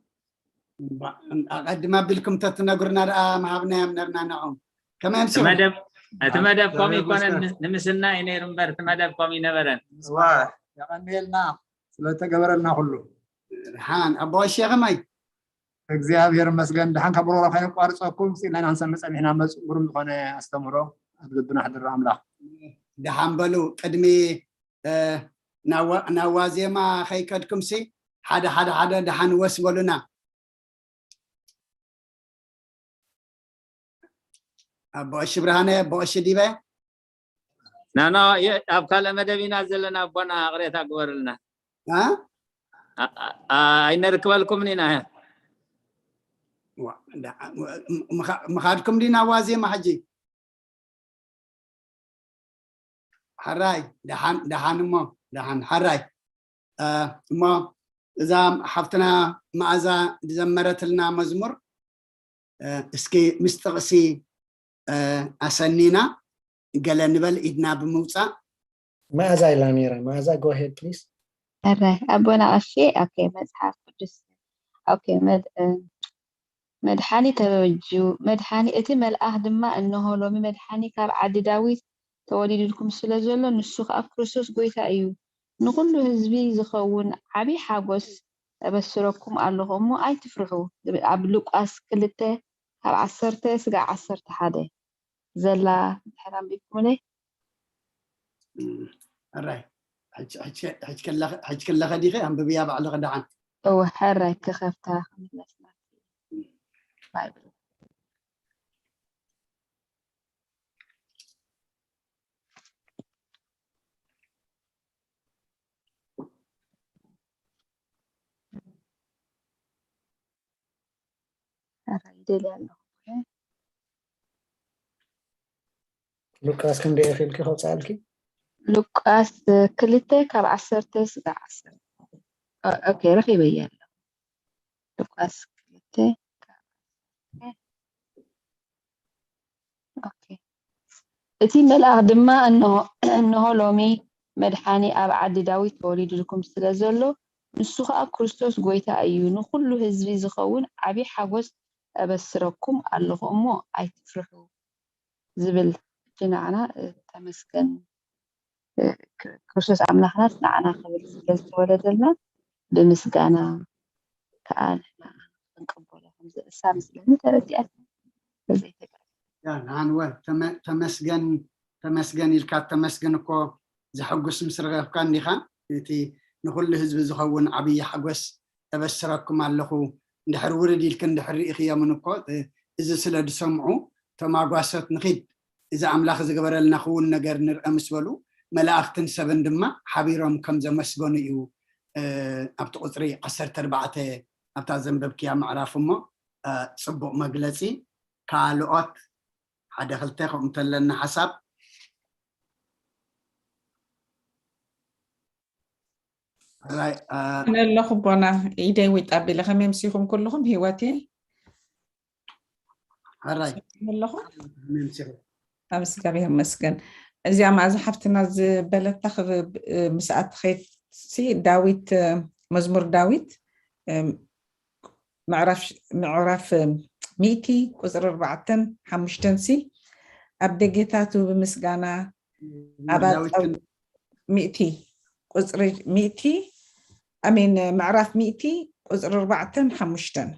ኣቀድም ኣቢልኩም ተትነግሩና ደኣ ምሃብናዮም ነርና ንዖም። ከመይ ኣምሲኹም? እቲ መደብ ከምኡ ይኮነን ንምስና እዩ ነይሩ እምበር እቲ መደብ ከምኡ ይነበረን። የቀንየልና ስለተገበረልና ኩሉ። ሓን ኣቦ ቀሺ ከመይ? እግዚኣብሔር ይመስገን። ደሓን ካብ ሮሮ ከየቋርፀኩም ስኢልና ኢና ክንሰምዕ ፀኒሕና። መፅእ ግሩም ዝኾነ ኣስተምህሮ ኣብ ልብና ኣሕድሮ ኣምላኽ። ደሓን በሉ። ቅድሚ ናብ ዋዜማ ከይከድኩምሲ ሓደ ሓደ ሓደ ደሓን ወስ በሉና። ኣቦ ቀሺ ብርሃነ፣ ኣቦ ቀሺ ዲበ። ናና ኣብ ካልእ መደብ ኢና ዘለና ኣቦና ቅሬታ ግበርልና። ኣይነርክበልኩምን ኢና። ምኻድኩም ዲና ዋዜማ ሕጂ? ሓራይ ደሓን ደሓን እሞ ደሓን ሓራይ እሞ እዛ ሓፍትና መኣዛ ዝዘመረትልና መዝሙር እስኪ ምስ ጥቕሲ ኣሰኒና ገለ ንበል ኢድና ብምውፃእ። መኣዛ ኢላ ነይራ። መኣዛ go ahead please። ሕራይ ኣቦና ቀሺ ኦኬ መፅሓፍ ቅዱስ ኦኬ መድሓኒ ተበጁ መድሓኒ እቲ መልኣኽ ድማ እንሆ ሎሚ መድሓኒ ካብ ዓዲ ዳዊት ተወሊዱልኩም ስለ ዘሎ ንሱ ከኣ ክርስቶስ ጎይታ እዩ ንኹሉ ህዝቢ ዝኸውን ዓቢ ሓጎስ እበስረኩም ኣለኹ እሞ ኣይትፍርሑ። ኣብ ሉቃስ ክልተ ካብ ዓሰርተ ስጋዕ ዓሰርተ ሓደ ዘላ ድሕር ኣንቢብኩምለይ። ሕራይ ሕጅ ከለኸ ዲኸ ኣንብብያ ባዕልኸ ደሓን። እወ ሕራይ ክኸፍታ ክምለስና ባይብል። ሕራይ ይደልያ ኣለኹ። ሉቃስ ክንደይ ኢኺ ኢልኪ ከውፅኣልኪ? ሉቃስ ክልተ ካብ ዓሰርተ ስጋዕ ዓሰርተ ሓደ። ኦኬ ረኺበያ ኣለኹ። ሉቃስ ክልተ ካብ ኦኬ። እቲ መልኣኽ ድማ እንሆ እንሆ ሎሚ መድሓኒ ኣብ ዓዲ ዳዊት ተወሊዱልኩም ስለ ዘሎ ንሱ ኸኣ ክርስቶስ ጐይታ እዩ። ንኹሉ ህዝቢ ዝኸውን ዓቢ ሓጎስ እበስረኩም ኣለኹ እሞ ኣይትፍርሑ። ዝብል ሕጂ ንዓና ተመስገን ክርስቶስ ኣምላኽናስ ንዓና ክብል ስለ ዝተወለደልና ብምስጋና ከዓ ንሕና ክንቅበሎ ከምዝእሳ ምስለኒ ተረዲኣት ዘይተጋል ንዓንወ ተመስገን ተመስገን ኢልካ ተመስገን እኮ ዘሐጉስ ምስ ረኸብካ እንዲኻ እቲ ንኩሉ ህዝቢ ዝኸውን ዓብዪ ሓጎስ እበስረኩም ኣለኹ። እንድሕር ውርድ ኢልክን እንድሕር ርኢኽዮምን እኮ እዚ ስለ ዝሰምዑ ተማጓሰት ንኺድ እዚ ኣምላኽ ዝገበረልና ክውን ነገር ንርአ ምስ በሉ መላእኽትን ሰብን ድማ ሓቢሮም ከም ዘመስገኑ እዩ ኣብቲ ቁፅሪ ዓሰርተ ኣርባዕተ ኣብታ ዘንበብክያ ምዕራፍ እሞ ፅቡቕ መግለፂ ካልኦት ሓደ ክልተ ከምኡ እንተለና ሓሳብ ኣለኹ ቦና ኢደይ ዊጥ ኣቢለ ከመይ ምሲኹም ኩልኹም ህይወቴ ሕራይ ኣለኹ ኣብ እግዚኣብሔር መስገን እዚኣ መኣዛ ሓፍትና ዝበለታ ምስኣ ትኸይድ ዳዊት መዝሙር ዳዊት ምዕራፍ ምዕራፍ ሚእቲ ቁፅሪ ኣርባዕተን ሓሙሽተን ሲ ኣብ ደጌታቱ ብምስጋና ኣብ ኣጻው- ሚእቲ ቁፅሪ ሚእቲ ኣሜን ምዕራፍ ሚእቲ ቁፅሪ ኣርባዕተን ሓሙሽተን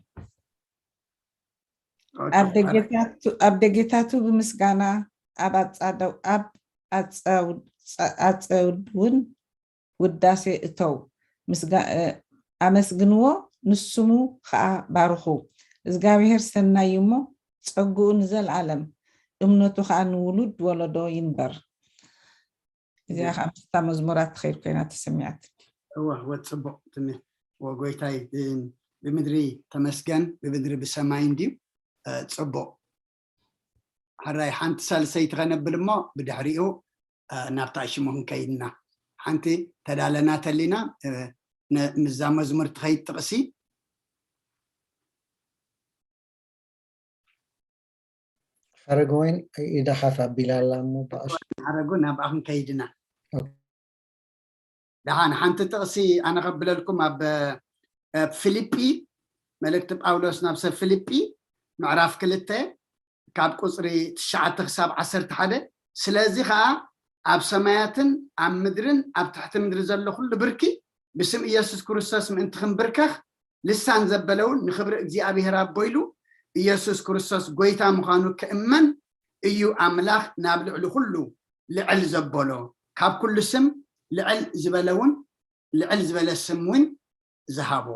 ኣብ ደጌታቱ ኣብ ደጌታቱ ብምስጋና ኣብ ኣጻደው ኣብ ኣጸው- ኣጸውድውን ውዳሴ እተው ምስጋ- ኣመስግንዎ ንስሙ ኸዓ ባርኹ እግዚኣብሔር ሰናይ እዩ እሞ ጸግኡ ንዘለኣለም እምነቱ ኸዓ ንውሉድ ወለዶ ይንበር እዚኣ ከዓ ምስታ መዝሙራት ትኸይድ ኮይና ተሰሚዓት እወ ወ ፅቡቅ ትም ወጎይታይ ብምድሪ ተመስገን ብምድሪ ብሰማይ እንድዩ ፅቡቅ ሕራይ ሓንቲ ሳልሰይቲ ከነብል እሞ ብድሕሪኡ ናብታ ሽሙ ክንከይድና ሓንቲ ተዳለና ተሊና ምዛ መዝሙር ትኸይድ ጥቕሲ ሓረገወይን ኢዳ ሓፍ ኣቢላ ኣላ እሞ ብኣሽ ሓረጉ ናብኣ ክንከይድና ደሓን ሓንቲ ጥቕሲ ኣነ ከብለልኩም ኣብ ፊልጲ መልእክቲ ጳውሎስ ናብ ሰብ ፊልጲ ምዕራፍ ክልተ ካብ ቁፅሪ ትሽዓተ ክሳብ ዓሰርተ ሓደ ስለዚ ከዓ ኣብ ሰማያትን ኣብ ምድርን ኣብ ትሕቲ ምድሪ ዘሎ ኩሉ ብርኪ ብስም ኢየሱስ ክርስቶስ ምእንቲ ክንብርከኽ ልሳን ዘበለ እውን ንኽብሪ እግዚኣብሔር ኣቦ ኢሉ ኢየሱስ ክርስቶስ ጎይታ ምዃኑ ክእመን እዩ ኣምላኽ ናብ ልዕሊ ኩሉ ልዕል ዘበሎ ካብ ኩሉ ስም ልዕል ዝበለ እውን ልዕል ዝበለ ስም እውን ዝሃቦ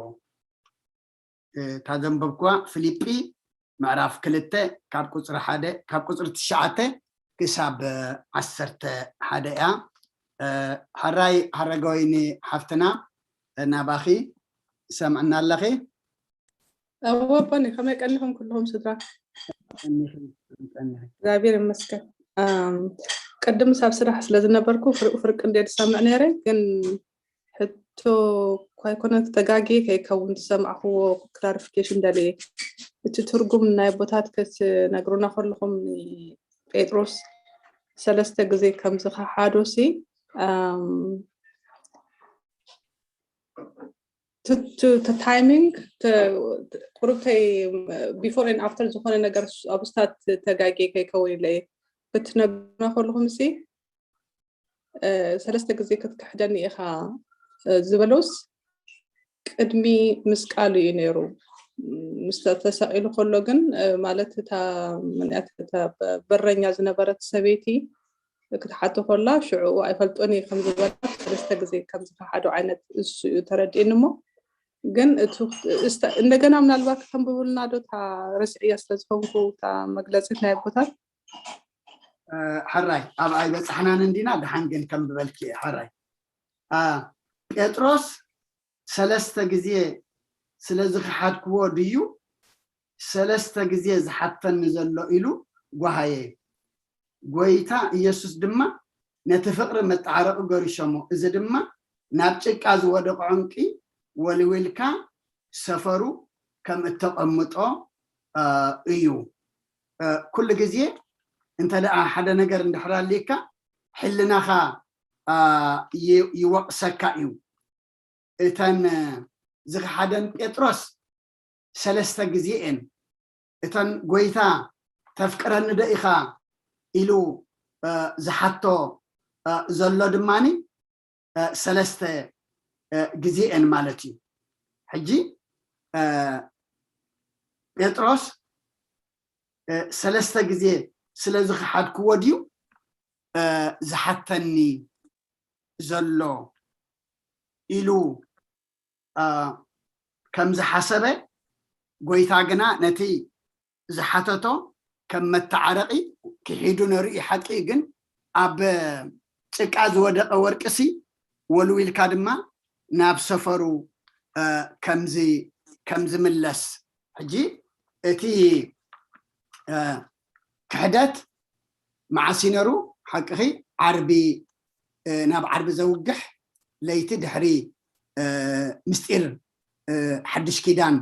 እታ ዘንበብኩዋ ፊልጲ ምዕራፍ ክልተ ካብ ቁፅሪ ሓደ ካብ ቁፅሪ ትሽዓተ ክሳብ ዓሰርተ ሓደ እያ ሓራይ ሓረጋወይኒ ሓፍትና ናባኺ ሰምዕና ኣለኺ እወ ቦኒ ከመይ ቀኒኹም ኩልኹም ስድራ እግዚኣብሔር ይመስገን ቅድም ሳብ ስራሕ ስለ ዝነበርኩ ፍርቅ ፍርቅ እንደ ዝሰምዕ ነይረ ግን ሕቶ እኳ ኣይኮነን ተጋግየ ከይከውን ዝሰማዕክዎ ክላሪፊኬሽን ደልየ እቲ ትርጉም ናይ ኣቦታት ክትነግሩና ከለኹም ጴጥሮስ ሰለስተ ግዜ ከም ዝኸሓዶ ሲ ታይሚንግ ቁሩብተይ before and after ዝኾነ ነገር ኣብ ስታት ተጋግየ ከይከውን ኢለ ክትነግሩና ከለኹም ሲ ሰለስተ ግዜ ክትክሕደኒ ኢኻ ዝበለውስ ቅድሚ ምስቃሉ እዩ ነይሩ። ምስ ተ- ተሰቒሉ ከሎ ግን፣ እ፣ ማለት እታ፣ መንእያት፣ እታ በ- በረኛ ዝነበረት ሰበይቲ ክትሓቶ ከላ፣ ሽዑ ኣይፈልጦን እየ ከም ዝበላ፣ ሰለስተ ግዜ ከም ዝኸሓዶ ዓይነት እሱ እዩ ተረዲእኒ። እሞ ግን እቱ እስተ- እንደገና ምናልባት ከተንብቡልና ዶ? እታ ረስዕያ ስለ ዝኾንኩ፣ እታ መግለጺት ናይ ኣቦታት። ሕራይ፣ ኣብኣ ኣይበጻሕናን እንዲና። ደሓን ግን ከም ብበልኪ እየ። ሕራይ፣ ጴጥሮስ ሰለስተ ግዜ ስለ ዝኸሓድክዎ ድዩ ሰለስተ ግዜ ዝሓተኒ ዘሎ ኢሉ ጓሃየ። ጎይታ ኢየሱስ ድማ ነቲ ፍቕሪ መጣዕረቂ ገሪሸሞ፣ እዚ ድማ ናብ ጭቃ ዝወደቐ ዕንቂ ወልዊልካ ሰፈሩ ከም እተቐምጦ እዩ። ኩሉ ግዜ እንተ ደኣ ሓደ ነገር እንድሕር ኣልካ ሕልናኻ ይወቕሰካ እዩ። እተን ዝኸሓደን ጴጥሮስ ሰለስተ ግዜ እየን። እተን ጎይታ ተፍቅረኒ ዶ ኢኻ ኢሉ ዝሓቶ ዘሎ ድማኒ ሰለስተ ግዜ እየን ማለት እዩ። ሕጂ ጴጥሮስ ሰለስተ ግዜ ስለ ዝኸሓድክዎ ድዩ ዝሓተኒ ዘሎ ኢሉ ከም ዝሓሰበ፣ ጎይታ ግና ነቲ ዝሓተቶ ከም መተዓረቂ ክሒዱ ነርኢ። ሓቂ ግን ኣብ ጭቃ ዝወደቀ ወርቅሲ ወልዊልካ ድማ ናብ ሰፈሩ ከምዚ ከም ዝምለስ። ሕጂ እቲ ክሕደት መዓስ ይነሩ? ሓቅኺ፣ ዓርቢ፣ ናብ ዓርቢ ዘውግሕ ለይቲ ድሕሪ ምስጢር ሓድሽ ኪዳን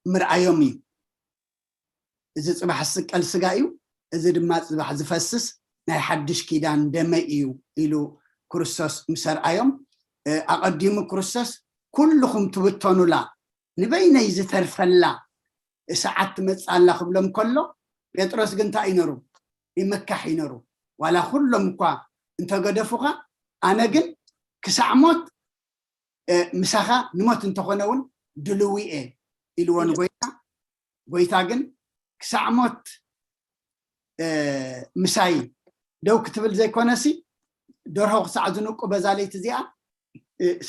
ምርኣዮም እዩ። እዚ ጽባሕ ዝስቀል ስጋ እዩ፣ እዚ ድማ ጽባሕ ዝፈስስ ናይ ሓድሽ ኪዳን ደመይ እዩ ኢሉ ክርስቶስ ምስ ኣርኣዮም፣ ኣቐዲሙ ክርስቶስ፣ ኩልኹም ትብተኑላ፣ ንበይነይ ዝተርፈላ ሰዓት ትመጽእ ኣላ ክብሎም ከሎ፣ ጴጥሮስ ግን እንታይ እዩ ነሩ? ይምካሕ እዩ ነሩ። ዋላ ኩሎም እኳ እንተገደፉኻ፣ ኣነ ግን ክሳዕ ሞት ምሳኻ፣ ንሞት እንተኾነ እውን ድልዊ እየ ኢልዎ ንጎይታ። ጎይታ ግን ክሳዕ ሞት ምሳይ ደው ክትብል ዘይኮነሲ፣ ደርሆ ክሳዕ ዝንቁ በዛ ለይቲ እዚኣ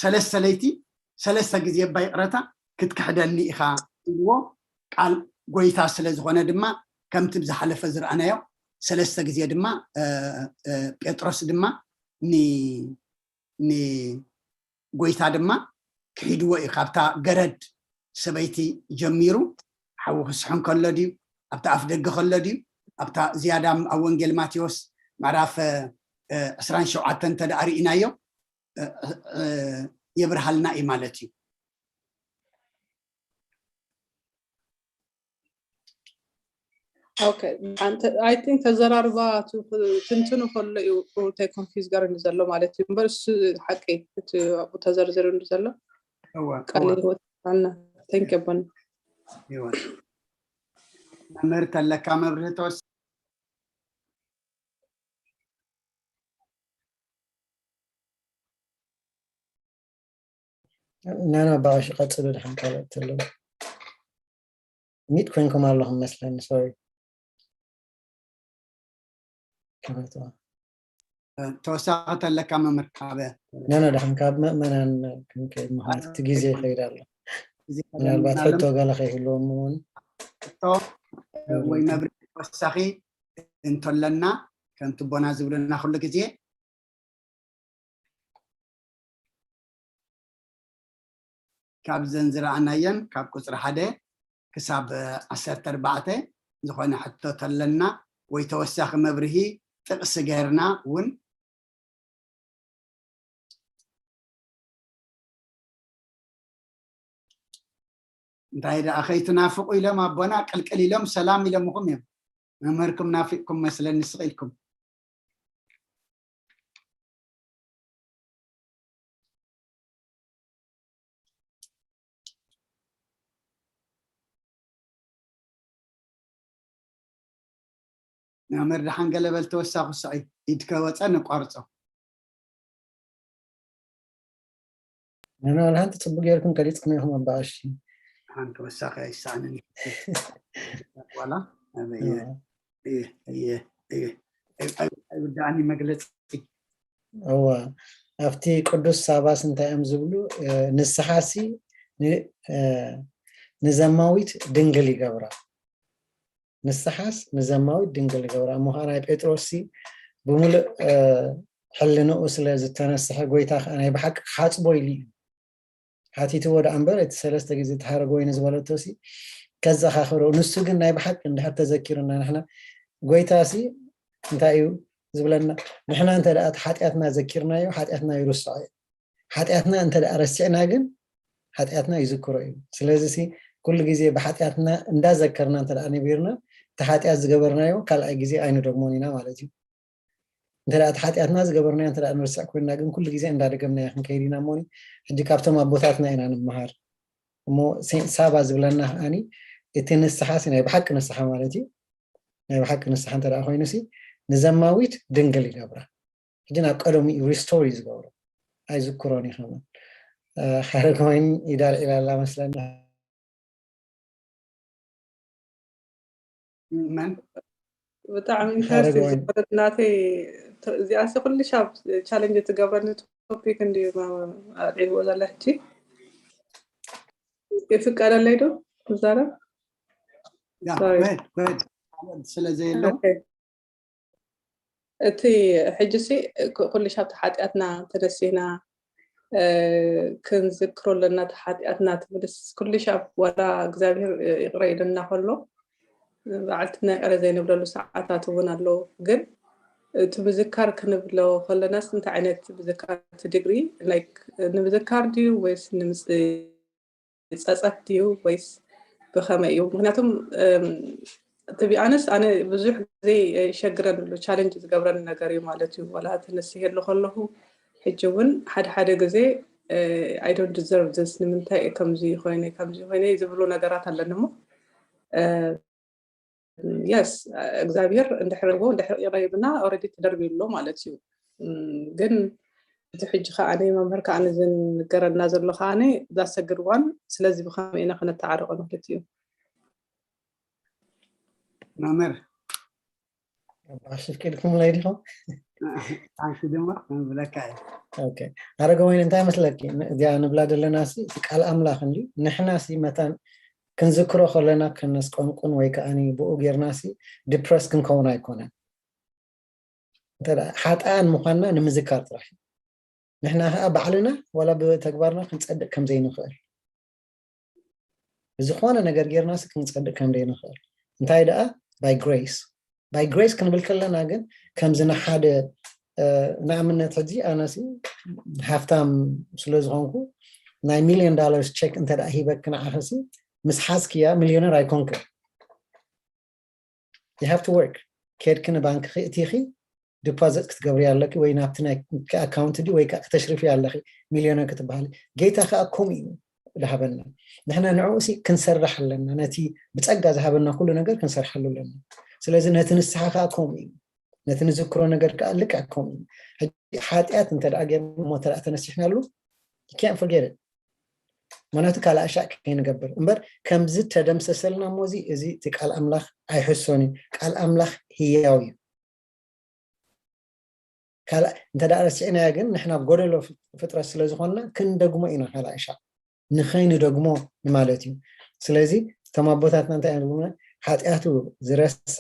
ሰለስተ ለይቲ ሰለስተ ግዜ እባ ይቕረታ ክትክሕደኒ ኢኻ ኢልዎ። ቃል ጎይታ ስለ ዝኾነ ድማ ከምቲ ብዝሓለፈ ዝረኣናዮ ሰለስተ ግዜ ድማ ጴጥሮስ ድማ ንጎይታ ድማ ክሒድዎ እዩ። ካብታ ገረድ ሰበይቲ ጀሚሩ፣ ሓዊ ክስሕን ከሎ ድዩ፣ ኣብታ ኣፍ ደገ ከሎ ድዩ፣ ኣብታ ዝያዳ ኣብ ወንጌል ማቴዎስ ምዕራፍ ዕስራን ሸውዓተን እንተ ደኣ ርኢናዮ የብርሃልና እዩ ማለት እዩ። Okay, I think ተዘራርባ ትንትኑ ከሎ እዩ እንታይ ኮንፊዝ ገርኒ ዘሎ ማለት እዩ። እምበር እሱ ሓቂ እቲ ኣብኡ ተዘርዚሩ ዘሎ ቃል ህይወት ኣልና። Thank you ኣቦና። መምህር ተለካ መብርሂ ተወስ ናና ባሽ ቀጽሉ ድሓን ካልኦት ተለዉ ሚት ኮይንኩም ኣለኹም መስለኒ። ሶሪ ተወሳኺ ተለካ መምህር ካበ ናና ድሓን ካብ ምእመናን ክንከይድ ምዃን እቲ ግዜ ይኸይድ ኣሎ። ምናልባት ሕቶ ገለ ከይህልዎም እውን ወይ መብርሂ ተወሳኺ እንተለና ከምቲ ኣቦና ዝብሉና ኩሉ ግዜ ካብዘን ዝረኣናየን ካብ ቁፅሪ ሓደ ክሳብ ዓሰርተ ኣርባዕተ ዝኾነ ሕቶ ተለና ወይ ተወሳኺ መብርሂ ጥቕሲ ገይርና እውን እንታይ ደኣ ከይትናፍቑ ኢሎም ኣቦና ቅልቅል ኢሎም ሰላም ኢሎምኹም እዮም። መምህርኩም ናፊቕኩም መስለኒ ስቕ ኢልኩም። መምህር ደሓን ገለ በል ተወሳኺ ስዒ ኢድከ ወፀ ነቋርፆ። ንሕና ንሓንቲ ጽቡቅ ጌርኩም ቀሊጽኩም ኢኹም ኣባኣሺ። ሓንቲ ወሳኺ ኣይሰኣንን ዋላ ኣይወዳእኒ መግለፂ። እዋ ኣብቲ ቅዱስ ሳባስ እንታይ እዮም ዝብሉ? ንስሓሲ ንዘማዊት ድንግል ይገብራ። ንስሓስ ንዘማዊት ድንግል ይገብራ። እሞ ከዓ ናይ ጴጥሮስ ሲ ብምሉእ ሕልንኡ ስለ ዝተነስሐ ጎይታ ከዓ ናይ ብሓቂ ክሓፅቦ ኢሉ እዩ ሓቲትዎ ደኣ እምበር፣ እቲ ሰለስተ ግዜ ተሃረገ ወይኒ ዝበለቶ ሲ ከዘኻኽሮ። ንሱ ግን ናይ ብሓቂ እንድሕር ተዘኪሩና ንሕና ጎይታ ሲ እንታይ እዩ ዝብለና? ንሕና እንተ ደኣ እቲ ሓጢኣትና ዘኪርናዮ ሓጢኣትና ይርስዖ እዩ። ሓጢኣትና እንተ ደኣ ረሲዕና ግን ሓጢኣትና ይዝክሮ እዩ። ስለዚ ሲ ኩሉ ግዜ ብሓጢኣትና እንዳዘከርና እንተ ደኣ ነቢርና እቲ ሓጢኣት ዝገበርናዮ ካልኣይ ግዜ ኣይንደግሞን ኢና ማለት እዩ። እንተ እቲ ሓጢኣትና ዝገበርናዮ እንተ ንርስዕ ኮይንና ግን ኩሉ ግዜ እንዳደገምናዮ ክንከይድ ኢና እሞኒ። ሕጂ ካብቶም ኣቦታትና ኢና ንምሃር። እሞ ሴንት ሳባ ዝብለና ከዓኒ እቲ ንስሓ ሲ ናይ ብሓቂ ንስሓ ማለት እዩ። ናይ ብሓቂ ንስሓ እንተ ኮይኑ ሲ ንዘማዊት ድንግል ይገብራ። ሕጂ ናብ ቀደሙ ሪስቶር እዩ ዝገብሮ። ኣይዝክሮን እዩ ከማን። ሓረግ ወይን ይዳልዒላ ኣላ መስለና። መን ብጣዕሚ ኢንተረስቲንግ ዝኾነት ናተይ። እዚኣሲ ኩሉ ሻብ ቻለንጅ ትገብረኒ ቶፒክ እንድዩ ኣልዒልዎ ዘላ ሕጂ። ይፍቀደለይ ዶ ክዛረብ? ስለ ዘየለው እቲ ሕጂ ሲ ኩሉ ሻብ ሓጢኣትና ተነሲና ክንዝክሮ ኣለና። እቲ ሓጢኣትና ትብልስ ኩሉ ሻብ ዋላ እግዚኣብሔር ይቕረ ኢልና ከሎ በዓልትና ይቕረ ዘይንብለሉ ሰዓታት እውን ኣለዉ። ግን እቲ ምዝካር ክንብሎ ከለናስ እንታይ ዓይነት ምዝካር? እቲ ዲግሪ ላይክ ንምዝካር ድዩ ወይስ ንምጽ ጸጸት ድዩ ወይስ ብኸመይ እዩ? ምክንያቱም ትቢኣንስ ኣነ ብዙሕ ግዜ ይሸግረን ኣሎ ቻለንጅ ዝገብረን ነገር እዩ ማለት እዩ። ዋላ ተነሲሄሉ ከለኹ ሕጂ እውን ሓደ ሓደ ግዜ I don't deserve this ንምንታይ እየ ከምዚ ኮይነ ከምዚ ኮይነ ዝብሉ ነገራት ኣለኒ እሞ የስ እግዚኣብሔር እንድሕር ዎ እንድሕር ይቕረ ይብልና ኦልሬዲ ተደርቢሉ ኣሎ ማለት እዩ። ግን እቲ ሕጂ ከዓ ናይ መምህር ከዓ ንዝንገረና ዘሎ ከዓ ዛሰግድ ዋን ስለዚ ብከመይ ኢና ክነተዓርቆ ንክልት እዩ መምህር ኣሽፍቂድኩምለይ ዲኹም? ኣንቺ ድማ ብለካ እዩ ኣረገ ወይን እንታይ መስለኪ? እዚኣ ንብላ ዘለና ሲ እቲ ቃል ኣምላኽ እንዲ ንሕና ሲ መታን ክንዝክሮ ከለና ከነስቀንቁን ወይ ከዓ ብኡ ጌርና ሲ ዲፕረስ ክንከውን ኣይኮነን። ሓጥኣን ምዃንና ንምዝካር ጥራሕ ንሕና ከዓ ባዕልና ዋላ ብተግባርና ክንፀድቅ ከምዘይንኽእል ብዝኾነ ነገር ጌርና ሲ ክንፀድቅ ከምዘይንኽእል እንታይ ደኣ by grace by grace ክንብል ከለና ግን ከምዚ ንሓደ ንኣብነት ሕጂ ኣነሲ ሃፍታም ስለ ዝኾንኩ ናይ ሚሊዮን ዳላርስ ቸክ እንተ ሂበኪ ንዓኺሲ ምስ ሓዝክያ ሚሊዮነር ኣይኮንክን። You have to work። ኬድኪ ንባንክ ክእቲኺ ዲፖዚት ክትገብሪ ኣለኪ ወይ ናብቲ ናይ ኣካውንት ዲ ወይ ከዓ ክተሽርፊ ኣለኺ ሚሊዮነር ክትበሃሊ። ጌታ ከዓ ከምኡ እዩ ዝሃበና። ንሕና ንዕኡ ሲ ክንሰርሕ ኣለና። ነቲ ብፀጋ ዝሃበና ኩሉ ነገር ክንሰርሓሉ ኣለና። ስለዚ ነቲ ንስሓ ከዓ ከምኡ እዩ። ነቲ ንዝክሮ ነገር ከዓ ልክዕ ከምኡ እዩ። ሓጢኣት እንተ ደኣ ጌርና እሞ እንተ ደኣ ተነሲሕናሉ you can't forget it። ምክንያቱ ካልእ ኣሻዕ ከይንገብር እምበር ከምዚ ተደምሰሰልና እሞ እዚ እዚ እቲ ቃል ኣምላኽ ኣይሕሶን እዩ። ቃል ኣምላኽ ህያው እዩ። ካልእ እንተ ደኣ ረሲዕናዮ ግን ንሕና ጎደሎ ፍጥረት ስለ ዝኾንና ክንደግሞ ኢና ካልእ ኣሻዕ ንኸይንደግሞ ማለት እዩ። ስለዚ እቶም ኣቦታትና እንታይ እዮም ዝብሉና? ሓጢኣቱ ዝረስዐ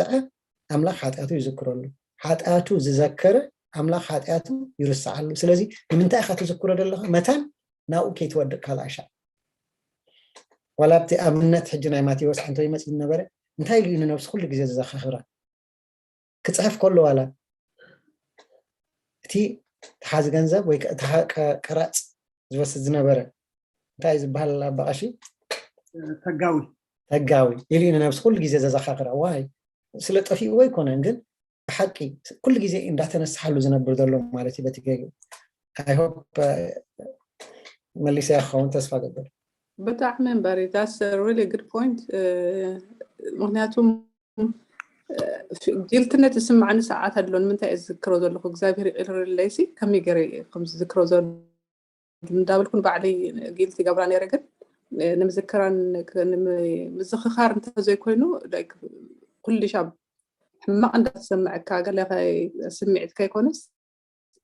ኣምላኽ ሓጢኣቱ ይዝክረሉ፣ ሓጢኣቱ ዝዘከረ ኣምላኽ ሓጢኣቱ ይርስዓሉ። ስለዚ ንምንታይ ኢኻ ትዝክሮ ዘለኻ? መታን ናብኡ ከይትወድቅ ካልኣሻ ዋላ ኣብቲ ኣብነት ሕጂ ናይ ማቴዎስ ሓንቶ ይመፅእ ዝነበረ እንታይ ኢሉ እዩ ንነብሱ ኩሉ ግዜ ዘዘኻኽራ? ክፅሕፍ ከሎ ዋላ እቲ ተሓዚ ገንዘብ ወይ ቀራፅ ዝወስድ ዝነበረ እንታይ ዝበሃል ኣባቐሺ ተጋዊ ተጋዊ ኢሉ ንነብሱ ኩሉ ግዜ ዘዘኻኽራ ዋይ ስለ ጠፊእዎ ኣይኮነን ግን ብሓቂ ኩሉ ግዜ እንዳተነስሓሉ ዝነብር ዘሎ ማለት እዩ በቲ ገይሩ I hope መሊሰያ ክኸውን ተስፋ ገብር ብጣዕሚ እምበሪ that's really good point ምክንያቱም ጊልትነት ዝስማዓኒ ሰዓት ኣሎ ንምንታይ እየ ዝዝክሮ ዘለኹ እግዚኣብሔር ይቅርለይሲ ከመይ ገይረ ከም ዝዝክሮ ዘሎ እንዳበልኩ ንባዕለይ ጊልት ይገብራ ነይረ። ግን ንምዝክራን ምዝኽኻር እንተዘይኮይኑ ኩልሻ ሕማቕ እንዳተሰምዐካ ገለ ስምዒት ከይኮነስ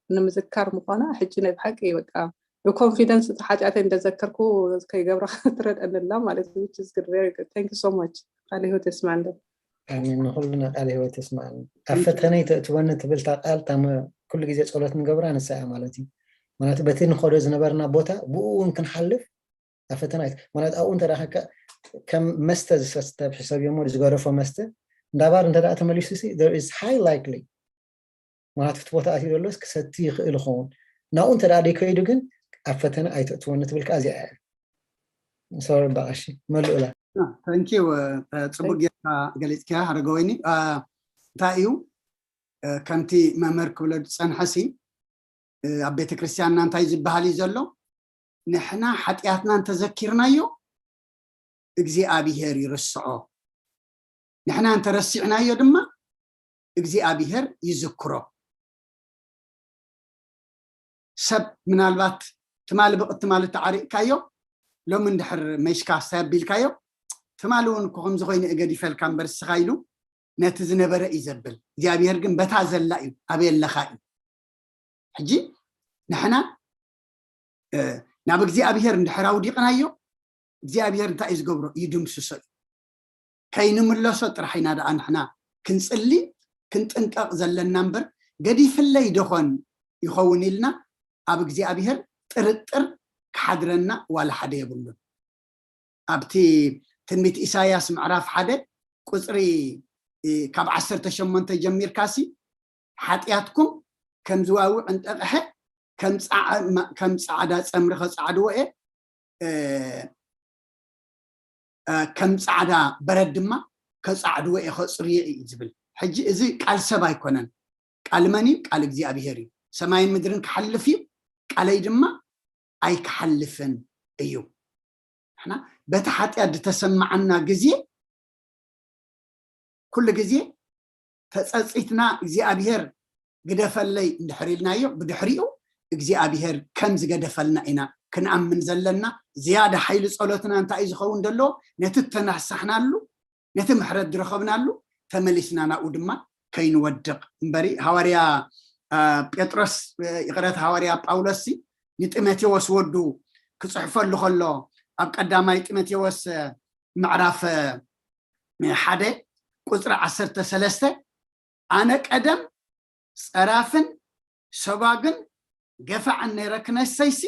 ንምዝካር ምዃና ሕጂ ናይ ብሓቂ በቃ ብኮንፊደንስ እቲ ሓጢኣተይ እንደዘከርኩ ከይገብራ ትረድአንላ ማለት እዩ። Thank you so much። ቃለ ህይወት የስማዕንደ። ኣሜን። ንኩልና ቃለ ህይወት የስማዕን። ኣብ ፈተነ ኣይተእትወኒ ትብል እታ ቃል እታ ኩሉ ግዜ ጸሎት ንገብራ ንሳ እያ ማለት እዩ። ማለት በቲ ንኸዶ ዝነበርና ቦታ ብኡ እውን ክንሓልፍ ኣብ ፈተና ማለት ኣብኡ እንተ ከም መስተ ዝሰስተ ሕሰብ እሞ ዝገረፎ መስተ እንዳባር እንተ ተመሊሱ high likely ማለት እቲ ቦታ ኣትዩ ዘሎስ ክሰቲ ይኽእል ይኸውን። ናብኡ እንተ ደኣ ደይከይዱ ግን ኣብ ፈተነ ኣይተእትወኒ ትብል ከዓ እዚኣ እያ። ሶሪ በቃ እሺ፣ መልኡላ። Thank you። ጽቡቅ ጌርካ ገሊጽካ ሓረገወይኒ። እንታይ እዩ ከምቲ መምህር ክብሎ ዝጸንሐሲ ኣብ ቤተ ክርስቲያንና እንታይ ዝበሃል እዩ ዘሎ? ንሕና ሓጢኣትና እንተዘኪርናዮ እግዚኣብሔር ይርስዖ፣ ንሕና እንተረሲዕናዮ ድማ እግዚኣብሔር ይዝክሮ። ሰብ ምናልባት ትማሊ ብቕት ትማሊ ተዓሪቕካዮ ሎሚ እንድሕር መሽካ ሳይ ኣቢልካዮ ትማሊ እውን እኮ ከምዚ ኮይኑ እገዲፈልካ እምበር ስኻ ኢሉ ነቲ ዝነበረ እዩ ዘብል። እግዚኣብሔር ግን በታ ዘላ እዩ ኣበይ ኣለኻ እዩ። ሕጂ ንሕና ናብ እግዚኣብሔር እንድሕር ኣውዲቕናዮ እግዚኣብሔር እንታይ እዩ ዝገብሮ? ይድምስሶ እዩ። ከይንምለሶ ጥራሕ ኢና ደኣ ንሕና ክንጽሊ ክንጥንቀቕ ዘለና እምበር ገዲፍለይ ደኾን ይኸውን ኢልና ኣብ እግዚኣብሔር ጥርጥር ክሓድረና ዋላ ሓደ የብሉን። ኣብቲ ትንቢት ኢሳያስ ምዕራፍ ሓደ ቁፅሪ ካብ ዓሰርተ ሸሞንተ ጀሚርካሲ ሓጢኣትኩም ከም ዝዋውዕ እንጠቕሐ ከም ፃዕዳ ፀምሪ ከፃዕድዎ እየ ከም ፃዕዳ በረድ ድማ ከፃዕድዎ እየ ከፅርዮ እዩ ዝብል። ሕጂ እዚ ቃል ሰብ ኣይኮነን። ቃል መን እዩ? ቃል እግዚኣብሔር እዩ። ሰማይን ምድርን ክሓልፍ እዩ፣ ቃለይ ድማ ኣይክሓልፍን እዩ። ንሕና በቲ ሓጢኣት ዝተሰማዓና ግዜ ኩሉ ግዜ ተፀፂትና እግዚኣብሔር ግደፈለይ እንድሕር ኢልናዮ ብድሕሪኡ እግዚኣብሔር ከም ዝገደፈልና ኢና ክንኣምን ዘለና። ዝያዳ ሓይሊ ጸሎትና እንታይ እዩ ዝኸውን ዘለዎ? ነቲ እተነሳሕናሉ ነቲ ምሕረት ዝረኸብናሉ ተመሊስና ናብኡ ድማ ከይንወድቕ እምበሪ። ሃዋርያ ጴጥሮስ ይቕረት ሃዋርያ ጳውሎስ ንጢሞቴዎስ ወዱ ክፅሕፈሉ ከሎ ኣብ ቀዳማይ ጢሞቴዎስ ምዕራፍ ሓደ ቁፅሪ ዓሰርተ ሰለስተ ኣነ ቀደም ፀራፍን ሰጓግን ገፋዕን ነይረ ክነሰይሲ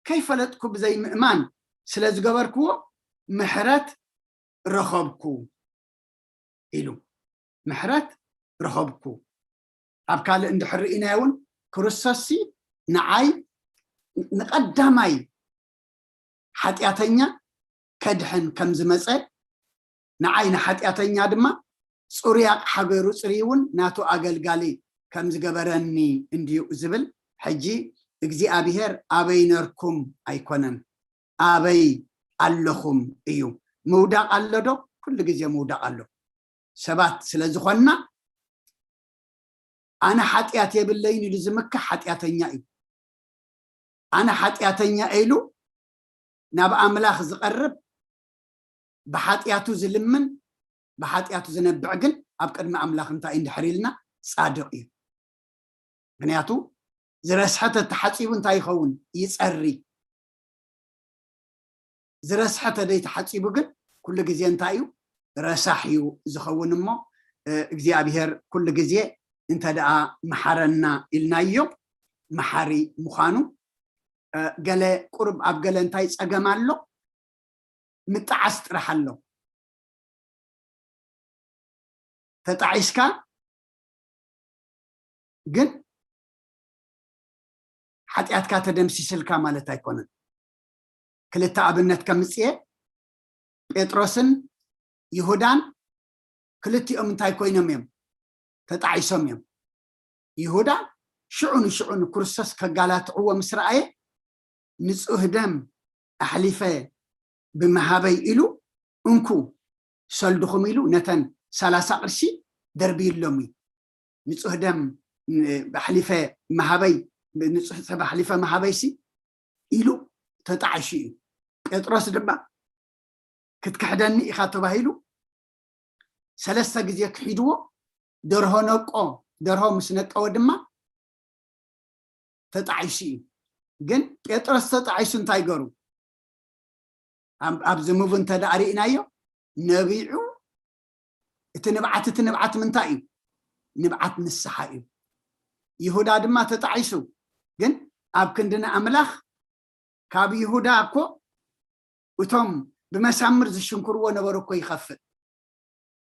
ከይፈለጥኩ ብዘይ ምእማን ስለ ዝገበርክዎ ምሕረት ረኸብኩ ኢሉ። ምሕረት ረኸብኩ። ኣብ ካልእ እንድሕር ርኢናዮ እውን ክርስቶስሲ ንዓይ ንቐዳማይ ሓጢኣተኛ ከድሕን ከም ዝመፀ ንዓይ ንሓጢኣተኛ ድማ ፅሩይ ኣቕሓ ገይሩ ፅርይ እውን ናቱ ኣገልጋሊ ከም ዝገበረኒ እንድዩ ዝብል። ሕጂ እግዚኣብሔር ኣበይ ነርኩም ኣይኮነን ኣበይ ኣለኹም እዩ። ምውዳቕ ኣሎ ዶ? ኩሉ ግዜ ምውዳቕ ኣሎ። ሰባት ስለ ዝኾንና ኣነ ሓጢኣት የብለይን ኢሉ ዝምክሕ ሓጢኣተኛ እዩ። ኣነ ሓጢኣተኛ ኢሉ ናብ ኣምላኽ ዝቐርብ ብሓጢኣቱ ዝልምን ብሓጢኣቱ ዝነብዕ ግን ኣብ ቅድሚ ኣምላኽ እንታይ እንድሕር ኢልና ጻድቕ እዩ። ምክንያቱ ዝረስሐ ተተሓፂቡ እንታይ ይኸውን? ይፀሪ። ዝረስሐ ተደይ ተሓፂቡ ግን ኩሉ ግዜ እንታይ እዩ? ረሳሕ እዩ ዝኸውን። እሞ እግዚኣብሔር ኩሉ ግዜ እንተ ደኣ መሓረና ኢልናዮ መሓሪ ምዃኑ ገለ ቁርብ ኣብ ገለ እንታይ ፀገም ኣሎ ምጣዓስ ጥራሕ ኣሎ። ተጣዒስካ ግን ሓጢኣትካ ተደምሲስልካ ማለት ኣይኮነን። ክልተ ኣብነት ከምፅኤ ጴጥሮስን ይሁዳን ክልቲኦም እንታይ ኮይኖም እዮም? ተጣዒሶም እዮም። ይሁዳ ሽዑ ንሽዑ ንክርስቶስ ከጋላትዕዎ ምስ ረኣየ ንፁህ ደም ኣሕሊፈ ብምሃበይ ኢሉ እንኩ ሰልድኹም ኢሉ ነተን ሰላሳ ቅርሺ ደርብይሎም እዩ። ንፁህ ደም ኣሕሊፈ ምሃበይ ንፁህ ሰብ ኣሕሊፈ ምሃበይሲ ኢሉ ተጣዒሱ እዩ። ጴጥሮስ ድማ ክትክሕደኒ ኢኻ ተባሂሉ ሰለስተ ግዜ ክሒድዎ፣ ደርሆ ነቆ። ደርሆ ምስ ነቀወ ድማ ተጣዒሱ እዩ። ግን ጴጥሮስ ተጣዒሱ እንታይ ገሩ? ኣብ- ኣብዚ ሙቭ እንተ ደኣ ርኢናዮ፣ ነቢዑ። እቲ ንብዓት እቲ ንብዓት ምንታይ እዩ? ንብዓት ንስሓ እዩ። ይሁዳ ድማ ተጣዒሱ። ግን ኣብ ክንዲ ንኣምላኽ፣ ካብ ይሁዳ እኮ እቶም ብመሳምር ዝሽንክርዎ ነበሩ እኮ ይኸፍእ።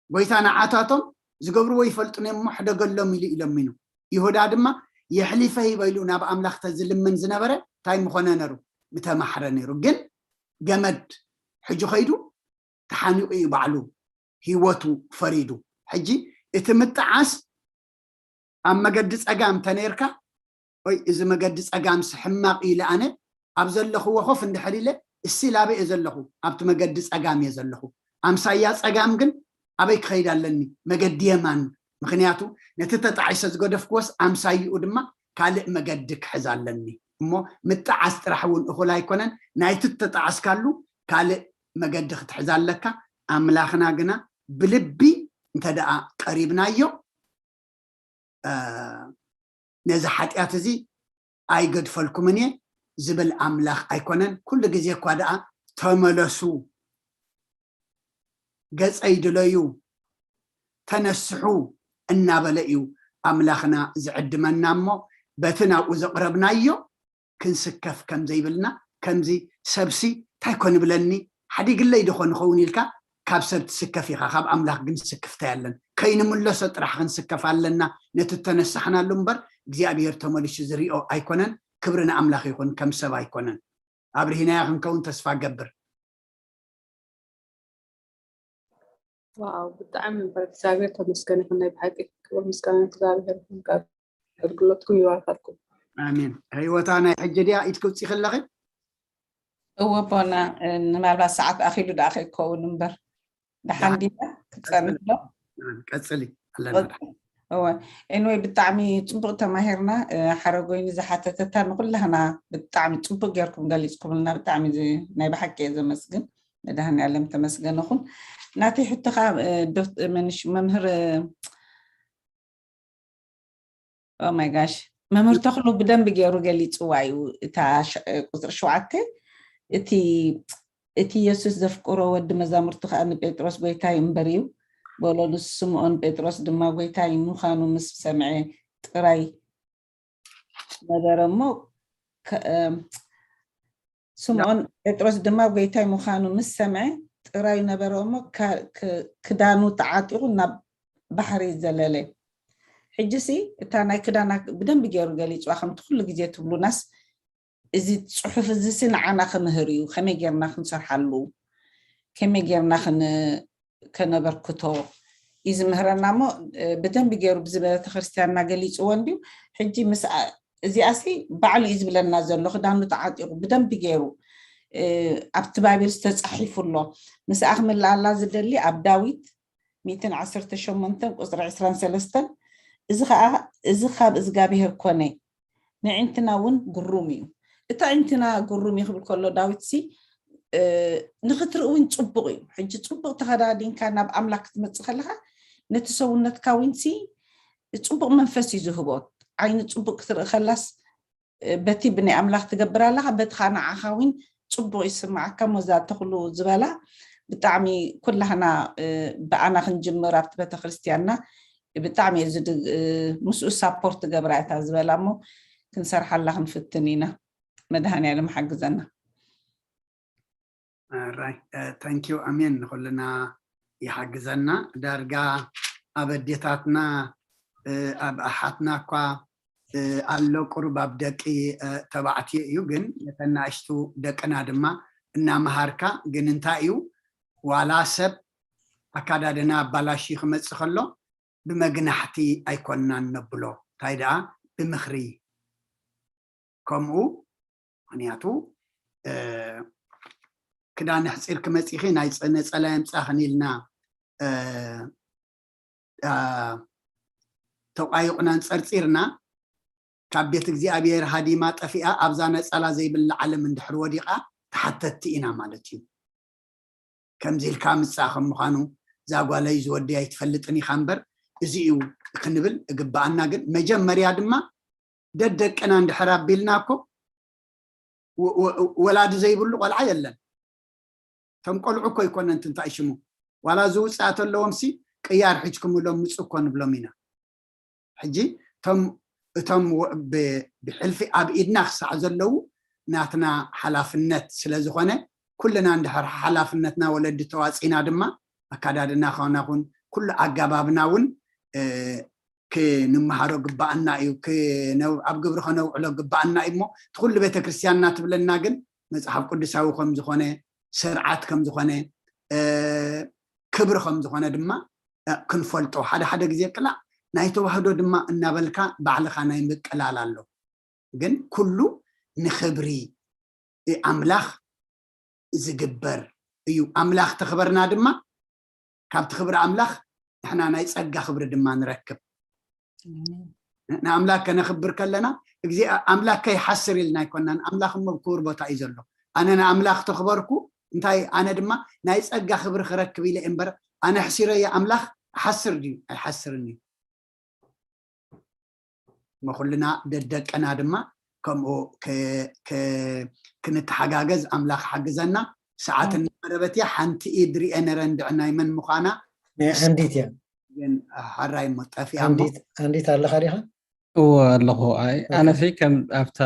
ጎይታ ንዓታቶም ዝገብርዎ ይፈልጡ እሞ ሕደገሎም ኢሉ ይለምኑ። ይሁዳ ድማ የሕሊፈ ሂበ ኢሉ ናብ ኣምላኽ ተዝልምን ዝነበረ እንታይ ምኾነ ነሩ? ምተማሕረ ነሩ። ግን ገመድ ሕጂ ኸይዱ ተሓኒቑ እዩ ባዕሉ ህይወቱ ፈሪዱ። ሕጂ እቲ ምጥዓስ ኣብ መገዲ ጸጋም ተነይርካ፣ ወይ እዚ መገዲ ጸጋምስ ሕማቕ ኢለ ኣነ ኣብ ዘለኹዎ ኮፍ እንድሕር ኢለ፣ እስቲል ኣበይ እየ ዘለኹ? ኣብቲ መገዲ ጸጋም እየ ዘለኹ። ኣምሳያ ጸጋም ግን ኣበይ ክኸይድ ኣለኒ? መገዲ የማን። ምኽንያቱ ነቲ ተጣዒሰ ዝገደፍክዎስ ኣምሳይኡ ድማ ካልእ መገዲ ክሕዝ ኣለኒ። እሞ ምጥዓስ ጥራሕ እውን እኹል ኣይኮነን። ናይቲ እተጣዓስካሉ ካልእ መገዲ ክትሕዝ ኣለካ። ኣምላኽና ግና ብልቢ እንተ ደኣ ቀሪብናዮ፣ ነዚ ሓጢኣት እዚ ኣይገድፈልኩምን እየ ዝብል ኣምላኽ ኣይኮነን። ኩሉ ግዜ እኳ ደኣ ተመለሱ፣ ገጸይ ድለዩ፣ ተነስሑ እናበለ እዩ ኣምላኽና ዝዕድመና። እሞ በቲ ናብኡ ዘቕረብናዮ ክንስከፍ ከም ዘይብልና፣ ከምዚ ሰብሲ እንታይ ኮን ይብለኒ፣ ሓዲግለይ ዶ ኾን ይኸውን ኢልካ ካብ ሰብ ትስከፍ ኢኻ፣ ካብ ኣምላኽ ግን ስክፍታ የለን። ከይንምለሶ ጥራሕ ክንስከፍ ኣለና። ነቲ እተነሳሕናሉ እምበር እግዚኣብሔር ተመሊሱ ዝሪኦ ኣይኮነን። ክብሪ ንኣምላኽ ይኹን፣ ከም ሰብ ኣይኮነን። ኣብርሂናዮ ክንከውን ተስፋ ገብር። ዋው፣ ብጣዕሚ እምበር እግዚኣብሔር ተመስገን ይኹን። ናይ ብሓቂ ክብር ምስጋና እግዚኣብሔር ይኹን። ካብ ኣገልግሎትኩም ይባርካልኩም። ኣሜን። ህይወታ ናይ ሕጂ ድያ ኢድ ክውፂ ከለኺ? እወ ቦና፣ ምናልባት ሰዓት ኣኺሉ ደኣ ከይከውን እምበር ደሓን ድያ ክትፀንሕ ዶ? ቀፅሊ ኣለና። እወ፣ ኤንወይ ብጣዕሚ ፅቡቅ ተማሂርና። ሓረጎይኒ ዝሓተተታ ንኩላህና ብጣዕሚ ፅቡቅ ጌርኩም ገሊፅኩምልና። ብጣዕሚ ናይ ብሓቂ እየ ዘመስግን። መድሃኒኣለም ተመስገን ይኹን። ናተይ ሕቶ ከዓ መምህር ኦማይ ጋሽ መምህር ተኽሉ ብደንብ ገይሩ ገሊፅዋ እዩ። እታ ቁፅሪ ሸውዓተ እቲ እቲ የሱስ ዘፍቅሮ ወዲ መዛሙርቱ ከዓ ንጴጥሮስ ጎይታይ እምበር እዩ በሎ። ንሱ ስምዖን ጴጥሮስ ድማ ጎይታይ ምዃኑ ምስ ሰምዐ ጥራይ ነበረ እሞ ስምዖን ጴጥሮስ ድማ ጎይታይ ምዃኑ ምስ ሰምዐ ጥራይ ነበረ እሞ ክዳኑ ተዓጢቑ ናብ ባሕሪ ዘለለ። ሕጂሲ እታ ናይ ክዳና ብደንቢ ገይሩ ገሊፅዋ። ከምቲ ኩሉ ግዜ ትብሉናስ እዚ ፅሑፍ እዚሲ ንዓና ክምህር እዩ። ከመይ ጌርና ክንሰርሓሉ፣ ከመይ ጌርና ከነበርክቶ እዩ ዝምህረና እሞ ብደንቢ ገይሩ ብዚ ቤተክርስትያንና ገሊፅዎ እንድዩ። ሕጂ ምስ እዚኣሲ ባዕሉ እዩ ዝብለና ዘሎ። ክዳኑ ተዓጢቑ ብደንቢ ገይሩ ኣብቲ ባይብል ዝተፃሒፉ ኣሎ። ምስኣ ክምልኣላ ዝደሊ ኣብ ዳዊት ሚእትን ዓሰርተ ሸሞንተን ቁፅሪ ዕስራን ሰለስተን፣ እዚ ከዓ እዚ ካብ እዝጋብሄር ኮነ፣ ንዕንትና እውን ግሩም እዩ። እቲ ዕንትና ግሩም እዩ ክብል ከሎ ዳዊት ሲ ንክትርኢ እውን ፅቡቅ እዩ። ሕጂ ፅቡቅ ተኸዳዲንካ ናብ ኣምላክ ክትመፅእ ከለካ ነቲ ሰውነትካ እውን ሲ ፅቡቅ መንፈስ እዩ ዝህቦ። ዓይኒ ፅቡቅ ክትርኢ ከላስ በቲ ብናይ ኣምላክ ትገብር ኣለካ፣ በቲ ከዓ ንዓካ እውን ፅቡቅ ይስማዓካ። ሞዛ ተክሉ ዝበላ ብጣዕሚ ኩላህና ብኣና ክንጅምር ኣብቲ ቤተክርስትያንና ብጣዕሚ እየ ዝድግ ምስኡ ሳፖርት ገብራ እታ ዝበላ እሞ ክንሰርሓላ ክንፍትን ኢና። መድሃኒኣለም ሓግዘና። ራይ ታንኪዩ ኣሜን። ንኩልና ይሓግዘና። ዳርጋ ኣብ ኣዴታትና ኣብ ኣሓትና እኳ ኣሎ ቁሩብ ኣብ ደቂ ተባዕትዮ እዩ፣ ግን ነተን ንኣሽቱ ደቅና ድማ እናመሃርካ። ግን እንታይ እዩ ዋላ ሰብ ኣካዳድና ኣባላሽዩ ክመፅእ ከሎ ብመግናሕቲ ኣይኮንናን ነብሎ፣ እንታይ ደኣ ብምኽሪ። ከምኡ ምኽንያቱ ክዳን ኣሕፂርኪ መፂኺ ናይ ነፀላ የምፃኽን ኢልና ተቋይቑና እንፀርፂርና ካብ ቤት እግዚኣብሔር ሃዲማ ጠፊኣ ኣብዛ ነጸላ ዘይብላ ዓለም እንድሕር ወዲቓ ተሓተትቲ ኢና ማለት እዩ። ከምዚ ኢልካ ምጻእ ከም ምዃኑ፣ እዛ ጓለይ ዝወዲ ኣይትፈልጥን ኢኻ እምበር፣ እዚ እዩ ክንብል እግብኣና። ግን መጀመርያ ድማ ደደቅና እንድሕር ኣቢልና እኮ፣ ወ- ወ- ወላዲ ዘይብሉ ቆልዓ የለን። እቶም ቆልዑ እኮ ይኮነን ትንታይ ሽሙ፣ ዋላ ዝውፅኣ ተለዎም ሲ ቅያር ሒጅኩም እሎም ምፁ እኮ ንብሎም ኢና። ሕጂ እቶም እቶም ወ- ብ- ብሕልፊ ኣብ ኢድና ክሳዕ ዘለዉ ናትና ሓላፍነት ስለ ዝኾነ፣ ኩልና እንድሕር ሓላፍነትና ወለዲ ተዋፂና ድማ ኣካዳድና ኾናኹን ኩሉ ኣገባብና እውን ክንመሃሮ ግባኣና እዩ። ኣብ ግብሪ ከነውዕሎ ግባኣና እዩ። እሞ እቲ ኩሉ ቤተክርስትያንና ትብለና ግን መፅሓፍ ቅዱሳዊ ከም ዝኾነ፣ ስርዓት ከም ዝኾነ፣ ክብሪ ከም ዝኾነ ድማ ክንፈልጦ፣ ሓደ ሓደ ግዜ ቅላዕ ናይ ተዋህዶ ድማ እናበልካ ባዕልኻ ናይ ምቅላል ኣሎ። ግን ኩሉ ንክብሪ ኣምላኽ ዝግበር እዩ። ኣምላኽ ተኽበርና ድማ ካብቲ ክብሪ ኣምላኽ ንሕና ናይ ጸጋ ክብሪ ድማ ንረክብ። ንኣምላኽ ከነኽብር ከለና፣ ኣምላኽ ከይሓስር ኢልና ኣይኮናን። ኣምላኽ እሞ ክቡር ቦታ እዩ ዘሎ። ኣነ ንኣምላኽ ተኽበርኩ፣ እንታይ ኣነ ድማ ናይ ጸጋ ክብሪ ክረክብ ኢለ እምበር፣ ኣነ ሕሲረዮ ኣምላኽ ሓስር ድዩ? ኣይሓስርን እዩ። መኩልና ደደቀና ድማ ከምኡ ክንተሓጋገዝ ኣምላኽ ሓግዘና። ሰዓት እናመረበት እያ። ሓንቲ ኢድ ርኤ ነረ እንድዕናይ መን ምዃና ሓንዲት እያ። ግን ሓራይ እሞ ጠፊኣ። ሓንዲት ኣለኻ ዲኻ? እዎ ኣለኹ። ኣይ ኣነሲ ከም ኣብታ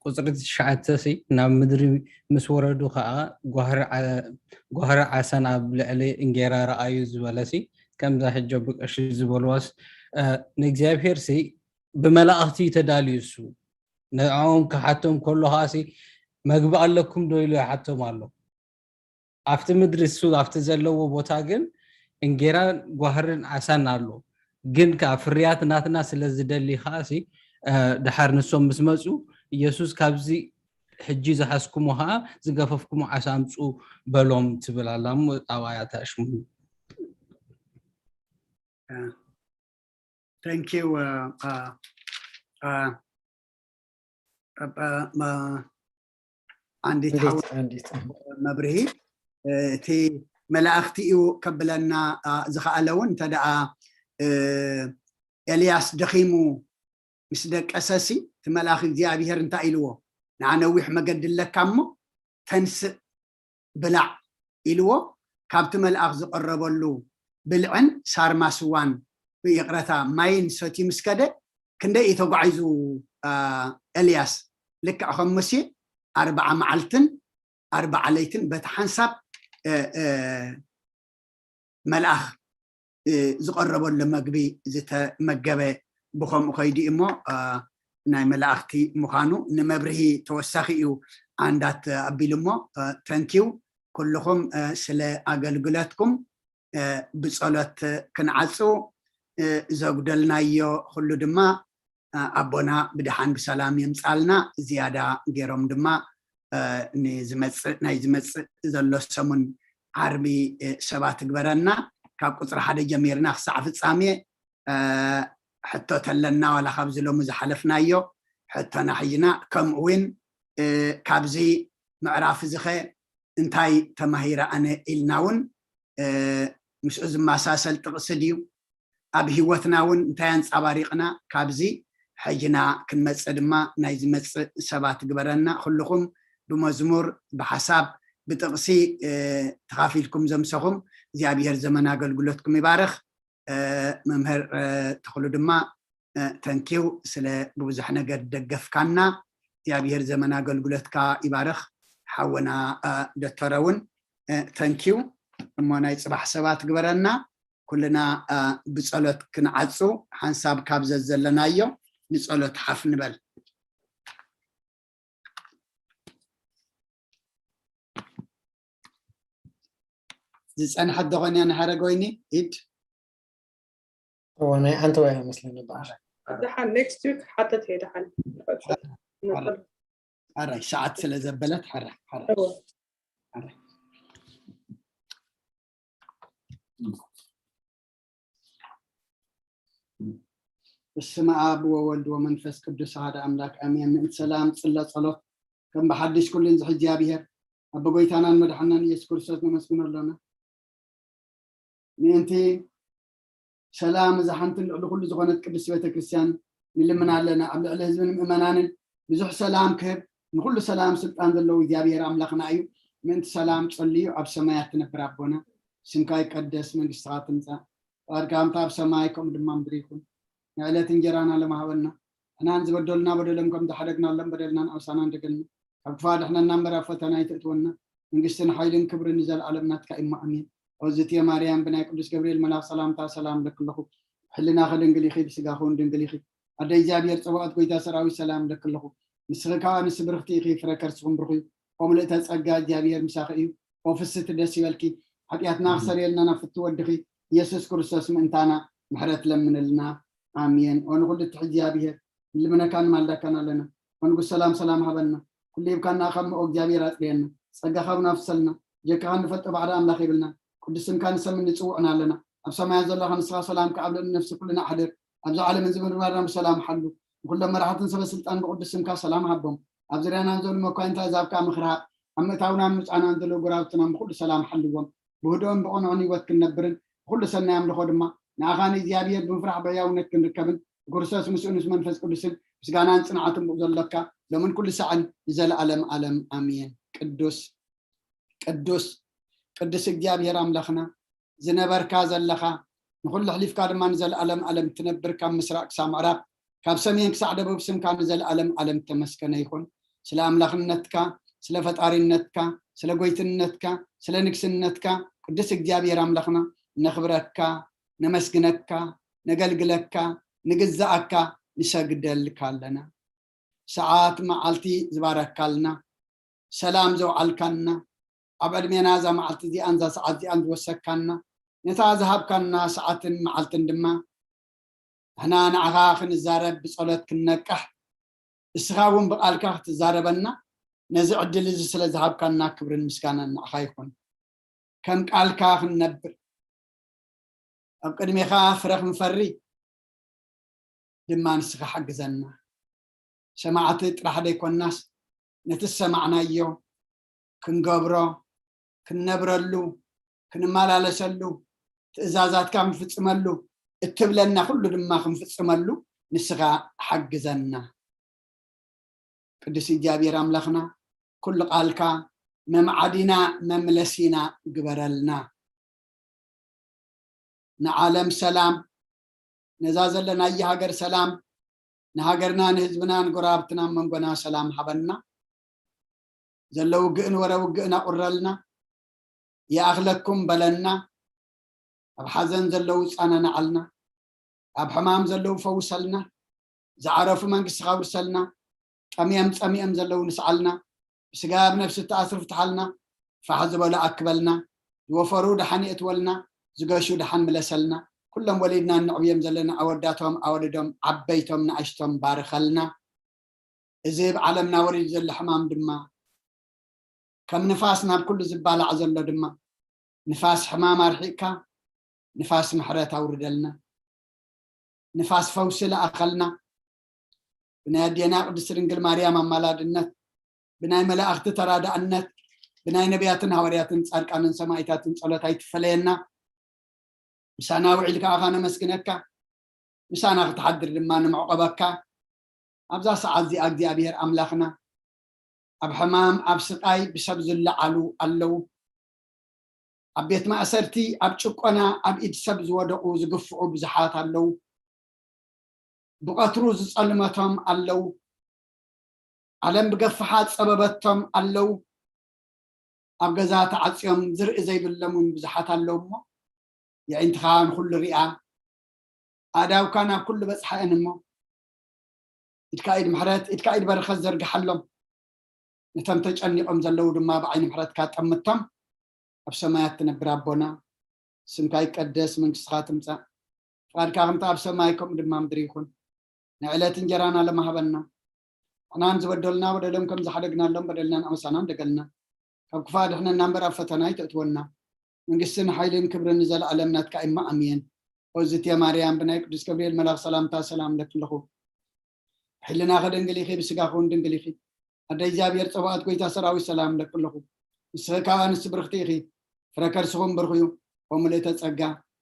ቁፅሪ ትሽዓተ ሲ ናብ ምድሪ ምስ ወረዱ ከዓ ጓህሪ ዓሳን ኣብ ልዕሊ እንጌራ ረኣዩ ዝበለሲ ከምዛ ሕጂ ብቀሺ ዝበልዋስ ንእግዚኣብሔር ሲ ብመላእኽቲ ተዳልዩ እሱ ንዕኦም ክሓቶም ከሎ ከዓሲ መግቢ ኣለኩም ዶ ኢሉ ይሓቶም ኣሎ። ኣብቲ ምድሪ እሱ ኣብቲ ዘለዎ ቦታ ግን እንጌራን ጓህርን ዓሳን ኣሎ። ግን ከዓ ፍርያት ናትና ስለ ዝደሊ ከዓሲ ድሓር ንሶም ምስ መፁ ኢየሱስ ካብዚ ሕጂ ዝሓዝኩሞ ከዓ ዝገፈፍኩሞ ዓሳ ኣምፁ በሎም ትብል ኣላ እሞ ኣብኣ እያ ተኣሽሙ። Thank you ዓንዲት ሓው መብርሂ። እቲ መላእኽቲ እዩ ከብለና ዝኸኣለ እውን እንተ ደኣ ኤልያስ ደኺሙ ምስ ደቀሰሲ እቲ መልኣኽ እግዚኣብሔር እንታይ ኢልዎ? ንዓ ነዊሕ መገዲ ኣለካ እሞ ተንስእ ብላዕ ኢልዎ። ካብቲ መልኣኽ ዝቐረበሉ ብልዕን ሳርማ ስዋን ይቕረታ ማይን ሰትዩ ምስ ከደ ክንደይ እዩ ተጓዒዙ ኤልያስ? ልክዕ ከም ሙሴ ኣርብዓ መዓልትን ኣርብዓ ለይትን በቲ ሓንሳብ መልኣኽ ዝቐረበሉ መግቢ ዝተመገበ ብኸምኡ ከይዱ እሞ ናይ መላእኽቲ ምዃኑ ንመብርሂ ተወሳኺ እዩ ኣንዳት ኣቢሉ እሞ ተንኪው ኩልኹም ስለ ኣገልግለትኩም ብጸሎት ክንዓጹ ዘጉደልናዮ ኩሉ ድማ ኣቦና ብድሓን ብሰላም የምጻልና ዝያዳ ገይሮም ድማ ንዝመፅእ ናይ ዝመፅእ ዘሎ ሰሙን ዓርቢ ሰባት ግበረና ካብ ቁፅሪ ሓደ ጀሚርና ክሳዕ ፍፃሜ ሕቶ ተለና ዋላ ካብዚ ሎሚ ዝሓለፍናዮ ሕቶና ሒዝና ከምኡ እውን ካብዚ ምዕራፍ እዚ ኸ እንታይ ተማሂረ ኣነ ኢልና እውን ምስኡ ዝመሳሰል ጥቕሲ ድዩ ኣብ ህይወትና እውን እንታይ ኣንፃባሪቕና ካብዚ ሕጅና ክንመፅእ ድማ ናይ ዝመፅእ ሰባት ግበረና ኩልኹም ብመዝሙር ብሓሳብ ብጥቕሲ ተኻፊልኩም ዘምሰኹም እግዚኣብሔር ዘመን ኣገልግሎትኩም ይባርኽ መምህር ተኽሉ ድማ ተንኪው ስለ ብብዙሕ ነገር ደገፍካና እግዚኣብሔር ዘመን ኣገልግሎትካ ይባርኽ ሓወና ዶተረ እውን ተንኪው እሞ ናይ ፅባሕ ሰባት ግበረና ኩልና ብፀሎት ክንዓፁ ሓንሳብ ካብ ዘዘለናዮ ንፀሎት ሓፍ ንበል ዝፀንሐት ደኾንያ ንሓረግ ወይኒ ኢድ ናይ ኣንተ ወይ መስለኒ በዓል ደሓን next week ሓተት እየ ደሓን ሓራይ ሰዓት ስለ ዘበለት ሓራይ ሓራይ በስመ ኣብ ወወልድ ወመንፈስ ቅዱስ ኣሐደ ኣምላክ ኣሜን። ምእንቲ ሰላም ጽለ ጸሎት ከም ብሓድሽ ኩሉን ዝሕጂ ኣብሔር ኣብ ጎይታናን መድሓናን ኢየሱስ ክርስቶስ ነመስግኖ ኣሎና። ምእንቲ ሰላም እዛ ሓንትን ልዕሊ ኩሉ ዝኾነት ቅድስቲ ቤተክርስትያን ንልምና ኣለና። ኣብ ልዕሊ ህዝብን ምእመናንን ብዙሕ ሰላም ክህብ፣ ንኩሉ ሰላም ስልጣን ዘለዎ እግዚኣብሔር ኣምላኽና እዩ። ምእንቲ ሰላም ጸልዩ። ኣብ ሰማያት ትነብር ኣቦና፣ ስምካ ይቀደስ፣ መንግስትኻ ትምጻእ፣ ፍቓድካ ከምታ ኣብ ሰማይ ከምኡ ድማ ምድሪ ይኹን። ንዕለት እንጀራና ሎም ሃበና፣ ንሕናን ዝበደሉና በደሎም ከም ዝሓደግናሎም በደልናን ኣውሳናን ደገልና፣ ካብ ክፋ ድሕነና እምበር ኣብ ፈተና ኣይተእትወና፣ መንግስትን ሓይልን ክብርን ንዘለኣለም ናትካ እሞ ኣሜን። ኦዝትየ ማርያም ብናይ ቅዱስ ገብርኤል መልኣኽ ሰላምታ ሰላም ለክለኹ፣ ሕልናኸ ድንግል ኢኺ፣ ብስጋኸ እውን ድንግል ኢኺ። ኣደ እግዚኣብሔር ጸባኦት ጎይታ ሰራዊት ሰላም ለክለኹ። ንስኺ ከኣ ንስብርኽቲ ኢኺ፣ ፍረ ከርስኹም ብሩኽ እዩ። ኦ ምልእተ ጸጋ እግዚኣብሔር ምሳኺ እዩ። ኦ ፍስቲ ደስ ይበልኪ፣ ሓጢኣትና ክሰርየልና ናብ ፍቲ ወድኺ ኢየሱስ ክርስቶስ ምእንታና ምሕረት ለምንልና። ኣሜን። ኦ ንኹሉ ትሕት እግዚኣብሔር ንልምነካን ንማልዳካን ኣለና። ኦ ንጉስ ሰላም ሰላም ሃበና። ኩሉ ሂብካና ካብ ምኦ እግዚኣብሔር ኣጽርየና። ጸጋኻ እውን ኣፍሰልና። ጀካኻ ንፈልጦ ባዕዳ ኣምላኽ የብልና። ቅዱስ ስምካ ንሰምን ንጽውዕን ኣለና። ኣብ ሰማያት ዘለኻ ንስኻ ሰላምካ ኣብ ልዕሊ ነፍሲ ኩልና ኣሕድር። ኣብዚ ዓለምን ዝምርማርና ብሰላም ሓሉ። ንኩሎም መራሕትን ሰበ ስልጣን ብቅዱስ ስምካ ሰላም ሃቦም። ኣብ ዙርያና ንዘሉ መኳንንታ ዛብካ ምኽርሃብ ኣብ ምእታውናን ምጻናን ዘለዉ ጎራብትና ብኩሉ ሰላም ሓልዎም። ብህድኦም ብቕኑዕን ህይወት ክንነብርን ብኩሉ ሰናይ ኣምልኾ ድማ ንኣኻ ንእግዚኣብሔር ብምፍራሕ ብሕያውነት ክንርከብን ብክርስቶስ ምስኡ ምስ መንፈስ ቅዱስን ምስጋናን ጽንዓትን ብኡ ዘሎካ ሎምን ኩሉ ሳዕን ንዘለኣለም ኣለም ኣሜን። ቅዱስ ቅዱስ ቅዱስ እግዚኣብሔር ኣምላኽና ዝነበርካ ዘለኻ ንኹሉ ኣሕሊፍካ ድማ ንዘለኣለም ኣለም ትነብር ካብ ምስራቅ ክሳብ ምዕራብ ካብ ሰሜን ክሳዕ ደቡብ ስምካ ንዘለኣለም ኣለም ተመስገነ ይኹን። ስለ ኣምላኽነትካ፣ ስለ ፈጣሪነትካ፣ ስለ ጎይትነትካ፣ ስለ ንግስነትካ ቅዱስ እግዚኣብሔር ኣምላኽና ነኽብረካ፣ ነመስግነካ፣ ነገልግለካ፣ ንግዛኣካ፣ ንሰግደልካ ኣለና። ሰዓት መዓልቲ ዝባረካልና፣ ሰላም ዘውዓልካና፣ ኣብ ዕድሜና እዛ መዓልቲ እዚኣን እዛ ሰዓት እዚኣን ዝወሰካና፣ ነታ ዝሃብካና ሰዓትን መዓልትን ድማ ንሕና ንዓኻ ክንዛረብ ብጸሎት ክንነቅሕ፣ እስኻ እውን ብቓልካ ክትዛረበና ነዚ ዕድል እዚ ስለ ዝሃብካና ክብርን ምስጋናን ንዓኻ ይኹን። ከም ቃልካ ክንነብር ኣብ ቅድሜኻ ፍረ ክንፈሪ ድማ ንስኻ ሓግዘና። ሰማዕቲ ጥራሕ ዘይኮናስ ነቲ ዝሰማዕናዮ ክንገብሮ፣ ክንነብረሉ፣ ክንመላለሰሉ፣ ትእዛዛትካ ክንፍጽመሉ፣ እትብለና ኩሉ ድማ ክንፍጽመሉ ንስኻ ሓግዘና። ቅዱስ እግዚኣብሔር ኣምላኽና ኩሉ ቃልካ መምዓዲና መምለሲና ግበረልና። ንዓለም ሰላም፣ ነዛ ዘለናያ ሃገር ሰላም፣ ንሃገርና ንህዝብና ንጎረባብትና መንጎና ሰላም ሃበና። ዘሎ ውግእን ወረ ውግእን ኣቑረልና፣ ይኣኽለኩም በለና። ኣብ ሓዘን ዘለዉ ጻናናዓልና፣ ኣብ ሕማም ዘለዉ ፈውሰልና፣ ዝዓረፉ መንግስትኻ ውርሰልና፣ ጠምዮም ጸሚኦም ዘለዉ ንስዓልና፣ ብስጋ ብነፍሲ እተኣስሩ ፍትሓልና፣ ፋሕ ዝበሉ ኣክበልና፣ ዝወፈሩ ደሓን የእትወልና፣ ዝገሹ ደሓን ምለሰልና፣ ኩሎም ወሊድና እነዕብዮም ዘለና ኣወዳቶም ኣወልዶም ዓበይቶም ንኣሽቶም ባርኸልና። እዚ ኣብ ዓለምና ወሪዱ ዘሎ ሕማም ድማ ከም ንፋስ ናብ ኩሉ ዝባላዕ ዘሎ ድማ ንፋስ ሕማም ኣርሒቕካ ንፋስ ምሕረት ኣውርደልና። ንፋስ ፈውሲ ለኣኸልና። ብናይ ኣዴና ቅድስቲ ድንግል ማርያም ኣማላድነት፣ ብናይ መላእኽቲ ተራዳእነት፣ ብናይ ነቢያትን ሃዋርያትን ጻድቃንን ሰማይታትን ጸሎት ኣይትፈለየና። ምሳና ውዒልካ ኣኻ ነመስግነካ፣ ምሳና ክትሓድር ድማ ንምዕቆበካ። ኣብዛ ሰዓት እዚኣ እግዚኣብሔር ኣምላኽና ኣብ ሕማም ኣብ ስቃይ ብሰብ ዝለዓሉ ኣለዉ። ኣብ ቤት ማእሰርቲ ኣብ ጭቆና ኣብ ኢድ ሰብ ዝወደቑ ዝግፍዑ ብዙሓት ኣለዉ። ብቐትሩ ዝጸልመቶም ኣለዉ። ዓለም ብገፍሓት ጸበበቶም ኣለዉ። ኣብ ገዛ ተዓጽዮም ዝርኢ ዘይብሎም እውን ብዙሓት ኣለዉ እሞ የዒንትኻ ንኹሉ ሪኣ ኣእዳውካ ናብ ኩሉ በጽሓ እየን እሞ ኢድካ ኢድ ምሕረት ኢድካ ኢድ በረኸት ዘርግሓሎም። ነቶም ተጨኒቖም ዘለዉ ድማ ብዓይኒ ምሕረትካ ጠምቶም። ኣብ ሰማያት ትነብር ኣቦና ስምካ ይቀደስ መንግስትኻ ትምጻእ ፍቓድካ ከምቲ ኣብ ሰማይ ከምኡ ድማ ምድሪ ይኹን። ንዕለት እንጀራና ለማህበና ንሕናን ዝበደሉና በደሎም ከም ዝሓደግናሎም በደልናን ኣመሳናን ደገልና ካብ ክፋ ድሕነና እምበር ኣብ ፈተና ኣይተእትወና። መንግስትን ሓይልን ክብርን ንዘለኣለም ናትካ እማ ኣሜን። ኦዝት የማርያም ብናይ ቅዱስ ገብርኤል መልኣኽ ሰላምታ ሰላም ለክልኹ። ሕልናኺ ድንግል ኢኺ፣ ብስጋኺ እውን ድንግል ኢኺ። ኣደ እግዚኣብሔር ጸባኦት ጎይታ ሰራዊት ሰላም ለክልኹ። ንስኺ ካብ ኣንስቲ ብርኽቲ ኢኺ፣ ፍረ ከርስኹም ብርኽ እዩ። ኦምልእተ ጸጋ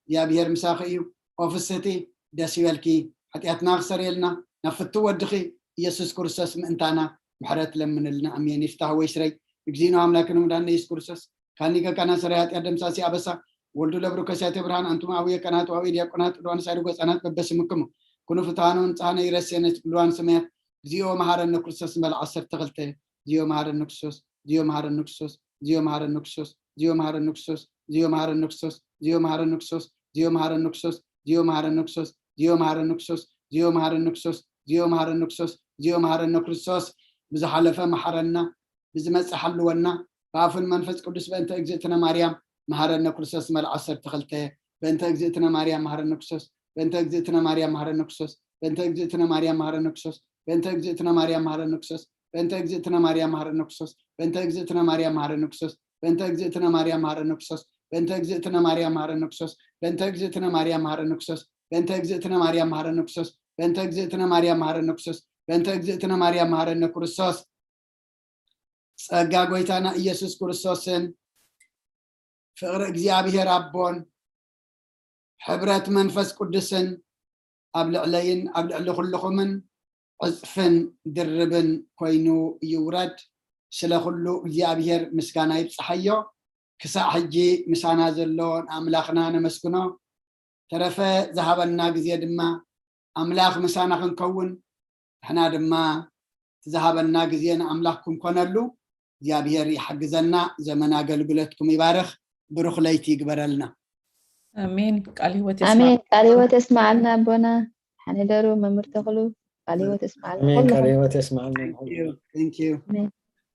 እግዚኣብሔር ምሳኺ እዩ። ኦፍስህቲ ደስ ይበልኪ። ሓጢኣትና ክሰርየልና ናብ ፍቱ ወድኺ ኢየሱስ ክርስቶስ ምእንታና ምሕረት ለምንልና። ኣሜን። ይፍታህ ወይ ስረይ እግዚእነ ኣምላክነ መድኃኒነ ኢየሱስ ክርስቶስ ካኒ ከካና ሰራይ ኃጢአት ደምሳሲ አበሳ ወልዱ ለብሩ ከሲያተ ብርሃን አንቱም አቡየ ቀናት ወአቡየ ዲያቆናት ቅዱዋን ሳይዱ ገጻናት በበስምክሙ ኩኑ ፍትሃነ ወንጽሃነ ይረሴነ ቅዱዋን ሰማያት እግዚኦ መሐረነ ክርስቶስ ንበል ዓሰርተ ክልተ። እግዚኦ መሐረነ ክርስቶስ፣ እግዚኦ መሐረነ ክርስቶስ፣ እግዚኦ መሐረነ ክርስቶስ፣ እግዚኦ መሐረነ ክርስቶስ፣ እግዚኦ መሐረነ ክርስቶስ፣ እግዚኦ መሐረነ ክርስቶስ፣ እግዚኦ መሐረነ ክርስቶስ፣ እግዚኦ መሐረነ ክርስቶስ፣ እግዚኦ መሐረነ ክርስቶስ፣ እግዚኦ መሐረነ ክርስቶስ፣ እግዚኦ መሐረነ ክርስቶስ። ብዝሓለፈ መሐረና፣ ብዝመጽእ ሓልወና፣ ብኣፉን መንፈስ ቅዱስ በእንተ እግዝእትነ ማርያም መሐረነ ክርስቶስ መል ዓሰርተ ክልተ። በእንተ እግዝእትነ ማርያም መሐረነ ክርስቶስ፣ በእንተ እግዝእትነ ማርያም መሐረነ ክርስቶስ፣ በእንተ እግዝእትነ ማርያም መሐረነ ክርስቶስ፣ በእንተ እግዝእትነ ማርያም መሐረነ ክርስቶስ፣ በእንተ እግዝእትነ ማርያም መሐረነ ክርስቶስ፣ በእንተ እግዝእትነ ማርያም መሐረነ ክርስቶስ፣ በእንተ እግዝእትነ ማርያም መሐረነ ክርስቶስ፣ በእንተ እግዝእትነ ማርያም መሐረነ ክርስቶስ፣ በእንተ እግዝእትነ ማርያም መሐረነ ክርስቶስ፣ በእንተ እግዝእትነ ማርያም መሐረነ ክርስቶስ፣ በእንተ እግዝእትነ ማርያም መሐረነ ክርስቶስ፣ በእንተ እግዝእትነ ማርያም መሐረነ ክርስቶስ። ጸጋ ጎይታና ኢየሱስ ክርስቶስን ፍቕሪ እግዚኣብሔር ኣቦን ሕብረት መንፈስ ቅዱስን ኣብ ልዕለይን ኣብ ልዕሊ ኩልኹምን ዕጽፍን ድርብን ኮይኑ ይውረድ። ስለ ኩሉ እግዚኣብሔር ምስጋና ይብጽሓዮ። ክሳዕ ሕጂ ምሳና ዘሎ ንኣምላኽና ነመስግኖ። ተረፈ ዝሃበና ግዜ ድማ ኣምላኽ ምሳና ክንከውን ንሕና ድማ እቲ ዝሃበና ግዜ ንኣምላኽ ክንኮነሉ እግዚኣብሔር ይሓግዘና። ዘመን ኣገልግሎትኩም ይባርኽ። ብሩኽ ለይቲ ይግበረልና። ኣሜን። ቃል ህይወት ኣሜን። የስማዕ። ቃል ህይወት የስማዓልና ኣቦና። ሓኔ ደሩ መምህር ተኽሉ ቃል ህይወት የስማዓልና ኣሜን። ቃል ኩልኹም። ህይወት የስማዓልና። Thank you. Thank you.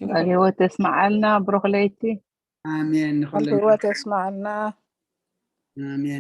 ቃል ህይወት የስማዓልና። ብሩኽ ለይቲ። ኣሜን። ቃል ንኹልና ህይወት የስማዓልና። ኣሜን።